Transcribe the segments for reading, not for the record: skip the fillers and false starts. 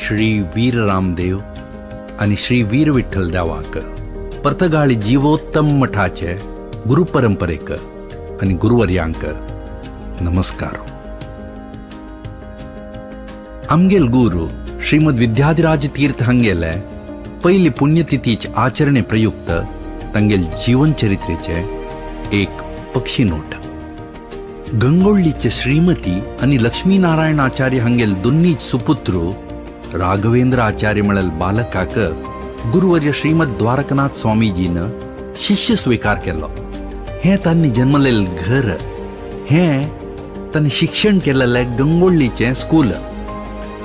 श्री वीर रामदेव आनी श्री वीर विठ्ठल देवाक, पर्तगाळी जीवोत्तम मठाचे गुरु परंपरेक आनी गुरुवर्यांक नमस्कार. आमगेल गुरु श्रीमद विद्याधिराज तीर्थ हांगेले पयली पुण्यतिथीचे आचरणे प्रयुक्त तांगेल जीवन चरित्रेचे एक पक्षी नोट. गंगोळ्ळीचे श्रीमती आनी लक्ष्मीनारायण आचार्य हांगेल दोन्ही सुपुत्र राघवेंद्र आचार्य म्हळेल बालकाक गुरुवर्य श्रीमद द्वारकनाथ स्वामीजीन शिष्य स्वीकार केलो. हें तांणी जन्मलेल घर, हें तांणी शिक्षण केलेलें गंगोळ्ळीचें स्कूल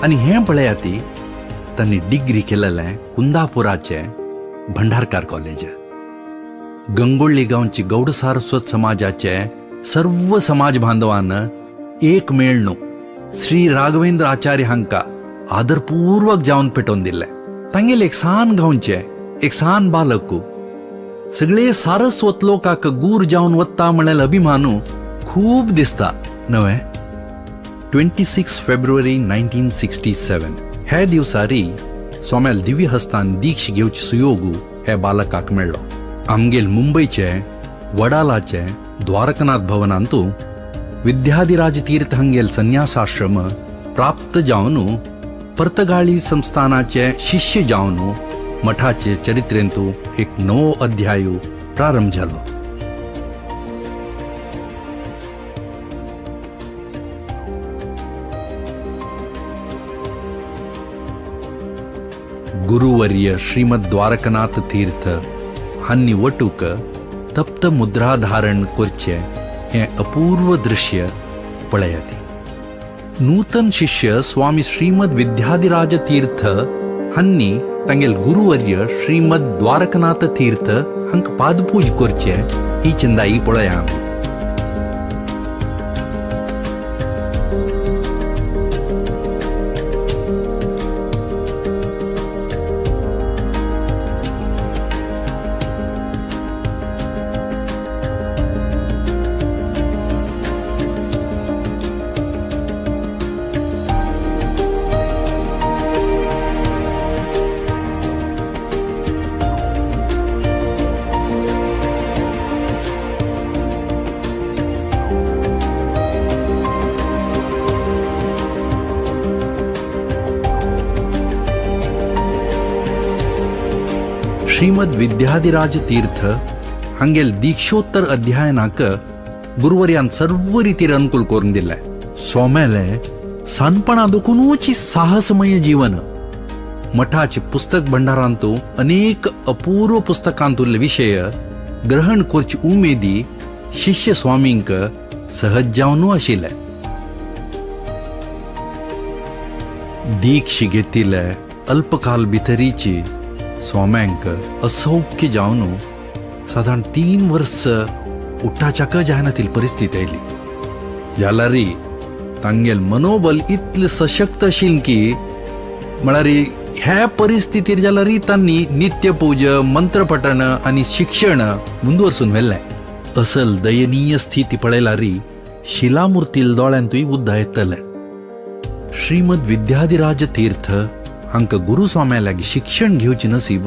आनी हें पळयात तांणी डिग्री केलेलें कुंदापुराचें भंडारकार कॉलेज. गंगोळ्ळी गांवची गौड सारस्वत समाजाचे सर्व समाज बांधवान एक मेळनु श्री राघवेंद्र आचार्य हांका आदरपूर्वक जावन पेटोवन दिले. तांगेले एक सान गांवचे एक सान बालकू सगळे सारस्वत लोकाक गूर जावन वता म्हणल्यार अभिमानू खूब दिसता नवे. 26 फेब्रुवारी 1967 हे दिवसारी सोम्याल दिव्य हस्तान दीक्ष घेवचे सुयोगू हे बालकाक मेळ्ळो. आमगेल मुंबयचे वडालाचे द्वारकनाथ भवनांतू विद्याधिराज तीर्थ हांगेल संन्यासाश्रम प्राप्त जावन पर्तगाळी संस्थानाचे शिष्य जावन मठाचे चरित्रेंतू एक नवो अध्याय प्रारंभ जालो. गुरुवर्य श्रीमद द्वारकनाथ तीर्थ हांनी वटूक तप्त मुद्राधारण करचे हें अपूर्व दृश्य पळयात. नूतन शिष्य स्वामी श्रीमद विद्याधिराज तीर्थ हांनी तांगेल गुरुवर्य श्रीमद द्वारकनाथ तीर्थ हांकां पादपूज करचे ही चिंदाई पळया आमी. श्रीमद विद्याधिराज तीर्थ हांगेल दीक्षोत्तर अध्ययनाक गुरुवर्यान सर्व रितीर अनुकूल करून दिले. सोमेले सानपणा दुखुनूच साहसमय जीवन. मठाचे पुस्तक भंडारांतू अनेक अपूर्व पुस्तकांतुले विषय ग्रहण करची उमेदी शिष्य स्वामींक सहज जावनू आशिल्ले. दीक्ष घेतिल्ले अल्पकाल भितरीची स्वाम्यांक असौख्य जावन सादारण 3 वर्स उठाच्याक जायनातील परिस्थिती आयली. जाल्यार तांगेल मनोबल इतलें सशक्त आशिल्लें की म्हळ्यार ह्या परिस्थितीर जाल्यार तांणी नित्यपूज, मंत्रपठण आनी शिक्षण मुंदवर्सून व्हेल्लें. असल दयनीय स्थिती पळयल्यार शिलामूर्तील दोळ्यांतूय उद्दा येतलें. श्रीमद विद्याधिराज तीर्थ हांकां गुरुस्वाम्या लागीं शिक्षण घेवचें नसीब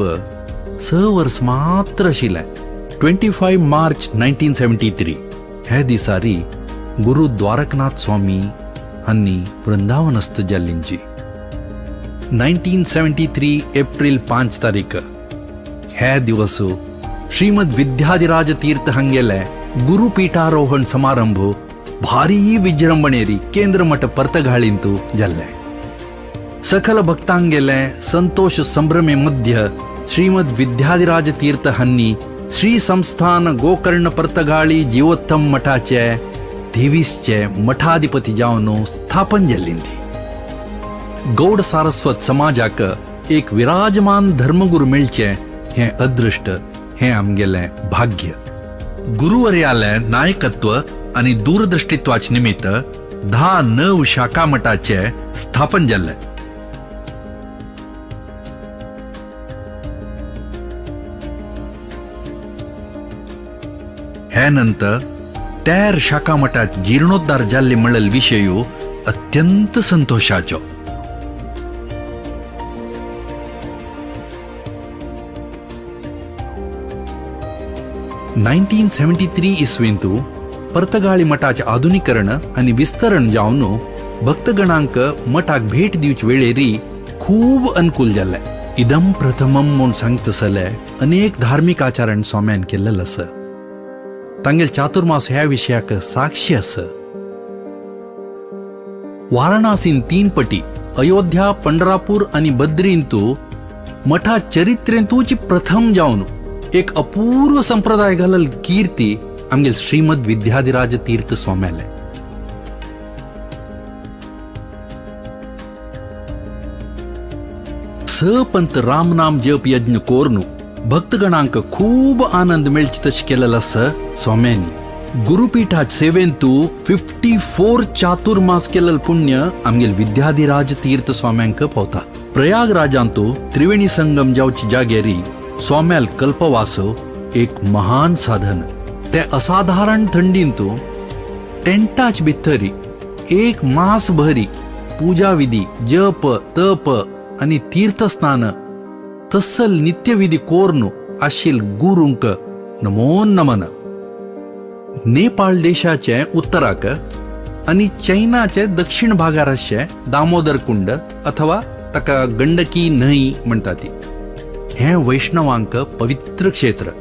6 वर्स मात्र आशिल्लें. 25 मार्च 1973 हे दिसारी गुरु द्वारकनाथ स्वामी हांणी वृंदावनस्थ जाल्लींची. 1973 एप्रिल 5 तारीख हे दिवस श्रीमद विद्याधिराज तीर्थ हांगेले गुरुपीठारोहण समारंभ भारी विजृंभणेरी केंद्र मठ पर्तगाळींतू जाल्ले. सकल भक्तांगेले संतोष संभ्रमे मध्य श्रीमद विद्याधिराज तीर्थ हांणी श्री संस्थान गोकर्ण पर्तगाळी जीवोत्तम मठाचे 23चे मठाधिपती जावन स्थापन जाल्ली. गौड सारस्वत समाजाक एक विराजमान धर्मगुरू मेळचे हें अदृश्ट, हें आमगेलें भाग्य. गुरुवर्याले नायकत्व आनी दूरदृष्टित्वाचे निमित्त 10 नव शाखा मठाचे स्थापन जाल्लें. हे नंतर 13 शाखा मठात जीर्णोद्धार जाल्ले म्हणलेल विशय अत्यंत संतोषाचो. 1973 इसवेंतू पर्तगाळी मठाचे आधुनिकरण आनी विस्तरण जावन भक्तगणांक मठाक भेट दिवचे वेळेरी खूब अनुकूल जाल्लें. इदम प्रथमम म्हूण सांगतसले अनेक धार्मीक आचरण स्वाम्यान केल्लें आसा. तांगेल चातुर्मास ह्या विशयाक साक्षी आसा. वाराणसीन 3 पटी, अयोध्या, पंढरापूर आनी बद्रींतू मठा चरित्रेंतूची प्रथम जावन एक अपूर्व संप्रदाय घालल कीर्ती आमगेल श्रीमद विद्याधिराज तीर्थ स्वाम्याले. सपंत रामनाम जप यज्ञ कोरनु भक्तगणांक खूब आनंद मेळचे तशें केलेलो आसा स्वाम्यांनी. गुरुपीठात सेवेंतू 54 चातुर्मास केलेल पुण्य आमगेल विद्याधिराज तीर्थ स्वाम्यांक पावता. प्रयागराजांतू त्रिवेणी संगम जावची जागेरी स्वाम्याल कल्पवासो एक महान साधन. ते असाधारण थंडींतू टेंटाच भितरी एक मास भरी पूजा विधी, जप तप आनी तीर्थस्नान तसल नित्यविधी कोर्नु आशिल गुरूंक नमो नमन. नेपाळ देशाचे उत्तराक आनी चैनाचे दक्षिण भागार आसचे दामोदर कुंड अथवा ताका गंडकी न्हंय म्हणटा ती, हें वैष्णवांक पवित्र क्षेत्र.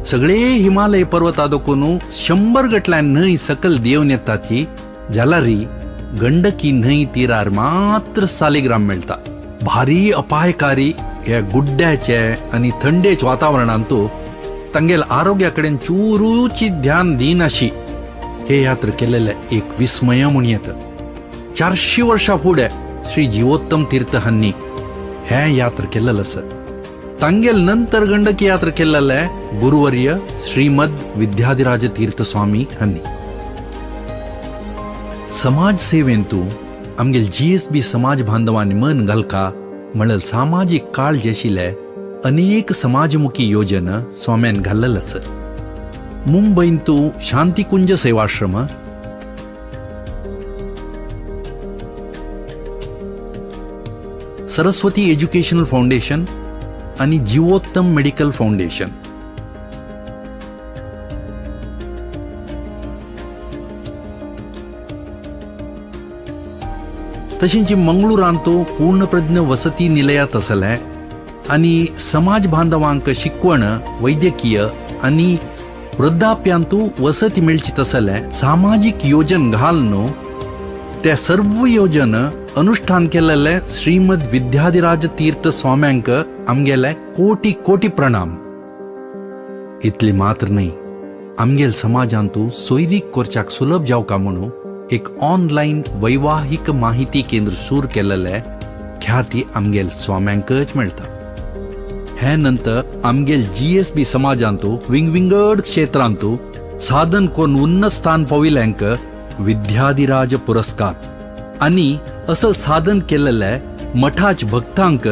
सगळे हिमालय पर्वता दोकून 100 गटल्यान न्हंय सकल देवन येता ती जाल्यारी गंडकी न्हंय तिरार मात्र सालिग्राम मेळटा. भारी अपायकारी ह्या गुड्ड्याचे आनी थंडेच वातावरणांत तांगेल आरोग्या कडेन चुरूची ध्यान दिनाशी हे यात्रा केलेले एक विस्मय म्हूण येता. 400 वर्षां फुडें श्री जीवोत्तम तीर्थ हांणी हे यात्रा केलेलं आसा. तांगेल नंतर गंडकी यात्रा केलेले गुरुवर्य श्रीमद विद्याधिराज तीर्थ स्वामी हांणी. समाज सेवेंतू आमगेल GSB समाज बांधवांनी मन घालका म्हणल सामाजीक काळजी आशिल्ले अनेक समाजमुखी योजना स्वाम्यान घाल्लेल आसा. मुंबयंतू शांतिकुंज सेवाश्रम, सरस्वती एज्युकेशनल फाउंडेशन आनी जीवोत्तम मेडिकल फाउंडेशन. तशेंच मंगळूरांतू पूर्णप्रज्ञ वसती निलयात आसलें आनी समाज बांधवांक शिकवण, वैद्यकीय आनी वृद्धाप्यांतू वसती मेळची तसलें सामाजीक योजन घालून त्या सर्व योजन अनुष्ठान केलेले श्रीमद विद्याधिराज तीर्थ स्वाम्यांक आमगेले कोटी कोटी प्रणाम. इतली मात्र न्हय, आमगेल समाजांतू सोयरीक कोरच्याक सुलभ जावका म्हणून एक ऑनलायन वैवाहिक माहिती केंद्र सुरू केलेले ख्याती आमगेल स्वाम्यांकच मेळटा. हे नंतर आमगेल GSB समाजांतू विंगविंगड क्षेत्रांतू साधन कोण उन्नत स्थान पाविल्यांक विद्याधिराज पुरस्कार आनी असल साधन केलेले मठाच भक्तांक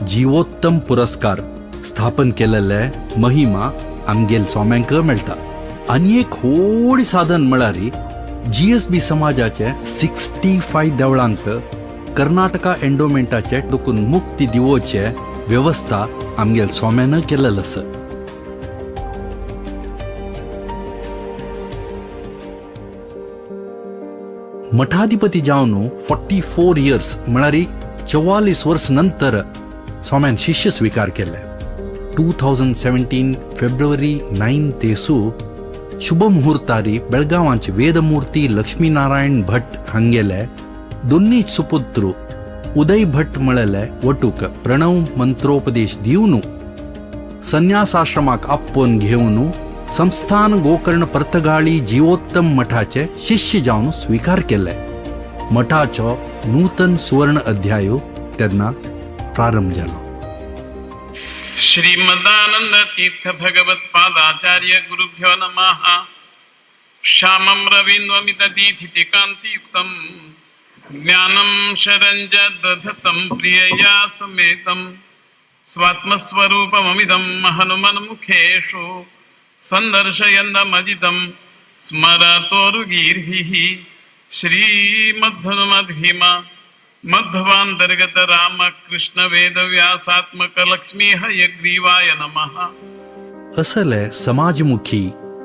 जीवोत्तम पुरस्कार स्थापन केलेले महिमा आमगेल स्वाम्यांक मेळटा. आनी एक व्हड साधन म्हळ्यार GSB समाजाचे 65 देवळांक कर्नाटका एन्डोमेंटाचे दोकून मुक्ती दिवोचे वेवस्था आमगेल स्वाम्यान केलेलं आसा. मठाधिपती जावन 44 इयर्स म्हळ्यार 44 वर्स नंतर स्वाम्यान शिष्य स्वीकार केले. 2017 फेब्रुवारी 9 तेसू शुभ मुहूर्तारी बेळगांवांचे वेदमूर्ती लक्ष्मीनारायण भट हांगेले दोन्ही सुपुत्र उदय भट म्हळेले वटूक प्रणव मंत्रोपदेश दिवन संन्यासाश्रमाक आपोवन घेवन संस्थान गोकर्ण पर्तगाळी जीवोत्तम मठाचे शिष्य जावन स्वीकार केले. मठाचो नूतन सुवर्ण अध्याय तेन्ना प्रारंभ जालो. श्रीमदानंद तीर्थ भगवत पादाचार्य गुरुभ्यो नमः. श्यामं रवीन्द्वमितदीधिति कान्तियुक्तं ज्ञानं शरञ्ज दधतं प्रियया समेतं स्वात्मस्वरूपममिदं हनुमन्मुखेषु सन्दर्शयन्दमजितं स्मरतोरुगीर्भिः. श्रीमद्धनुमद्भीमा मध्वांतर्गत रामकृष्ण वेदव्यासात्मक लक्ष्मी हयग्रीवाय नमः. असले समाजमुखी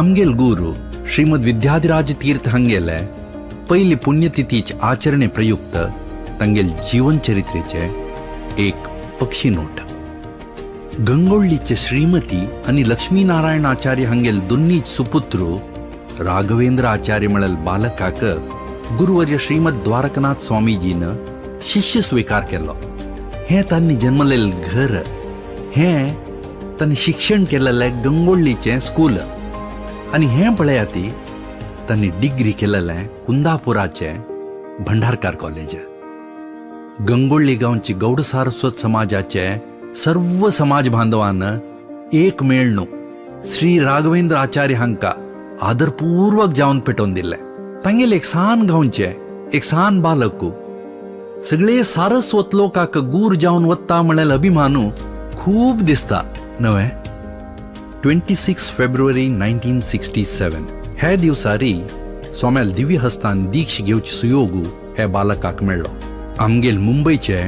आमगेल गुरु श्रीमद विद्याधिराज तीर्थ हांगेले पयली पुण्यतिथीचे आचरणे प्रयुक्त तांगेल जीवन चरित्रेचे एक पक्षी नोट. गंगोळ्ळीचे श्रीमती आनी लक्ष्मीनारायण आचार्य हांगेल दोन्ही सुपुत्र राघवेंद्र आचार्य म्हळेल बालकाक गुरुवर्य श्रीमद द्वारकनाथ स्वामीजीन शिष्य स्वीकार केलो. हें तांणी जन्मलेलें घर, हें तांणी शिक्षण केलेलें गंगोळ्ळीचें स्कूल आनी हें पळयात ती तांणी डिग्री केलेलें कुंदापुराचें भंडारकार कॉलेज. गंगोळ्ळी गांवची गौड सारस्वत समाजाचे सर्व समाज बांधवान एक मेळणू श्री राघवेंद्र आचार्य हांकां आदरपूर्वक जावन पेटोवन दिल्लें. तांगेले एक सान गांवचे एक सान बालकू सगळे सारस्वत लोकाक गूर जावन वता म्हणल्यार अभिमानू खूब दिसता नवें. 26 फेब्रुवारी 1967 ह्या दिवसारी सोम्याल दिव्य हस्तान दीक्ष घेवचे सुयोगू हे बालकाक मेळ्ळो. आमगेल मुंबयचे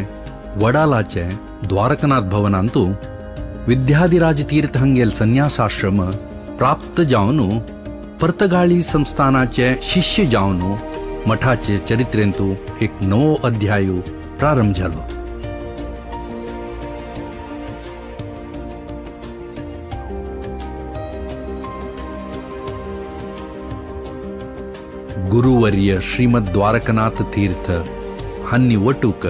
वडालाचे द्वारकनाथ भवनांतू विद्याधिराज तीर्थ हांगेल संन्यासाश्रम प्राप्त जावन पर्तगाळी संस्थानाचे शिष्य जावन मठाचे चरित्रेंतू एक नवो अध्याय प्रारंभ जालो. गुरुवर्य श्रीमद द्वारकनाथ तीर्थ हांनी वटूक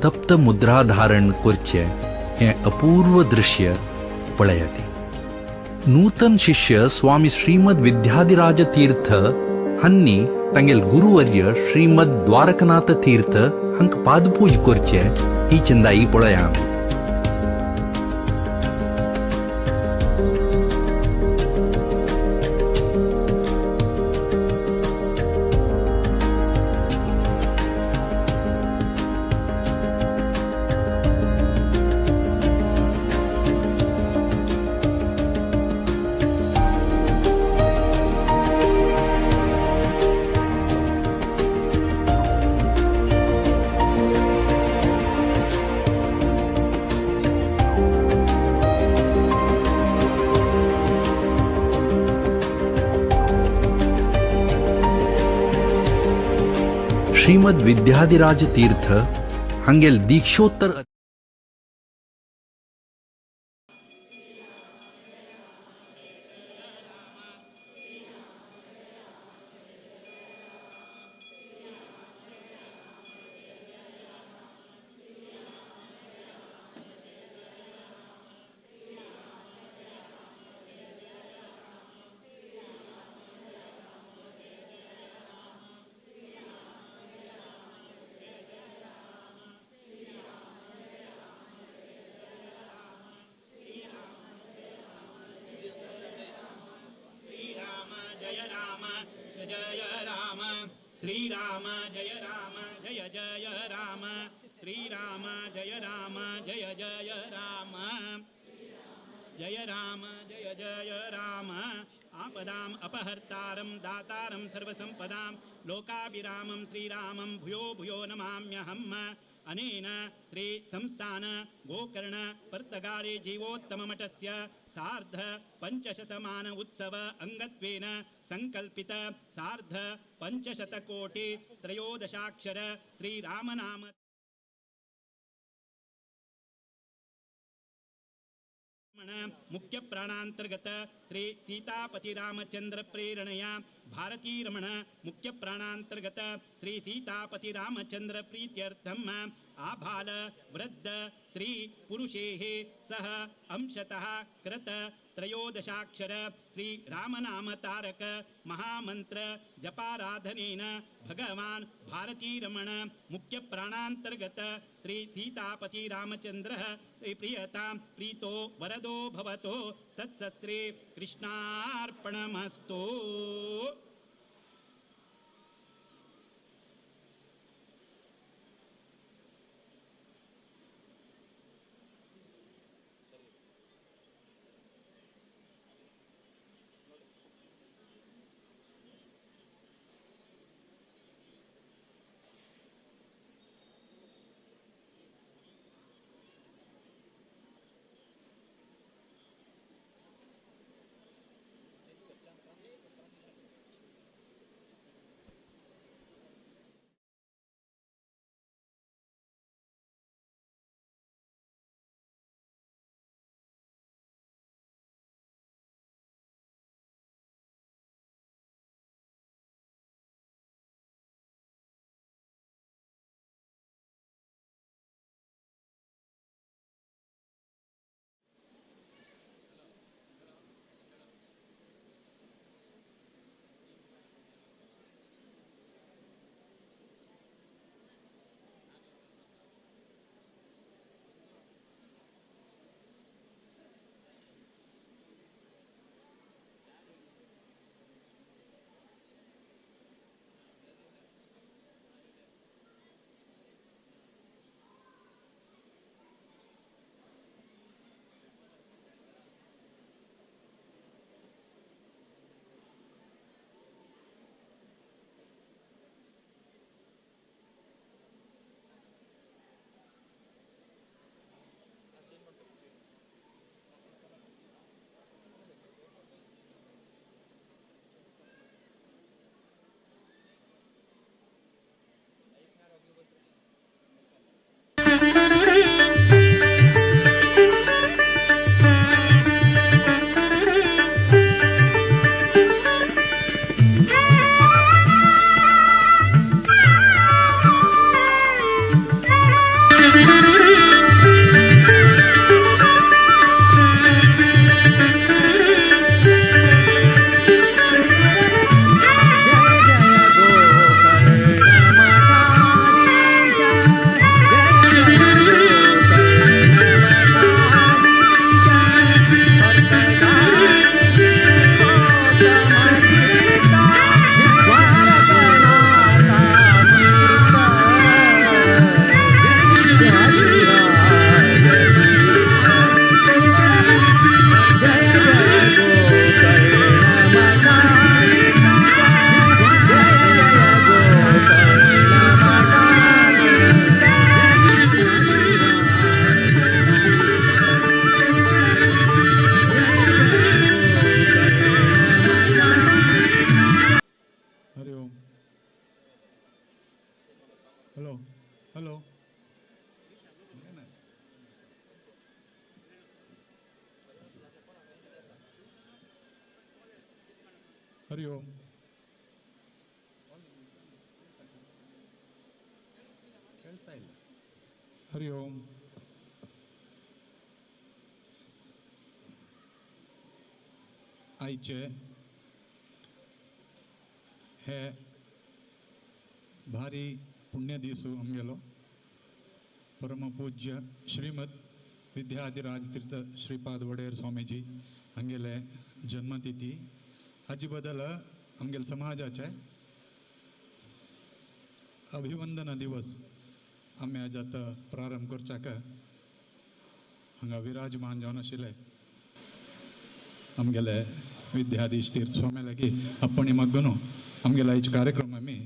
तप्त मुद्राधारण करचें हें अपूर्व दृश्य पळयाती. नूतन शिष्य स्वामी श्रीमद विद्याधिराज तीर्थ हांनी तांगेल गुरुवर्य श्रीमद द्वारकनाथ तीर्थ हांकां पादपूज करचें ही चिंदाई पळया आमी. श्रीमद विद्याधिराज तीर्थ हांगेल दीक्षोत्तर श्रीराम जय राम जय राम, श्रीराम जय राम जय जय राम, श्रीराम जय राम जय जय राम, जय राम जय जय राम. आपदाम अपहर्तारं दातारं सर्वसंपदां लोकाभिरामं श्रीरामं भूयो भूयो नमाम्यहम्. अनेन श्री संस्थान गोकर्ण पर्तगाळे जीवोत्तममठस्य सार्ध पंचशतमान उत्सव अंगत्वेन संकल्पित सार्ध पंचशतकोटि त्रयोदशाक्षर श्रीरामनाम मुख्य प्राणांतर्गत श्री सीतापति रामचंद्र प्रेरणया भारती रमण मुख्य प्राणांतर्गत श्री सीतापति रामचंद्र प्रीत्यर्थम आभाल वृद्ध स्त्री पुरुषेः सह अंशतः कृत त्रयोदशाक्षर श्री रामनाम तारक महामंत्र जपाराधनेन भगवान भारती रमण मुख्य प्राणांतर्गत श्री सीतापति रामचंद्र श्री प्रियतां प्रीतो वरदो भवतो तत्सश्री कृष्णार्पणमस्तु. हरि ओम. ಕೇಳ್ತಾ ಇಲ್ಲ. हरि ओम. आयचे हे भारी पुण्य दीसू आमगेलो परमपूज्य श्रीमद विद्याधिराज तीर्थ श्रीपाद वडेर स्वामीजी हांगेले जन्मतिथी. हाजे बदल आमगेले समाजाचे अभिवंदन दिवस आमी आज आतां प्रारंभ करच्याक हांगा विराजमान जावन आशिल्ले आमगेले विद्याधीश तीर्थ स्वामी लागीं अप्पणी मग्गून आमगेलो आयचो कार्यक्रम आमी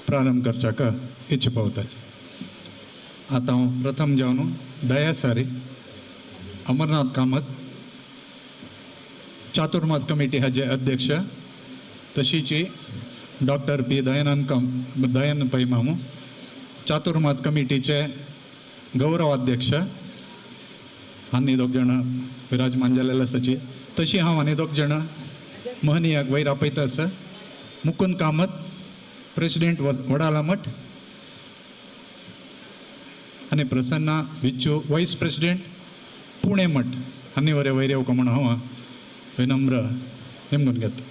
प्रारंभ करच्याक इच्छा पावताची. आतां हांव प्रथम जावन दयासारी अमरनाथ कामत चातुर्मास कमिटी हाजे अध्यक्ष, तशीची डॉक्टर पी दयानंद कम दयानंद पै मामू चातुर्मास कमिटीचे गौरव अध्यक्ष आनी दोग जाण विराजमान जालेले आसाची. तशी हांव आनी दोग जाण महनीयाक वयर आपयता आसा. मुकुंद कामत प्रेसिडेंट वडाला मठ आनी प्रसन्ना विच्चू वायस प्रेसिडेंट पुणे मठ आनी वरे वयर येवका म्हूण हांव विनम्र नेमून घेता.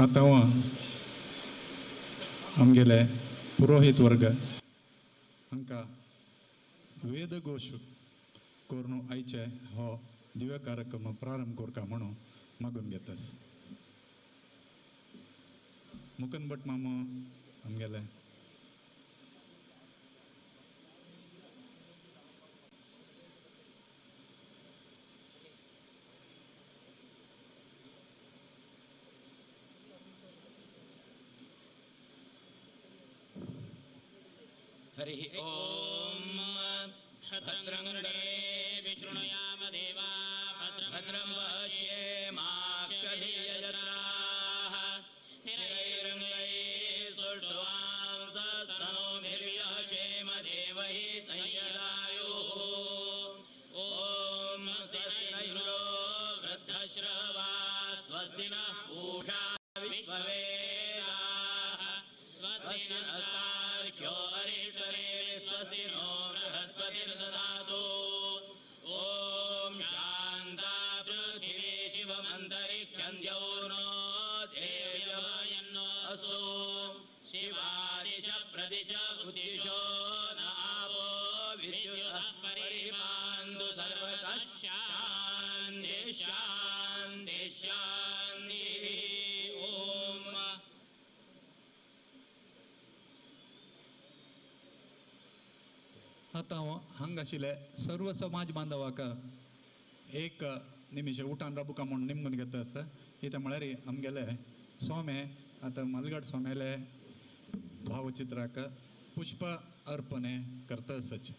आतां आमगेले पुरोहीत वर्ग हांकां वेदघोश करून आयचे हो दिव्य कार्यक्रम प्रारंभ करता म्हणून मागून घेतास. मुकुंद भट मामो आमगेले हरि ओम. भद्रं गणे विशृणुयाम देवा भद्रं पश्येमाक्षभिर्यजत्राः स्थिरैरङ्गैः सुष्ठुवांसस्तनूभिर्व्यशेम देवहि संयदायुः. ॐ स्वस्ति न इन्द्रो वृद्धश्रवाः स्वस्ति नः पूषा विश्ववेदाः स्वस्ति नस्तार्क्ष्यो अरिष्टनेमि स्वस्ति नो बृहस्पतिर्दधातु. ॐ शान्ता पृथिवी शिवमन्तरिक्षं द्यौर्नो देव्ययन्नो असु. शिवादिश प्रदिश उदिशो न आपो विद्युतः परिमान्तु सर्वतः. शान्ति शान्ति शान्तिः. ॐ. आतां हांव हांगा आशिल्ले सर्व समाज बांधवाक एक निमिश उठान राबुका म्हूण निमगून घेता आसा. कित्याक म्हळ्यार आमगेले स्वामे आतां मालघाट स्वाम्याले भावचित्राक पुष्प अर्पणे करता आसाचे.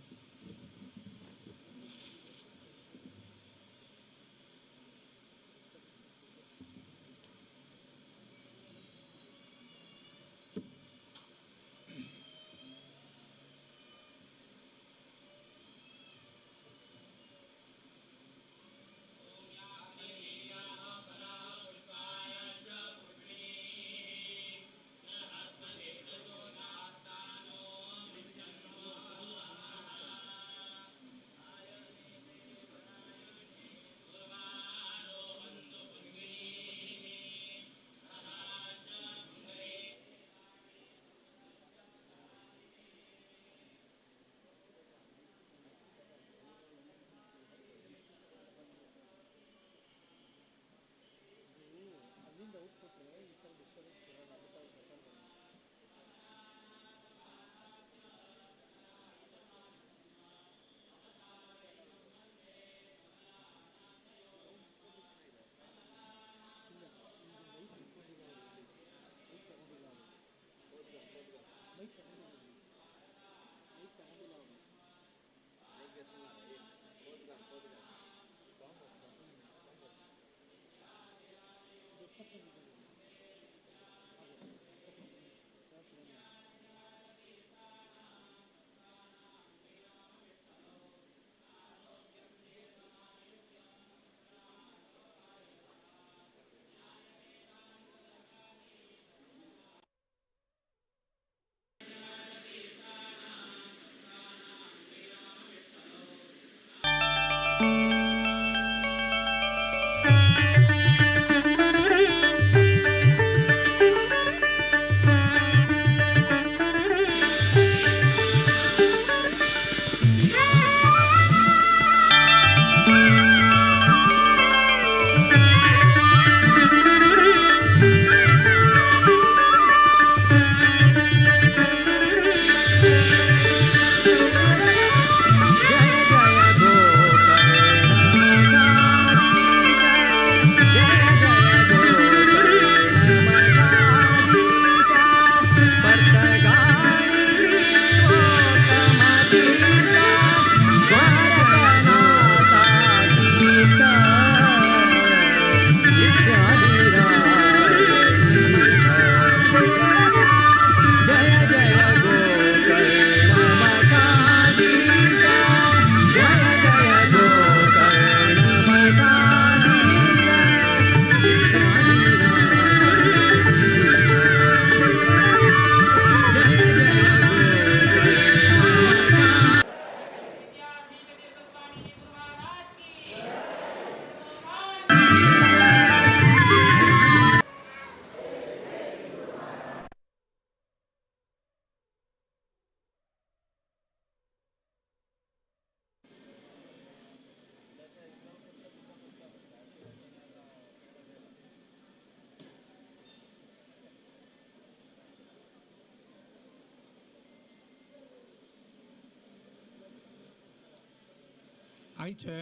आयचे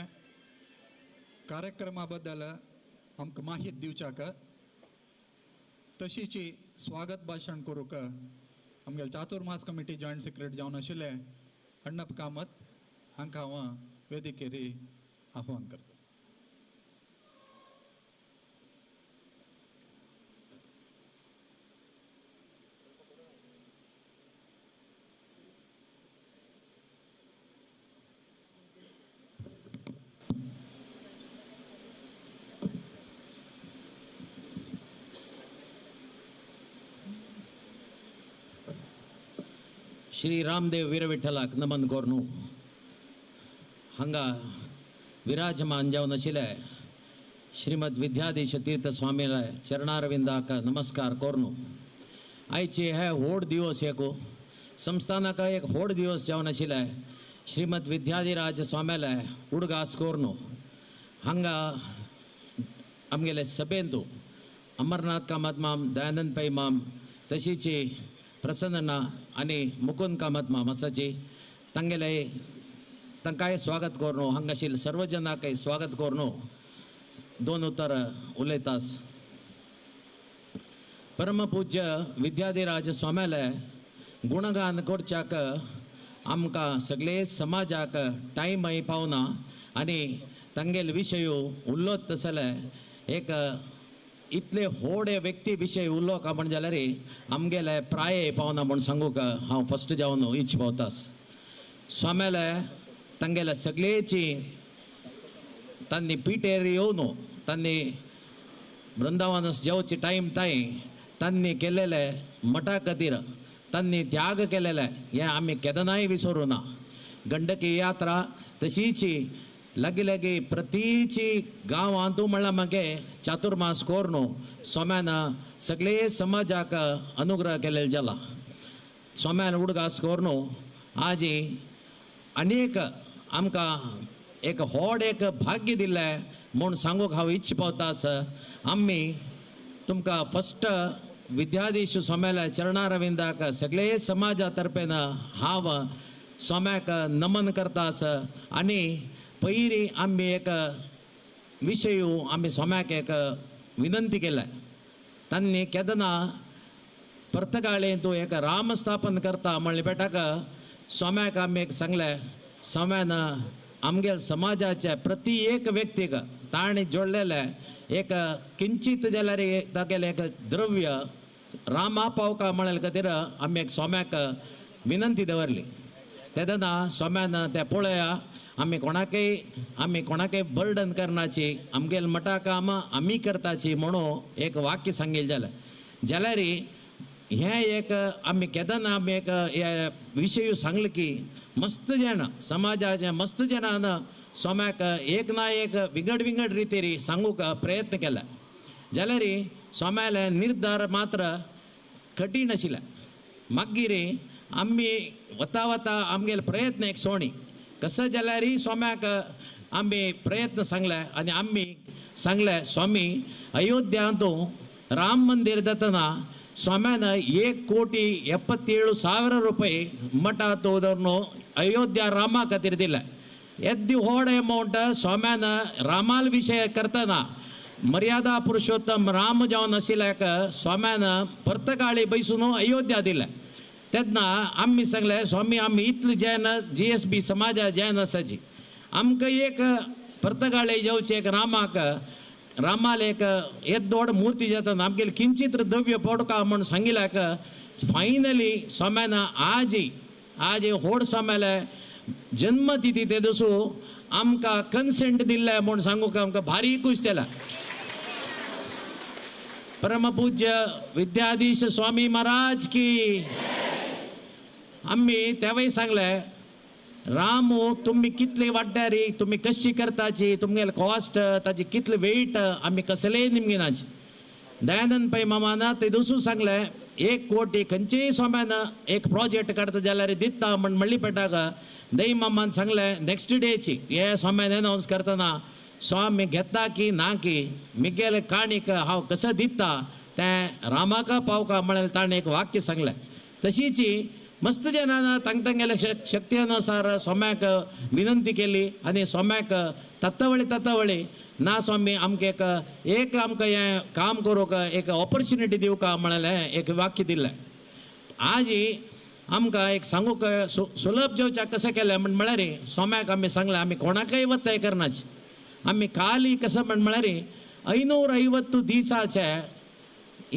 कार्यक्रमा बद्दल आमकां माहिती दिवच्याक तशीची स्वागत भाशण करूंक आमगेले चातुर्मास कमिटी जॉयंट सेक्रेटरी जावन आशिल्ले अण्णप कामत हांकां हांव वेदिकेर आव्हान करता. श्री रामदेव वीरविठ्ठलाक नमन करून हांगा विराजमान जावन आशिल्ले श्रीमद विद्याधीश तीर्थ स्वामीला चरणारविंदाक नमस्कार करून आयचे हे व्हड दिवस एक संस्थानाक एक व्हड दिवस जावन आशिल्ले श्रीमद विद्याधिराज स्वामीले उडगास करून हांगा आमगेले सभेंतू अमरनाथ कामत माम, दयानंद पै माम, तशीच प्रसन्ना आनी मुकुंद कामत माम आसाची तांगेले तांकांय स्वागत करून हांगा आशिल्ले सर्व जनांकय स्वागत करून दोन उतर उलयतास. परमपूज्य विद्याधिराज स्वाम्याले गुणगान करच्याक आमकां सगळे समाजाक टायमय पावना आनी तांगेले विशय उलोत तसले एक इतले व्हड व्यक्ती विशय उलोवंक म्हण जाल्यार आमगेले प्राय पावना म्हूण सांगूंक हांव फस्ट जावन इच्छ पावतास. स्वाम्याले तांगेले सगळेची तांणी पिटेर येवन तांणी वृंदावन जेवची टायम ताई तांणी केलेले मठा खातीर तांणी त्याग केलेले हें आमी केन्नाय विसरूं ना. गंडकी यात्रा तशीच लागीं लागीं प्रतीची गांवांतू म्हणल्यार मागे चातुर्मास करून स्वाम्यान सगळे समाजाक अनुग्रह केलेलो जाला. स्वाम्यान उडगास करून आजी अनेक आमकां एक व्हड एक भाग्य दिल्लें म्हूण सांगूंक हांव इच्छ पावता आसा. आमी तुमकां फस्ट विद्याधीश स्वाम्याल्या चरणारविंदाक सगळे समाजा तर्फेन हांव स्वाम्याक नमन करता आसा. आनी पयलीं आमी एक विशय आमी स्वाम्याक एक विनंती केल्या तांणी केन्ना पर्तगाळें तूं एक राम स्थापन करता म्हणलें पेटाक स्वाम्याक आमी एक सांगलें. स्वाम्यान आमगेल समाजाच्या प्रति एक व्यक्तीक ताणें जोडलेलें एक किंचित जाल्यार तागेलें एक द्रव्य रामा पावका म्हणले खातीर आमी एक स्वाम्याक विनंती दवरली. तेन्ना स्वाम्यान तें पळया आमी कोणाकय बर्डन करनाची आमगेल मठा काम आमी करताची म्हणून एक वाक्य सांगिल्लें जालें. जाल्यार हें एक आमी केन्ना आमी एक हे विशय सांगले की मस्त जाणां समाजाचे मस्त जाणान स्वाम्याक एक ना एक विंगड विंगड रितीर सांगूंक प्रयत्न केला. जाल्यार स्वाम्याले निर्धार मात्र कठीण आशिल्ले. मागीर आमी वता वता आमगेले प्रयत्न एक सोणी कसं जाल्यार स्वाम्याक आमी प्रयत्न सांगले आनी आमी सांगले स्वामी अयोध्यांतू राम मंदिर जातना स्वाम्यान 1,77,00,000 रुपये मठांत दवरून अयोध्या रामा खातीर दिले. येद्दी व्हड एमावंट स्वाम्यान रामाल विशय करतना मर्यादा पुरुषोत्तम राम जावन आशिल्ल्याक स्वाम्यान पर्तगाळी बैसून अयोध्या दिले. तेन्ना आमी सांगले स्वामी आमी इतले जैन जी एस बी समाजा जैन आसाची आमकां एक पर्तगाळे जेवचे एक रामाक रामाल एक येद्दोड मूर्ती जाता आमगेले किंचित द्रव्य पडका म्हूण सांगिल्ल्याक फायनली स्वाम्यान आजी आज व्हड स्वाम्याले जन्मतिथी ते दिसू आमकां कन्सेंट दिल्लें म्हूण सांगूंक आमकां भारी खूश जाला. परमपूज्य विद्याधीश स्वामी महाराज की. आमी तेवय सांगले रामू तुमी कितले वाड्यारी तुमी कशी करताची तुमगेले कॉस्ट ताची कितले वेट आमी कसलेय निमगिनाची. दयानंद पै मामान ते दुसू सांगले 1 कोटी खंयचेय स्वाम्यान एक प्रोजेक्ट काडटा जाल्यार दिता म्हण म्हणली पेटाक दई मामान सांगले नेक्स्ट डेची हे स्वाम्यान अनावन्स करतना स्वामी घेता की ना की मिगेले काणीक हांव कसं दिता तें रामाका पावका म्हणलें ताणें एक वाक्य सांगलें. तशीच मस्त जनान तांग तांगेले शक्ती अनुसार स्वाम्याक विनंती केली आनी स्वाम्याक तत्वळी तत्वळी ना स्वामी आमकां एक एक आमकां हें काम करूंक एक ऑपॉर्च्युनिटी दिवका म्हणलें एक वाक्य दिलें. आज आमकां एक सांगूंक सुलभ जेवच्याक कशें केलें म्हण म्हळ्यार स्वाम्याक आमी सांगलें आमी कोणाकय वताय करनाच. आमी खाली कसं म्हण म्हळ्यार 550 दिसाचे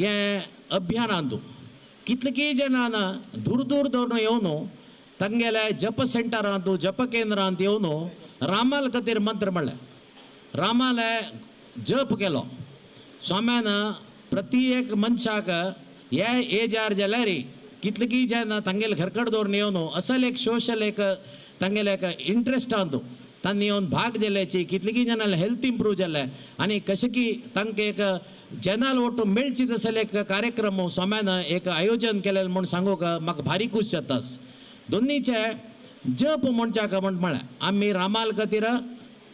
हें अभियानांतू कितले जणां दूर दूर दवरून येवन तांगेले जप सेंटरांतू जप केंद्रांत येवन रामाल खातीर मंत्र म्हणलें, रामाले जप केलो. स्वाम्यान प्रति एक मनशाक हे एजार जाल्यार कितले जाणां तांगेले घरकड दवरून येवन असल एक सोशल एक तांगेले एक इंट्रस्टांतू तांणी येवन भाग जाल्याची कितले जाणां हेल्थ इम्प्रूव जालें आनी कशें की तांकां एक जनाल ओटू मेळची तसले एक कार्यक्रम स्वाम्यान एक आयोजन केलें म्हूण सांगूंक म्हाका भारी खूश जाता. दोनीचे जप म्हणच्याक म्हण म्हळें आमी रामाल खातीर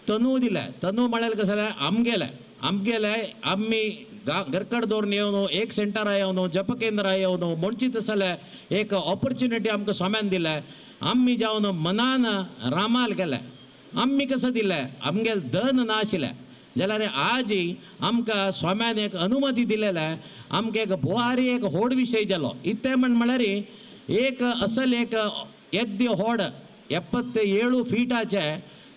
तनू दिले. तनू म्हळ्यार कशें जालें आमगेलें आमगेलें आमी घरकड दवरून येवन एक सेंटरा येवन जप केंद्रा येवन म्हणची तसलें एक ऑपॉर्च्युनिटी आमकां स्वाम्यान दिलें. आमी जावन मनान रामाल केलें. आमी कसं दिलें आमगेलें धन ना आशिल्लें जाल्यार आज आमकां स्वाम्यान एक अनुमती दिलेलें आमकां एक बोवारी एक होड विशय जालो. इतलें म्हण म्हळ्यार एक असल एक येद्य होड 77 फीटाचे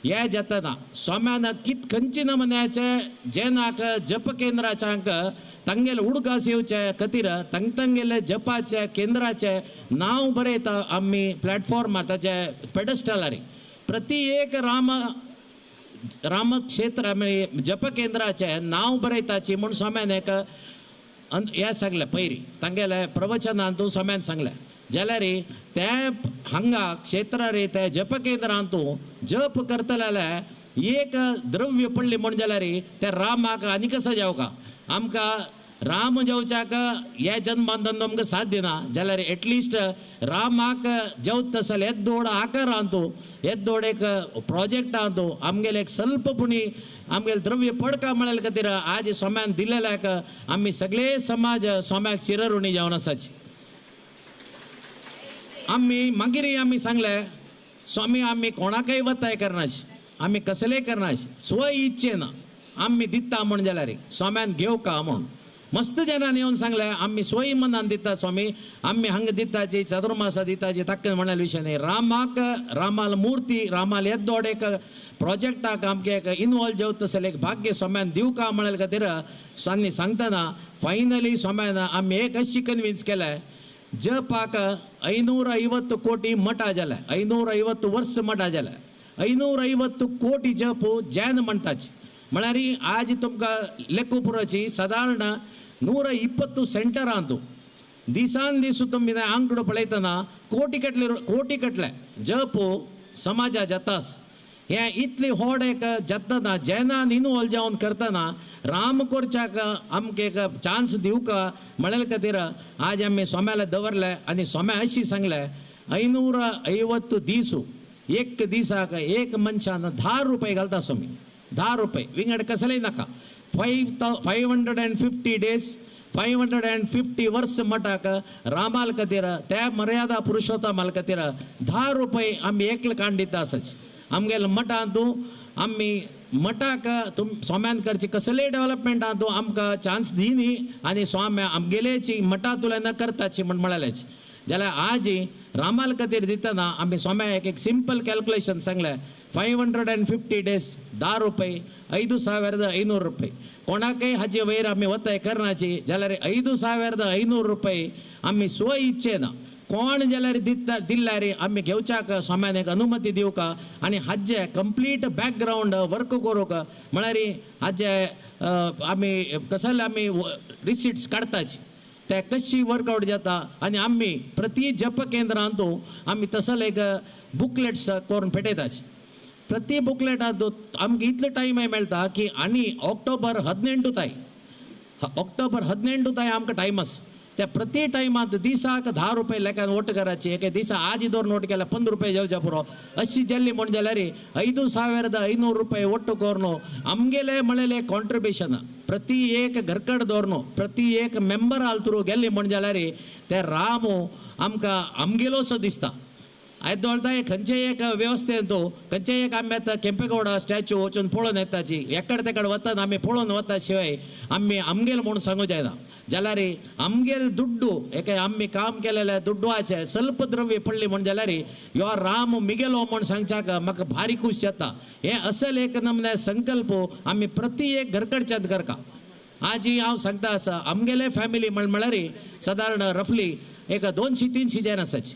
हे जातना स्वाम्यान कित खंयची नमुन्याचे जेनाक जप केंद्राच्यांक तांगेले उडगास येवचे खातीर तांग तांगेले जपाचे केंद्राचे नांव बरयता आमी प्लॅटफॉर्मार ताचे पेडस्टलारी प्रति एक राम रामक्षेत्र म्हणजे जप केंद्राचे नांव बरयताची म्हूण स्वाम्यान एक हें सांगलें पयरी तांगेले प्रवचनांतू स्वाम्यान सांगलें. जाल्यार ते हांगा क्षेत्रार ते जप केंद्रांतू जप करतले एक द्रव्य पडली म्हूण जाल्यार ते रामाक आनी कसो जावका आमकां राम जेवच्याक हे जन्मान आमकां साथ दिना जाल्यार एटलिस्ट रामाक जेवता जाल्यार येद्दोड आकारांतू येद्दोड एक प्रोजेक्टांतू आमगेले एक स्वल्प पुणी आमगेले द्रव्य पडका म्हळ्यार खातीर आज स्वाम्यान दिलेल्याक आमी सगळे समाज स्वाम्याक चिरऋणी जावन आसाची. आमी मागीर आमी सांगले स्वामी आमी कोणाकय वताय करनाश आमी कसलेय करनाश स्व इच्छेन आमी दिता म्हूण जाल्यार स्वाम्यान घेवका म्हूण मस्त जणांनी येवन सांगलें आमी स्वय मनान दिता स्वामी आमी हांगा दिताची चतुर्मासा दिताची ताका म्हणाले विशय न्ही. रामाक रामाल मूर्ती रामाल येद्दोड एक प्रोजेक्टाक आमकां एक इनवॉल्व जावं तसलें एक भाग्य स्वाम्यान दिवका म्हळ्यार खातीर स्वामी सांगतना फायनली स्वाम्यान आमी एक अशी कन्विन्स केलें जपाक 550 कोटी मठ जाले 550 वर्स मठ जाले 550 कोटी जप जैन म्हणटाची म्हळ्यार आज तुमकां लेखू पुरोची सादारण 120 सेंटरांतू दिसान दीस तुमी आंकडो पळयतना कोटी कटले कोटी कटले जप समाजा जातास हें इतली होड एक जातना जैनान इनवॉल्व जावन करतना राम कोरच्याक आमकां एक चान्स दिवका म्हळ्यार खातीर आज आमी स्वाम्याला दवरले आनी स्वाम्या अशी सांगले 550 दीस एक दिसाक एक मनशान 10 रुपये घालता स्वामी 10 रुपये विंगड कसलेय नाका 550 डेज 550 वर्स मठाक रामाल खातीर त्या मर्यादा पुरुषोत्तमाल खातीर 10 रुपये आमी एकले काण दिता आसाची. आमगेले मठांतू आमी मठाक तुम स्वाम्यान करची कसलेय डेव्हलपमेंटांतू आमकां चान्स दिनी आनी स्वाम्या आमगेलेची मठांतुल्यान करताची म्हण म्हळ्याची. जाल्यार आज रामाल खातीर दितना आमी स्वाम्या एक एक सिंपल कॅल्क्युलेशन सांगलें 550 डेज 10 रुपये 5500 रुपये कोणाकय हाचे वयर आमी वताय करनाची जाल्यार 5500 रुपये आमी स्व इच्छेन कोण जाल्यार दिता दिल्यार आमी घेवच्याक स्वाम्यान एक अनुमती दिवका आनी हाजे कंप्लीट बॅकग्रावंड वर्क करूंक म्हळ्यार हाजे आमी कसले आमी रिसिट्स काडटाची ते कशी वर्कआउट जाता आनी आमी प्रति जप केंद्रांतू आमी तसले एक बुकलेट्स करून पेटयताची. प्रति बुकलेटांत आमकां इतलो टायम मेळटा की आनी ऑक्टोबर 18 ताय ऑक्टोबर 18 ताय आमकां टायम आसा. त्या प्रति टायमांत दिसाक 10 रुपये लेखान वोट करायची एके दिसा आज दोन नोट केल्या 15 रुपये जेवच्या पुरो अशी जाल्ली म्हण जाल्यार 5500 रुपये ಒಟ್ಟು करून आमगेले म्हणलेले कॉन्ट्रिब्युशन प्रति एक घरकड दवरनो प्रति एक मेंबर आलतुरू गेल्ली म्हण जाल्यार ते रामू आमकां आमगेलोसो दिसता. आयज दवरता खंयचे एक वेवस्थेंत खंयचे एक आमी आतां केंपेगौडा स्टॅच्यू वचून पळोवन येताची एकड तेकड वतना आमी पळोवन वता शिवाय आमी आमगेल म्हूण सांगू जायना. जाल्यार आमगेल दुड्डू एके आमी काम केलेले दुड्डुवाचे स्वल्प द्रव्य पडली म्हण जाल्यार यो राम मिगेलो म्हूण सांगच्याक म्हाका भारी खूश जाता. हे असल एक नमने संकल्प आमी प्रति एक घरकडच्यात करका. आजी हांव सांगता आसा आमगेले फॅमिली म्हण म्हळ्यार सादारण रफली एक 200-300 जन आसाची.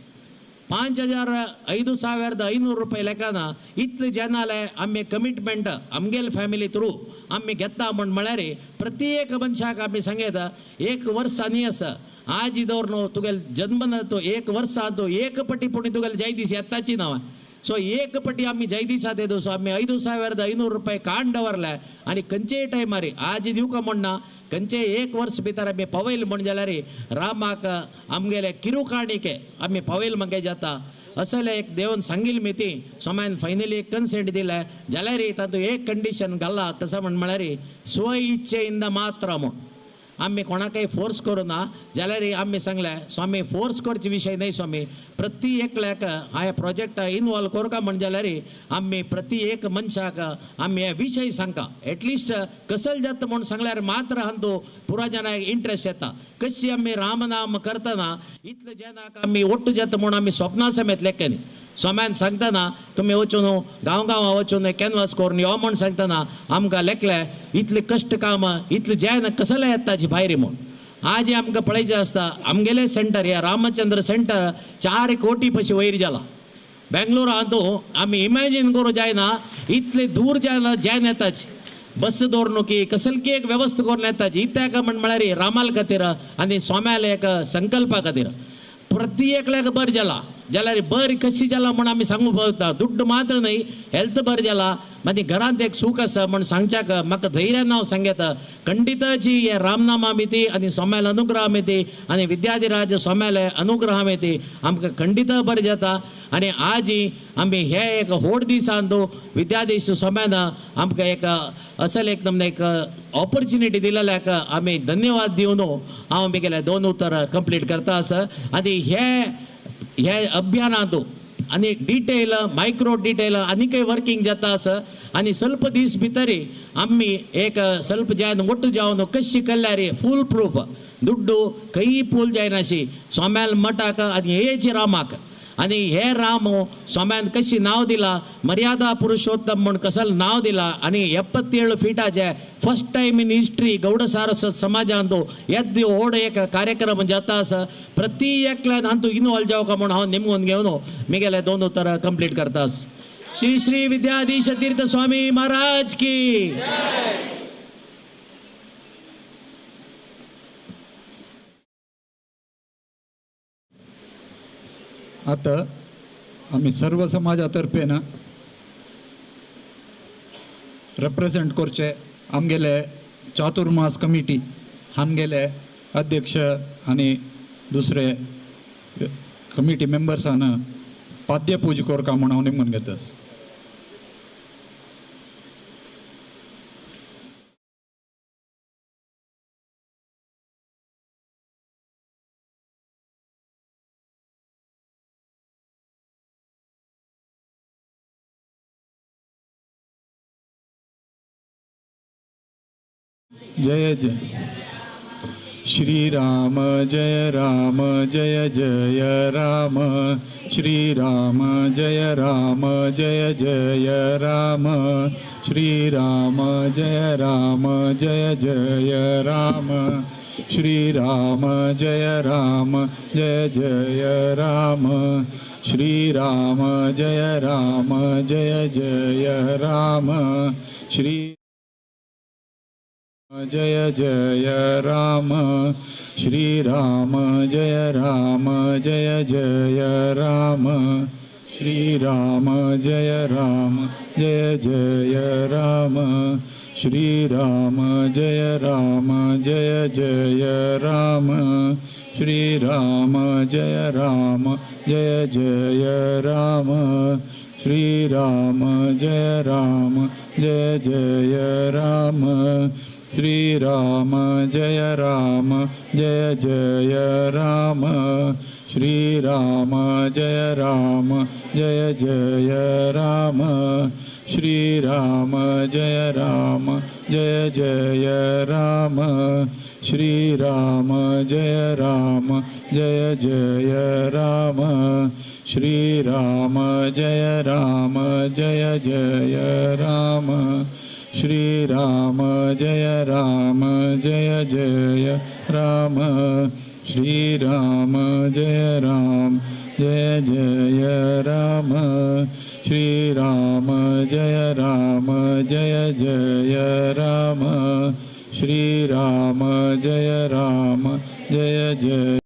5,000 5,500 रुपये लेखाना इतले जनाले आमी कमिटमेंट आमगेल फॅमिली थ्रू आमी घेता म्हण म्हळ्यार प्रत्येक मनशाक आमी सांगता एक वर्स आनी आसा आज दवर तुगेल जन्मना तो एक वर्सा तो एक पटी पुणी तुगेल जय दीस येताची नांव. सो एक पटी आमी जय दिसा ते सो आमी 5,500 रुपये काण दवरले आनी खंयचेय टायमार आज दिवका म्हणना खंयचे एक वर्स भितर आमी पावयल म्हण जाल्यार रामाक आमगेले किरुकाणिके आमी पावयल मगे जाता. असले एक देवन सांगिल मी ती सोमायन फायनली एक कन्सेंट दिले जाल्यार तातूंत एक कंडिशन घाला कसं म्हण म्हळ्यार स्व इच्छेಯಿಂದ मात्र म्हूण आमी कोणाकय फोर्स करूं ना. जाल्यार आमी सांगलें स्वामी फोर्स करचे विशय न्हय स्वामी प्रति एकल्याक ह्या प्रोजेक्टा इनवॉल्व करूंक म्हण जाल्यार आमी प्रति एक मनशाक आमी हे विशय सांगता एटलिस्ट कसल जाता म्हूण सांगल्यार मात्र हांतू पुरा जनाक इंट्रस्ट येता. कशी आमी रामनाम करतना इतले जनाक आमी ಒಟ್ಟು जाता म्हूण आमी स्वप्ना समेत लेखनी स्वाम्यान सांगतना तुमी वचून गांव गांवां वचून कॅनवास करून यो म्हूण सांगतना आमकां लेखले इतले कश्ट कामां इतले जैन कसले येताची भायर म्हूण. आज आमकां पळयचें आसता आमगेलें सेंटर ह्या रामचंद्र सेंटर 4 कोटी पशी वयर जाला बेंगलोरांत आमी इमॅजीन करूं जायना इतले दूर जायना जैन येताची बस दवरनुकी कसलकी एक वेवस्था करून येताची इत्याक म्हण म्हळ्यार रामाल खातीर आनी स्वाम्याले एक संकल्पा खातीर प्रति एकल्याक बरें जाला जाल्यार बरें कशी जाला म्हूण आमी सांगूंक पळयता दुड्ड मात्र न्हय हेल्थ बरें जाला मागीर घरांत एक सूख आसा म्हूण सांगच्याक म्हाका धैर्यान हांव सांगता खंडिताची हे रामनामा मिती आनी स्वाम्याले अनुग्रह मिती आनी विद्याधिराज स्वाम्याले अनुग्रह मिती आमकां खंडित बरें जाता. आनी आजी आमी हे एक व्हड दिसान विद्याधीश स्वाम्यान आमकां एक असल एक नमने एक ऑपॉर्च्युनिटी दिलेल्याक आमी धन्यवाद दिवन हांव मिगेले 2 उतर कंप्लीट करता आसा. आनी हे हे अभियानांत आनी डिटेल मायक्रो डिटेल आनीकय वर्किंग जाता आसा. आनी स्वल्प दीस भितर आमी एक ಸ್ವಲ್ಪ जायन ಒಟ್ಟು जावन कशी केल्यार फूल प्रूफ दुड्डू खंय पूल जायनाशी स्वाम्याल मठाक आनी हेच रामाक आनी हे राम स्वाम्यान कशी नांव दिला मर्यादा पुरुषोत्तम म्हूण कसल नांव दिला. आनी 77 फिटाचे first time in history Gowda Saraswat समाजांत येद्द व्हड एक कार्यक्रम जाता आसा प्रति एकल्यान हातूंत इनवॉल्व जावका म्हूण हांव निमगून घेवन मिगेले 2 उतरां कंप्लीट करता. श्री श्री विद्याधीश तीर्थ स्वामी महाराज की. आता आमी सर्व समाजा तर्फेन रेप्रेझेंट करचे आमगेले चातुर्मास कमिटी आमगेले अध्यक्ष आनी दुसरे कमिटी मेंबर्सान पाद्यपूजा करका म्हूण हांव निमून घेतास. जय जय श्री राम जय राम जय जय राम श्री राम जय राम जय जय राम श्री राम जय राम जय जय राम श्री राम जय राम जय जय राम श्री राम जय राम जय जय राम श्री जय जय राम श्री राम जय राम जय जय राम श्री राम जय राम जय जय राम श्री राम जय राम जय जय राम श्री राम जय राम जय जय राम श्री राम जय राम जय जय राम. श्री राम जय राम जय जय राम। श्री राम जय राम जय जय राम। श्री राम जय राम जय जय राम। श्री राम जय राम जय जय राम। श्री राम जय राम जय जय राम। श्री राम जय राम जय जय राम। श्री राम जय राम जय जय राम। श्री राम जय राम जय जय राम। श्री राम जय राम जय जय।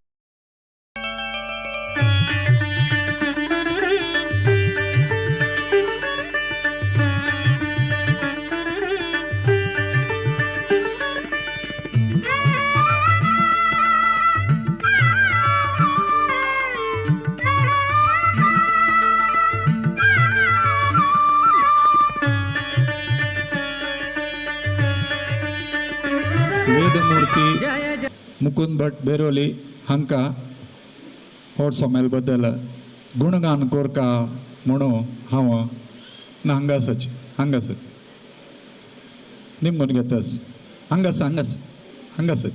वेदमूर्ती मुकुंद भट बेरोली हांकां होड सोमेल बद्दल गुणगान कोरका म्हणून हांव ना हांगासच हांगासच निमगून घेतस हांगास हांगास हांगासच।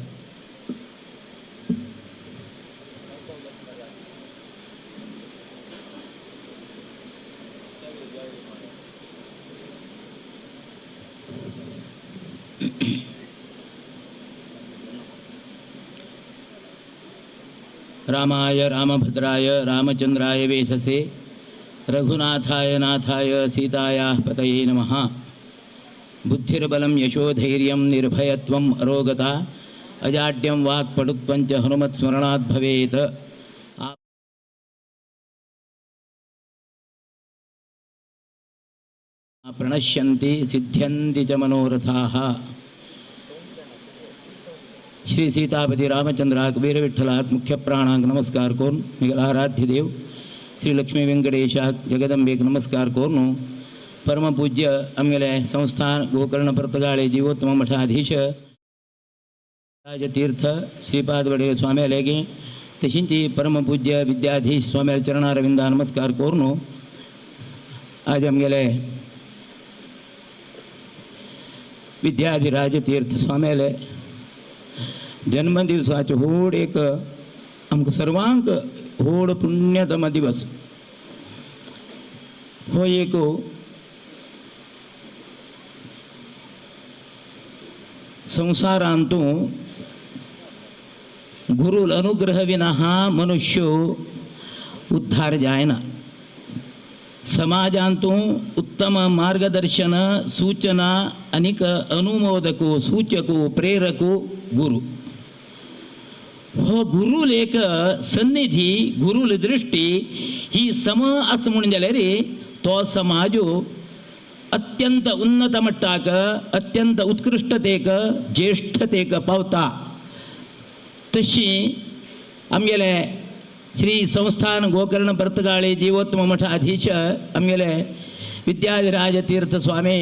रामाय रामभद्राय रामचंद्राय वेधसे रघुनाथाय नाथाय सीतायाः पतये नमः। बुद्धिर्बलं यशोधैर्यं निर्भयत्वम् अरोगता अजाड्यं वाक्पटुत्वं च हनुमत्स्मरणात् भवेत्। प्रणश्यन्ति सिद्ध्यन्ति च मनोरथाः। श्री सीतापति रामचंद्राक वीरविठ्ठलाक मुख्य प्राणांक नमस्कार कोरून मिगल आराध्य देव श्री लक्ष्मी वेंकटेशाक जगदंबेक नमस्कार कोरून परमपूज्य आमगेले संस्थान गोकर्ण पर्तगाळे जीवोत्तम मठाधीश राजतीर्थ श्रीपाद वडे स्वाम्यालेगी तशींची परमपूज्य विद्याधीश स्वाम्या चरणारविंदा नमस्कार कोरून आज आमगेले विद्याधिराज तीर्थ स्वाम्याले जन्मदिवसाचे होड एक आमकां सर्वांक होड पुण्यतम दिवस हो एक संसारांतु गुरुल अनुग्रह विना हा मनुष्य उद्धार जायना। समाजांतु उत्तम मार्गदर्शन सूचना अनेक अनुमोदको सूचको प्रेरको गुरु हो गुरुल एक सन्निधी गुरुल दृष्टी ही सम असं म्हणून जाल्यार तो समाज अत्यंत उन्नत मट्टाक अत्यंत उत्कृष्टतेक ज्येष्ठतेक पावता। तशी आमगेले श्री संस्थान गोकर्ण पर्तगाळे जीवोत्तम मठाधीश आमगेले विद्याधिराज तीर्थ स्वामी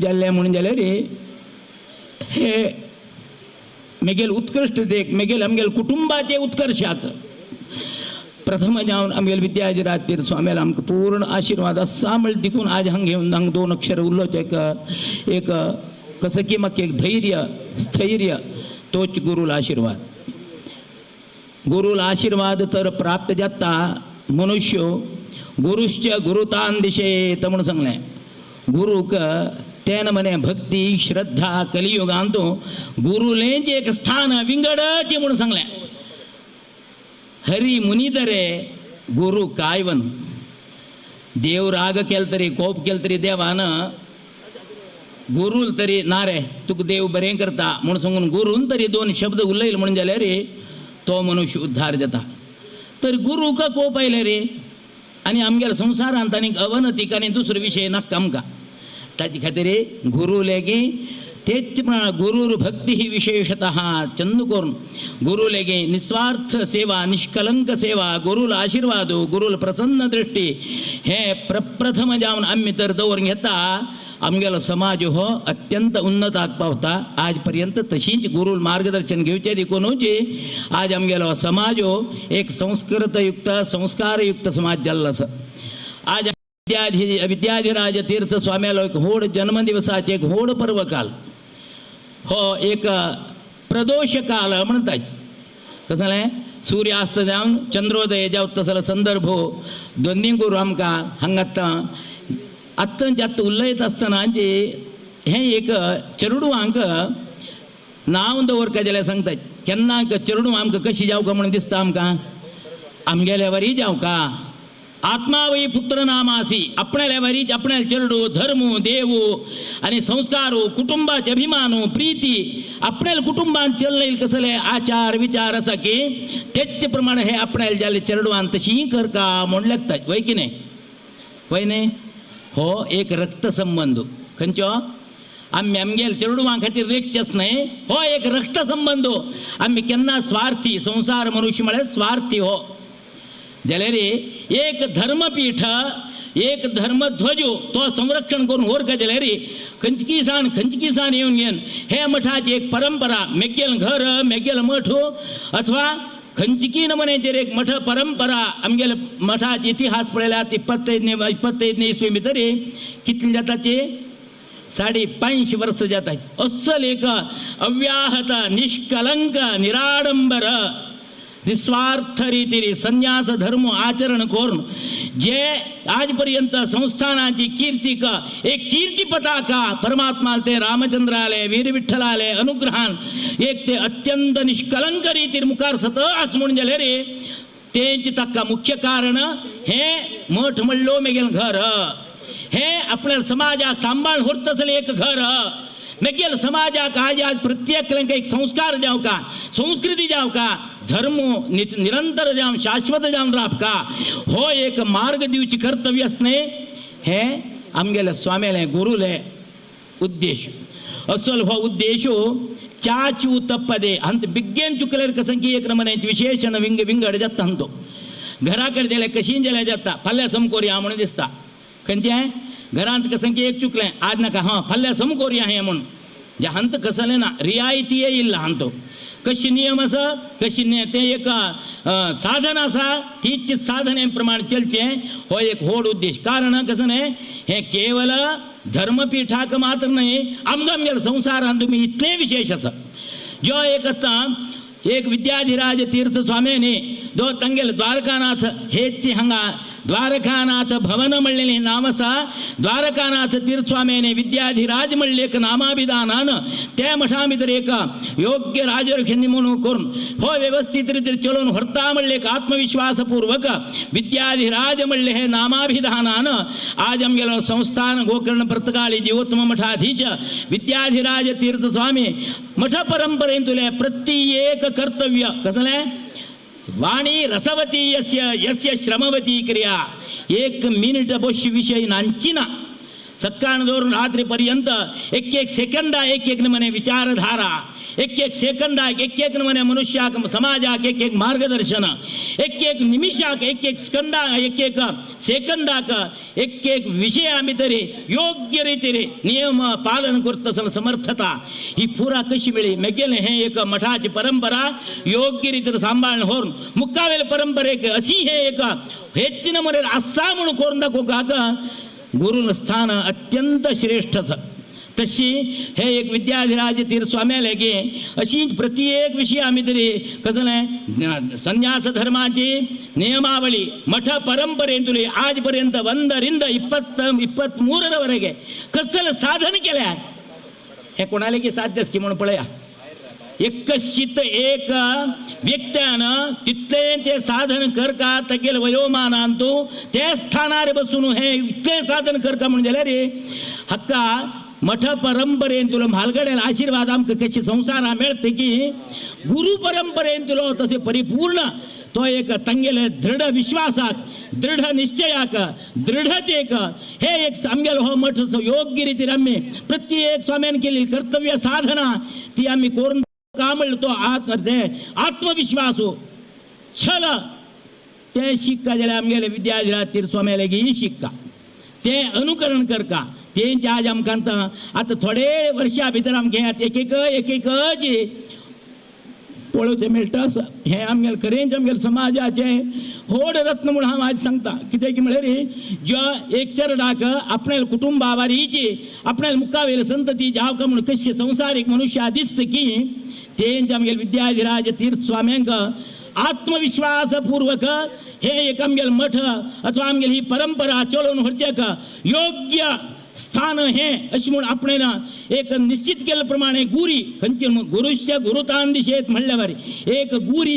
जाल्ले म्हणून जाल्यार हे मेगेल उत्कृष्टतेक मेगेल आमगेल कुटुंबाचे उत्कर्षाक प्रथम जावन आमगेल विद्याधिराज तीर्थ स्वाम्याला आमकां पूर्ण आशीर्वाद आसा म्हळ्यार देखून आज हांगा घेवन हांगा दोन अक्षर उरलोच एक एक कसं की म्हाका एक धैर्य स्थैर्य तोच गुरुल आशीर्वाद। गुरुल आशीर्वाद तर प्राप्त जाता मनुष्य गुरुश्च गुरुतान दिशेत म्हणून सांगलें। गुरुक तेन मने भक्ती श्रद्धा कलियुगांतु गुरुलेंच एक स्थान विंगडचे म्हणून सांगलें। हरी मुनिदरे गुरु कायवन देव राग केल तरी कोप केल तरी देवान गुरुल तरी ना रे तुका देव बरें करता म्हणून सांगून गुरून तरी दोन शब्द उलयल म्हणून जाल्यार रे तो मनुष्य उद्धार जाता। तर गुरुक कोप आयले रे आनी आमगेल्या संवसारांत आनीक अवनतीक आनी दुसरो विशय नाका आमकां। ताजे खातीर गुरु लेगी तेच प्रमाण गुरूर भक्ती ही विशेषतः चंद करून गुरुलेगे निस्वार्थ सेवा, निष्कलंक सेवा, गुरुल आशीर्वाद, गुरुल प्रसन्न दृष्टी हे प्रप्रथम जावन आमी तर दवरून घेता आमगेलो समाज हो अत्यंत उन्नताक पावता. आज पर्यंत तशीच गुरुल मार्गदर्शन घेवचें देखूनच आज आमगेलो समाज हो एक संस्कृतयुक्त संस्कारयुक्त समाज जाल्लो आसा. आज विद्याधिराज तीर्थ स्वाम्यालो एक व्हड जन्मदिवसाचे एक व्हड पर्वकाल हो एक प्रदोष काल म्हणतात. कसं जालें सूर्यास्त जावन चंद्रोदय जावता तसलो संदर्भ दोन्ही गुरू आमकां हांगा आतां आत्तांचे आत्तां उलयता आसतना जे हें एक चेडवांक नांव दवरका जाल्यार सांगतात केन्ना चेडूं आमकां कशी जावका म्हणून दिसता आमकां आमगेल्या वरी जावका. आत्मा वै पुत्र नामासी आपणाल्या वरीच आपणाले चेडू धर्म देव आनी संस्कार कुटुंबाचे अभिमान प्रीती आपणाल्या कुटुंबान चल्ले कसले आचार विचार आसा की तेच प्रमाणे हे आपणाले जाले चेडवान तशी करका म्हूण लागता वय की न्ही वय न्ही. हो एक रक्तसंबंध खंयचो आमी आमगेल चेडवां खातीर लेखचेच न्हय, हो एक रक्तसंबंध. आमी केन्ना स्वार्थी संसार मनुष्य म्हळ्यार स्वार्थी हो जाल्यार एक धर्मपीठ एक धर्मध्वज तो संरक्षण करून व्हरका जाल्यार खंयची सान खंयची सान येवन घेवन हे मठाची एक परंपरा मेगेल घर मेगेल मठ अथवा खंयची नमुन्याचेर एक मठ परंपरा आमगेले मठाचे इतिहास पळयल्यार 25ने इसवी भितर कितली जाता ती 550 वर्स जाता. अस्सल एक अव्याहत निष्कलंक निराडंबर निस्वार्थ रीतीने संन्यास धर्म आचरण करून जे आजपर्यंत संस्थानाची कीर्ती एक कीर्ती पताका परमात्मा ते रामचंद्राले वीर विठ्ठलाले अनुग्रहान एक ते अत्यंत निष्कलंक रीतीन मुखार सतत आस म्हणून जाल्यार रे तेंच ताका मुख्य कारण हे मठ म्हणलो मेगेल घर हे आपल्या समाजाक सांबाळ व्हरतसलें एक घर मेगेल समाजाक आज आज प्रत्येक एक संस्कार जावका संस्कृती जावका धर्म निरंतर जावन शाश्वत जावन राबका हो एक मार्ग दिवची कर्तव्य आसने हे आमगेले स्वाम्याले गुरुले उद्देश. असल हो उद्देश ಚಾಚು ತಪ್ಪದೆ ಅಂತ बिग्गेन चुकल्यार कसं की एक नमुन्याची विशेषण विंग विंगड जाता अंतो घरा कडेन जाल्यार कशीं जाल्यार जाता फाल्यां सम करुया म्हणून दिसता खंयचें घरांत कसं की एक चुकलें आज नाका हां फाल्यां सम करुया हें म्हणून जे हंत कसलें ना रियायतीय इल्ला हंतो कशी नियम आसा कशी तें एक साधन आसा तीच साधने प्रमाण चलचें हो एक व्हड उद्देश. कारण कसं न्हय हें केवल धर्मपीठाक मात्र न्हय आमकां आमगेल्या संवसारांत तुमी इतलें विशेश आसा. जो एक आतां एक विद्याधिराज तीर्थ स्वाम्यांनी जो तांगेले द्वारकानाथ हेच हांगा द्वारकानाथ भवन म्हणलेलें नांव आसा. द्वारकानाथ तीर्थ स्वाम्यांनी विद्याधिराज म्हणलें एक नामाभिधानान त्या मठा भितर एक योग्य राजर्षी नेमणूक करून हो वेवस्थीत रितीन चलोवन व्हरता म्हणलें एक आत्मविश्वासपूर्वक विद्याधिराज म्हणलें हे नामाभिधानान आज आमगेलो संस्थान गोकर्ण पर्तगाळी जीवोत्तम मठाधीश विद्याधिराज तीर्थ स्वामी मठ परंपरेंतुले प्रत्येक कर्तव्य कसलें वाणी रसवती यस्य यस्य श्रमवती क्रिया एक मिनिट बोशी विषय नांची ना सकाळ दवरून रात्री पर्यंत एक एक सेकंदा एक एक नमने विचारधारा एक एक सेकंदाक एक एक नमने मनुष्याक समाजाक एक एक मार्गदर्शन एक एक निमिषाक एक एक स्कंदा एक एक सेकंदाक एक एक विषया भितर योग्य रीतीने नियम पालन करता समर्थता ही पुरा कशी मेळ्ळी मेगेलें हें एक मठाची परंपरा योग्य रीतीन सांबाळून व्हरून मुखावेले परंपरेक अशी हे एक हेच नमुने आसा म्हणून करून दाखोवपाक गुरून स्थान अत्यंत श्रेष्ठ आसा. तशी हे एक विद्याधिराज तीर्थ स्वाम्याले की अशी प्रत्येक विषय आमी तरी कसलें संन्यास धर्माची नियमावली मठ परंपरेंतुली आजपर्यंत ಒಂದರಿಂದ 23ರವರೆಗೆ कसलं साधन केल्या हे कोणाले साध्यच की म्हणून पळया. एकश्चित एक व्यक्त्यान तितलें ते साधन करका तगेल वयोमानान तूं ते स्थानार बसून हे इतलें साधन करका म्हणून जाल्यार रे हक्का मठ परंपरेन तुला म्हालगड्यान आशीर्वाद आमकां कशी संवसारा मेळता की गुरु परंपरेन तुला तशें परिपूर्ण तो एक तंगेले दृढ विश्वासाक, दृढ निश्चयाक, दृढतेक हे एक आमगेलो हो मठ योग्य रितीन आमी प्रत्येक स्वाम्यान केलेली कर्तव्य साधना ती आमी करून का म्हणलं तो आत्म ते आत्मविश्वासो छल ते शिक्का जाल्यार आमगेले विद्याधिराज स्वाम्याले ही शिक्का ते अनुकरण करका तेंचे आज आमकां आतां थोडे वर्षा भितर आमकां एक एक एक एकच पळोवचें मेळटा आसा. हें आमगेलें खरेंच आमगेलें समाजाचें व्हड रत्न म्हूण हांव आज सांगता. कित्याक म्हळ्यार ज्या एक चरडाक आपणाल्या कुटुंबा वारीची आपणाल्या मुखावेले संतती जावका म्हूण कशें संवसारीक मनुष्या दिसता की तेंच आमगेले विद्याधिराज तीर्थ स्वाम्यांक आत्मविश्वासपूर्वक हे एक आमगेले मठ अथवा आमगेली ही परंपरा चलोवन व्हरचेक योग्य स्थान हे अशें म्हूण आपणें एक निश्चित केल्ले प्रमाणे गुरी खंयची गुरुश्य गुरुतान दिशेत म्हणल्यार बरी एक गुरी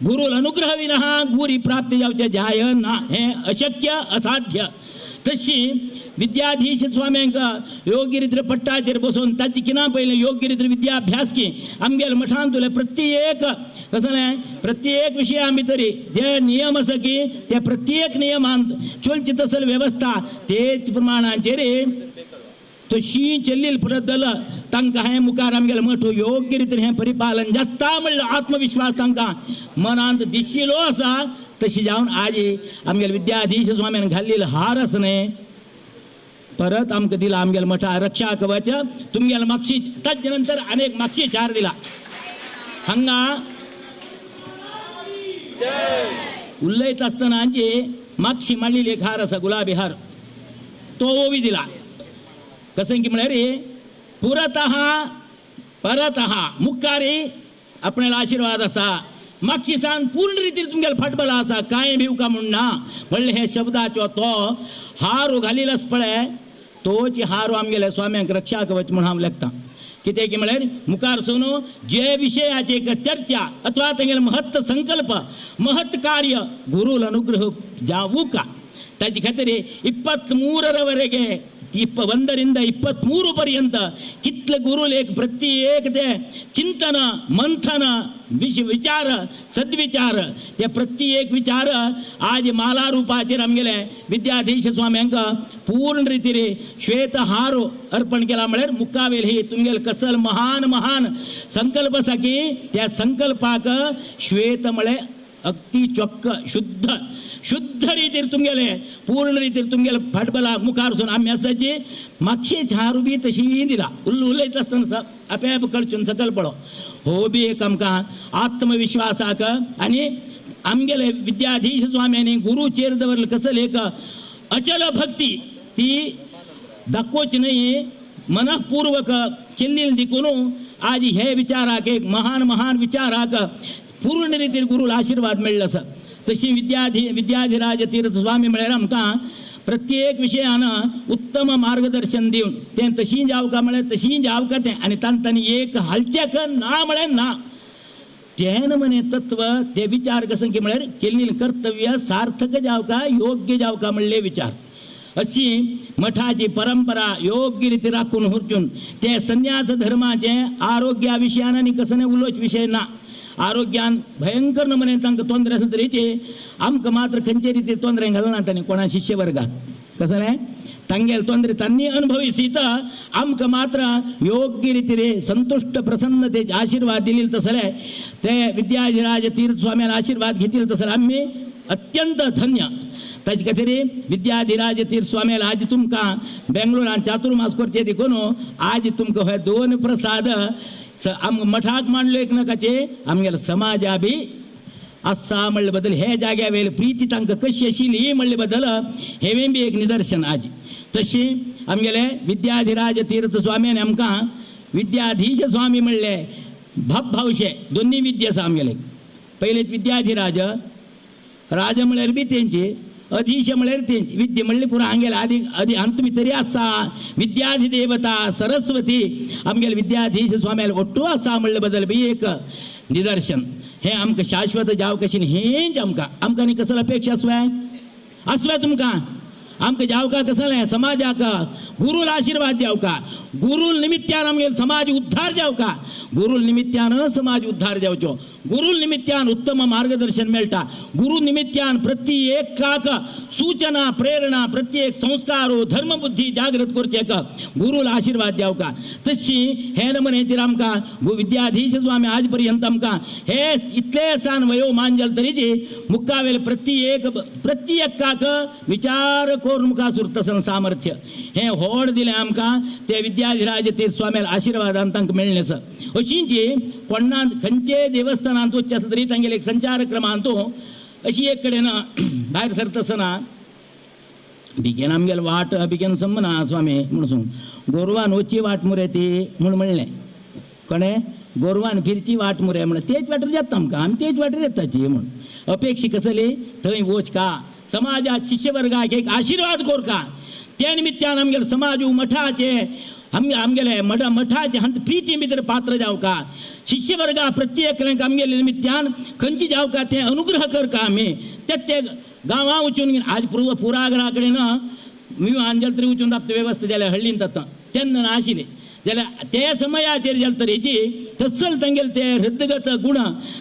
गुरुल अनुग्रह विना गुरी प्राप्त जावचे जाय ना, हें अशक्य असाध्य. तशी विद्याधीश स्वाम्यांक योग्य रितीन पट्टाचेर बसून ताची किना पयलें योग्य रितीन विद्याभ्यास की आमगेले मठांतले प्रत्येक कसलें प्रत्येक विशया भितरी जे नियम आसा की ते प्रत्येक नियमान चलची तसल वेवस्था तेच प्रमाणाचेर तशी चल्ली परत तांकां हें मुखार आमगेलें मठ योग्य रितीन हें परिपालन जाता म्हणल्यार आत्मविश्वास तांकां मनांत दिशिल्लो आसा. तशी जावन आज आमगेले विद्याधीश स्वाम्यान घाल्लेलो हार आसा न्हय परत आमकां दिला आमगेले मठा रक्षा कवच तुमगेले मागशी ताजे नंतर अनेक मागशी चार दिला. हांगा उलयता आसतना आमची मागशी मांडलेली एक हार आसा गुलाबी हार तो बी दिला. कसं की म्हळ्यार पुरतः परतः मुखारी आपणाला आशीर्वाद आसा मागशी सान पूर्ण रितीन तुमगेले फाटबळ आसा कांय भिवका म्हूण ना म्हणले हे शब्दाचो तो हार घालिलच पळय तोच हार आमगेले स्वाम्यांक रक्षा कवच म्हूण हांव लेखता. कितें की म्हळ्यार मुखार सून जे विशयाची एक चर्चा अथवा तेंगेले महत्व संकल्प महत्व कार्य गुरुल अनुग्रह जावूका ताजे खातीर 23ರವರೆಗೆ 1ರಿಂದ 23 पर्यंत कितले गुरुल एक प्रत्येक ते चिंतन मंथन विचार सद्विचार ते प्रत्येक विचार आज माला रूपाचेर आमगेले विद्याधीश स्वाम्यांक पूर्ण रितीन श्वेत हार अर्पण केला. म्हळ्यार मुखावेल ही तुमगेले कसल महान महान संकल्प आसा की त्या संकल्पाक श्वेत म्हळ्यार अगदी चोक्क शुद्ध शुद्ध रितीर तुमगेले पूर्ण रितीर तुमगेले फाटबला मुखार वचून आमी आसाची मातशेच हार बी तशी दिला उलयता आसतना आपे कडसून सकयल पडो हो बी एक आमकां आत्मविश्वासाक आनी आमगेले विद्याधीश स्वाम्यांनी गुरुचेर दवरले कसले एक अचल भक्ती ती दाखोवची न्हय मनपूर्वक केल्ली देखून आज हे विचाराक एक महान महान विचाराक पूर्ण रितीन गुरुला आशीर्वाद मेळ्ळो आसा. तशी विद्याधिराज तीर्थ स्वामी म्हळ्यार आमकां प्रत्येक विशयान उत्तम मार्गदर्शन दिवन तें तशी जावका म्हळ्यार तशी जावका तें आनी तांकां एक हालचेक ना म्हळ्यार ना तेन मने तत्व ते विचार कसं की म्हळ्यार केल्ली कर्तव्य सार्थक जावका योग्य जावका म्हणले विचार अशी मठाची परंपरा योग्य रिती राखून हुरचून ते संन्यास धर्माचे आरोग्या विशयान आनी कसं उलोवच विशय ना. आरोग्यान भयंकर नमुने तांकां तोंदरे आसा तरीचे आमकां मात्र खंयचे रितीर तोंदरे घालना तांणी कोणा शिष्य वर्गाक कसं न्हय तांगेले तोंदरे तांणी अनुभविसीत आमकां मात्र योग्य रितीर संतुष्ट प्रसन्नतेचे आशीर्वाद दिले तसले ते विद्याधिराज तीर्थ स्वाम्याला आशीर्वाद घेतील तसले आम्ही अत्यंत धन्य. ताजे खातीर विद्याधिराज तीर्थ स्वाम्याला आज तुमकां बेंगलोरान चातुर्मास करचे देखून आज तुमकां हे दोन प्रसाद आम मठाक मांडलो एक नकाचे आमगेले समाजा बी आसा म्हणले बदल हे जाग्या वयली प्रिती तांकां कशी आशिल्ली म्हणले बदल हेवें बी एक निदर्शन आज. तशी आमगेले विद्याधिराज तीर्थ स्वाम्यान आमकां विद्याधीश स्वामी म्हणले भाप भावशे दोन्ही विद्या आसा आमगेले. पयलेच विद्याधिराज राज म्हळ्यार बी तेंची अधीश म्हळ्यार तेंची विद्या म्हणली पुरा आमगेले आदी आदी अंत भितरी आसा विद्याधिदेवता सरस्वती आमगेले विद्याधीश स्वाम्याले ಒಟ್ಟು आसा म्हणले बदल बी एक निदर्शन. हे आमकां शाश्वत जावं कशी हेंच आमकां आमकां न्ही कसल अपेक्षा आसवाय आसवाय तुमकां आमकां जावका कसलें समाजाक गुरुल आशीर्वाद जावका गुरुल निमित्यान आमगेले समाज उद्धार उद्धार जावका. गुरु निमित्यान समाज उद्धार जावचो, गुरु निमित्यान उत्तम मार्गदर्शन मेळटा, गुरु निमित्यान प्रत्येकाक सूचना प्रेरणा प्रत्येक संस्कार धर्मबुद्धी जागृत करचेक गुरुला आशीर्वाद जावका. तशी हे नमनेचेर आमकां विद्याधीश स्वामी आज पर्यंत आमकां हे इतले सान वयोमान जालें तरीची मुखावेले प्रत्येक प्रत्येकाक विचार करून मुखार सुरता सामर्थ्य हे व्हड दिलें आमकां ते विद्याधिराज तीर्थ स्वाम्याल आशीर्वादान तांकां मेळ्ळें आसा. अशींची कोण्णा खंयचे देवस्थानांत वचचें आसलें तरी तांगेले एक संचार क्रमांत अशी एक कडेन भायर सरता आसतना बेगीन आमगेले वाट बेगीन समजना स्वामी म्हणून गोरवान वचची वाट मुरे ती म्हूण म्हणलें. कोणें गोरवान फिरची वाट मुरे म्हणून तेच वाटेर येता आमकां, आमी तेच वाटेर येताची म्हूण अपेक्षा कसली थंय वच का समाजात शिष्यवर्गाक एक आशीर्वाद कोरका. त्या निमित्तान आमगेले समाज मठाचे आमगेले मठाचे हंत प्रिती भितर पात्र जावका, शिष्यवर्गा प्रत्येक आमगेले निमित्तान खंयची जावका ते अनुग्रह करका. आमी ते गांवां वचून आज पुरागरा कडेन विमान जालें तरी वचून राबता वेवस्था जाल्या हळ्ळीन आतां तेन्ना नाशिल्ली जाल्यार ते समयाचेर जालें तरेची तसल तांगेले ते हृदगत गुण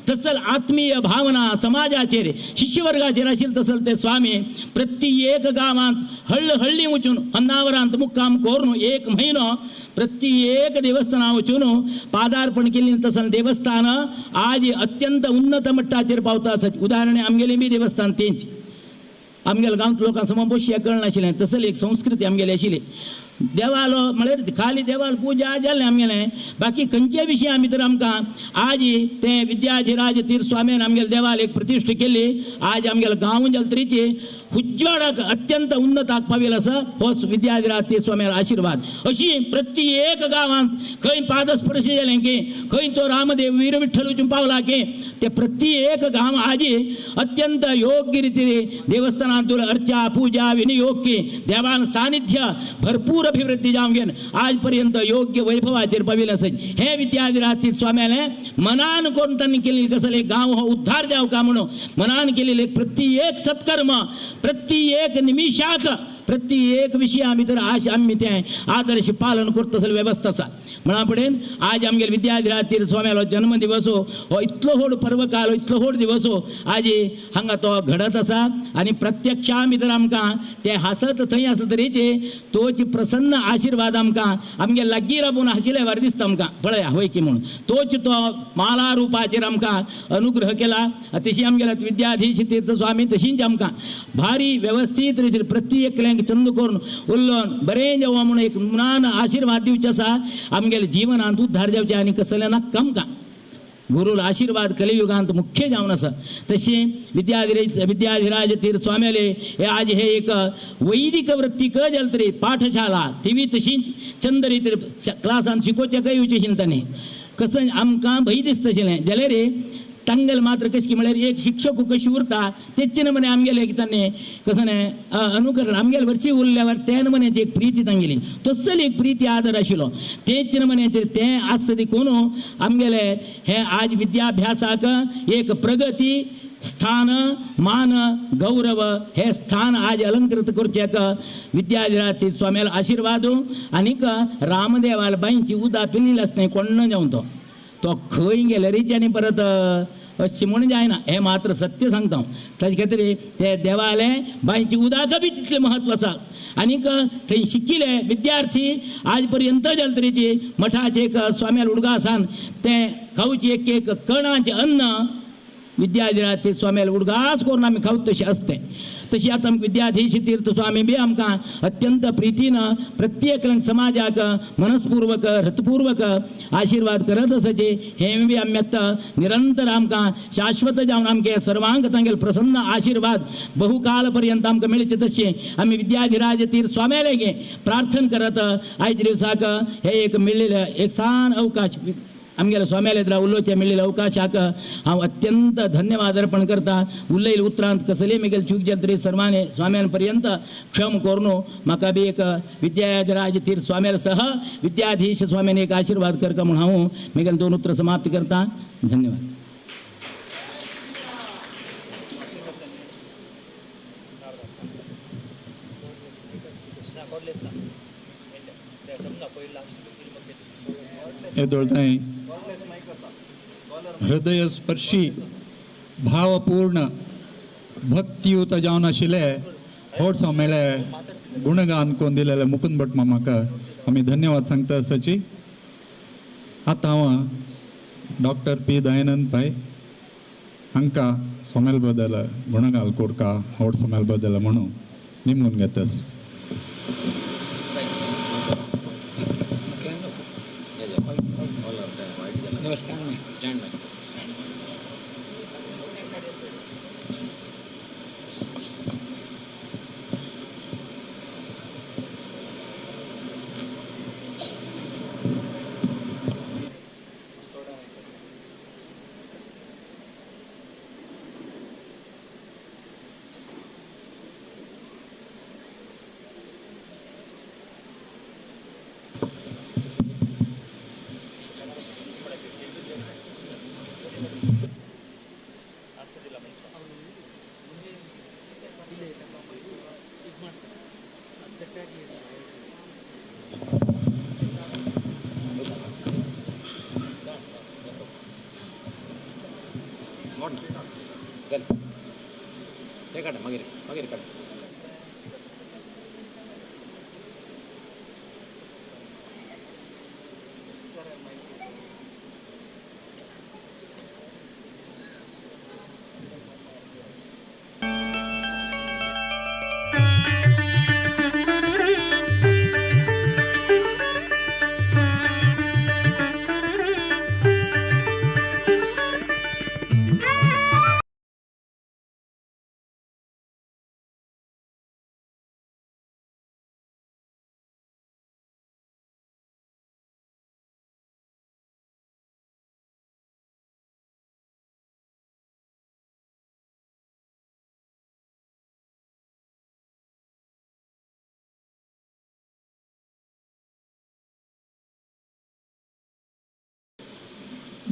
तसल आत्मीय भावना समाजाचेर शिष्यवर्गाचेर आशिल्ले तसल ते स्वामी प्रत्येक गांवांत हळ्ळ हळ्ळी वचून अन्नावरांत मुक्काम करून एक म्हयनो प्रत्येक देवस्थाना वचून पादार्पण केल्ली तसल देवस्थान आज अत्यंत उन्नत मट्टाचेर पावता आसत. उदाहरण आमगेलें बी देवस्थान तेंच आमगेल्या गांवच्या लोकांक समज बसया कळनाशिल्लें तसली एक संस्कृती आमगेली आशिल्ली. देवालो म्हळ्यार खाली देवाल पुजा जालें आमगेलें, बाकी खंयचे विशया आमी तर आमकां आज ते विद्याधिराज तीर्थ स्वामीन आमगेले देवाल एक प्रतिश्ठा केली. आज आमगेले गांव जालें तरीची उज्ज्वळाक अत्यंत उन्नताक पाविल्लो आसा हो विद्याधिराज तीर्थ स्वाम्यालो आशीर्वाद. अशी प्रत्येक गांवांत खंय पादस्पर्श जालें की खंय तो रामदेव वीर विठ्ठल वचून पावला की ते प्रत्येक गांव आज अत्यंत योग्य रितीने देवस्थानांतून अर्चा पूजा विनियोग की देवान सानिध्य भरपूर अभिवृद्धी जावन घेवन आज पर्यंत योग्य वैभवाचेर पाविल्लें आसा. हे विद्याधिराज तीर्थ स्वाम्याले मनान करून तांणी केल्ली कसले गांव हो उद्धार जावका म्हणून मनान केलेले प्रत्येक सत्कर्म प्रत्येक निमिषाक प्रत्येक विशया भितर आज आमी तें आदर्श पालन करता तसली वेवस्था आसा. म्हणा पडेन आज आमगेले विद्याधिराज तीर्थ स्वाम्यालो जन्मदिवस हो इतलो व्हड पर्वकाल इतलो व्हड दिवस आज हांगा तो घडत आसा आनी प्रत्यक्षा भितर आमकां ते हांसत थंय आसले तरीचे तोच प्रसन्न आशिर्वाद आमकां आमगे लागीं राबून हांशिल्ले वार दिसता आमकां पळया होय की म्हूण तोच तो माला रुपाचेर आमकां अनुग्रह केला. तशी आमगेल्या विद्याधीश तीर्थ स्वामी तशींच आमकां भारी वेवस्थीत रितीन प्रत्येकल्यांक चंद करून उल्लोन बरें जेवो म्हणून एक मनान आशिर्वाद दिवचे आसा आमगेले जिवनांत उद्धार जावचे आनी कसलें नाका आमकां गुरुल आशीर्वाद कलियुगांत मुख्य जावन आसा. तशी विद्याधिराज तीर्थ स्वाम्याले हे आज हे एक वैदिक वृत्तीक जालें तरी पाठशाला तिवी तशीच चंद रितीन क्लासान शिकोवचें खंय येवचें तांणी कसं आमकां भंय दिसता आशिल्लें जाल्यार तांगेले मात्र कशें म्हळ्यार एक शिक्षक कशी उरता तेच नमुने आमगेले तांणी कसं अनुकरण आमगेले वर्शी उरल्यावर त्या नमुन्याची एक प्रिती तांगेली तसली एक प्रिती आदर आशिल्लो तेच नमुन्याचेर तें आसता देखून आमगेले हे आज विद्याभ्यासाक एक प्रगती स्थान मान गौरव हे स्थान आज अलंकृत करचेक विद्याधिराज स्वाम्याला आशीर्वाद. आनीक रामदेवाल बांयची उदा पिल्ली आसता कोण्ण जावन तो तो खंय गेल्यारीच आनी परत अशें म्हूण जायना हें मात्र सत्य सांगता हांव. ताजे खातीर ते देवाले बांयची उदक बी तितलें म्हत्व आसा. आनीक थंय शिकिल्ले विद्यार्थी आज पर्यंत जाले तरीची मठाचे एक स्वाम्याल उडगासान तें खावची एक एक कणाचें अन्न विद्याधिराज तीर्थ स्वाम्याल उडगास करून आमी खावत तशें आसतें. तशी आतां आमकां विद्याधीश तीर्थ स्वामी बी आमकां अत्यंत प्रितीन प्रत्येक समाजाक मनस्पूर्वक हृतपूर्वक आशीर्वाद करत आसाचे हें बी आमी आतां निरंतर आमकां शाश्वत जावन आमगे सर्वांक तांगेले प्रसन्न आशीर्वाद बहुकाल पर्यंत आमकां मेळचे तशें आमी विद्याधिराज तीर्थ स्वाम्याले प्रार्थना करत आयज दिवसाक हे एक मेळिल्ले एक सान अवकाश आमगेल्या स्वाम्याले उलोवचे मेळिल्ल्या अवकाशाक हांव अत्यंत धन्यवाद अर्पण करता. उलयले उतरांत कसले मेगेले चूक जाली तरी सर्वांनी स्वाम्यान पर्यंत क्षम करून म्हाका बी एक विद्याधिराज तीर्थ स्वाम्याल सह विद्याधीश स्वाम्याने एक आशीर्वाद करका म्हूण हांव मेगेले दोन उतरां समाप्त करता. धन्यवाद. येदोळताय हृदयस्पर्शी भावपूर्ण भक्तियुत जावन आशिल्ले व्हड सोमेले गुणगान कोण दिलेले मुकुंद भट मामाक आमी धन्यवाद सांगता आसाची. आतां हांव डॉक्टर पी दयानंद पै हांकां सोमेल बदल गुणगाल कोरका व्हड सोमेल बदल म्हणून निमून घेतास. Stand by. ते काडा मागीर मागीर काडा.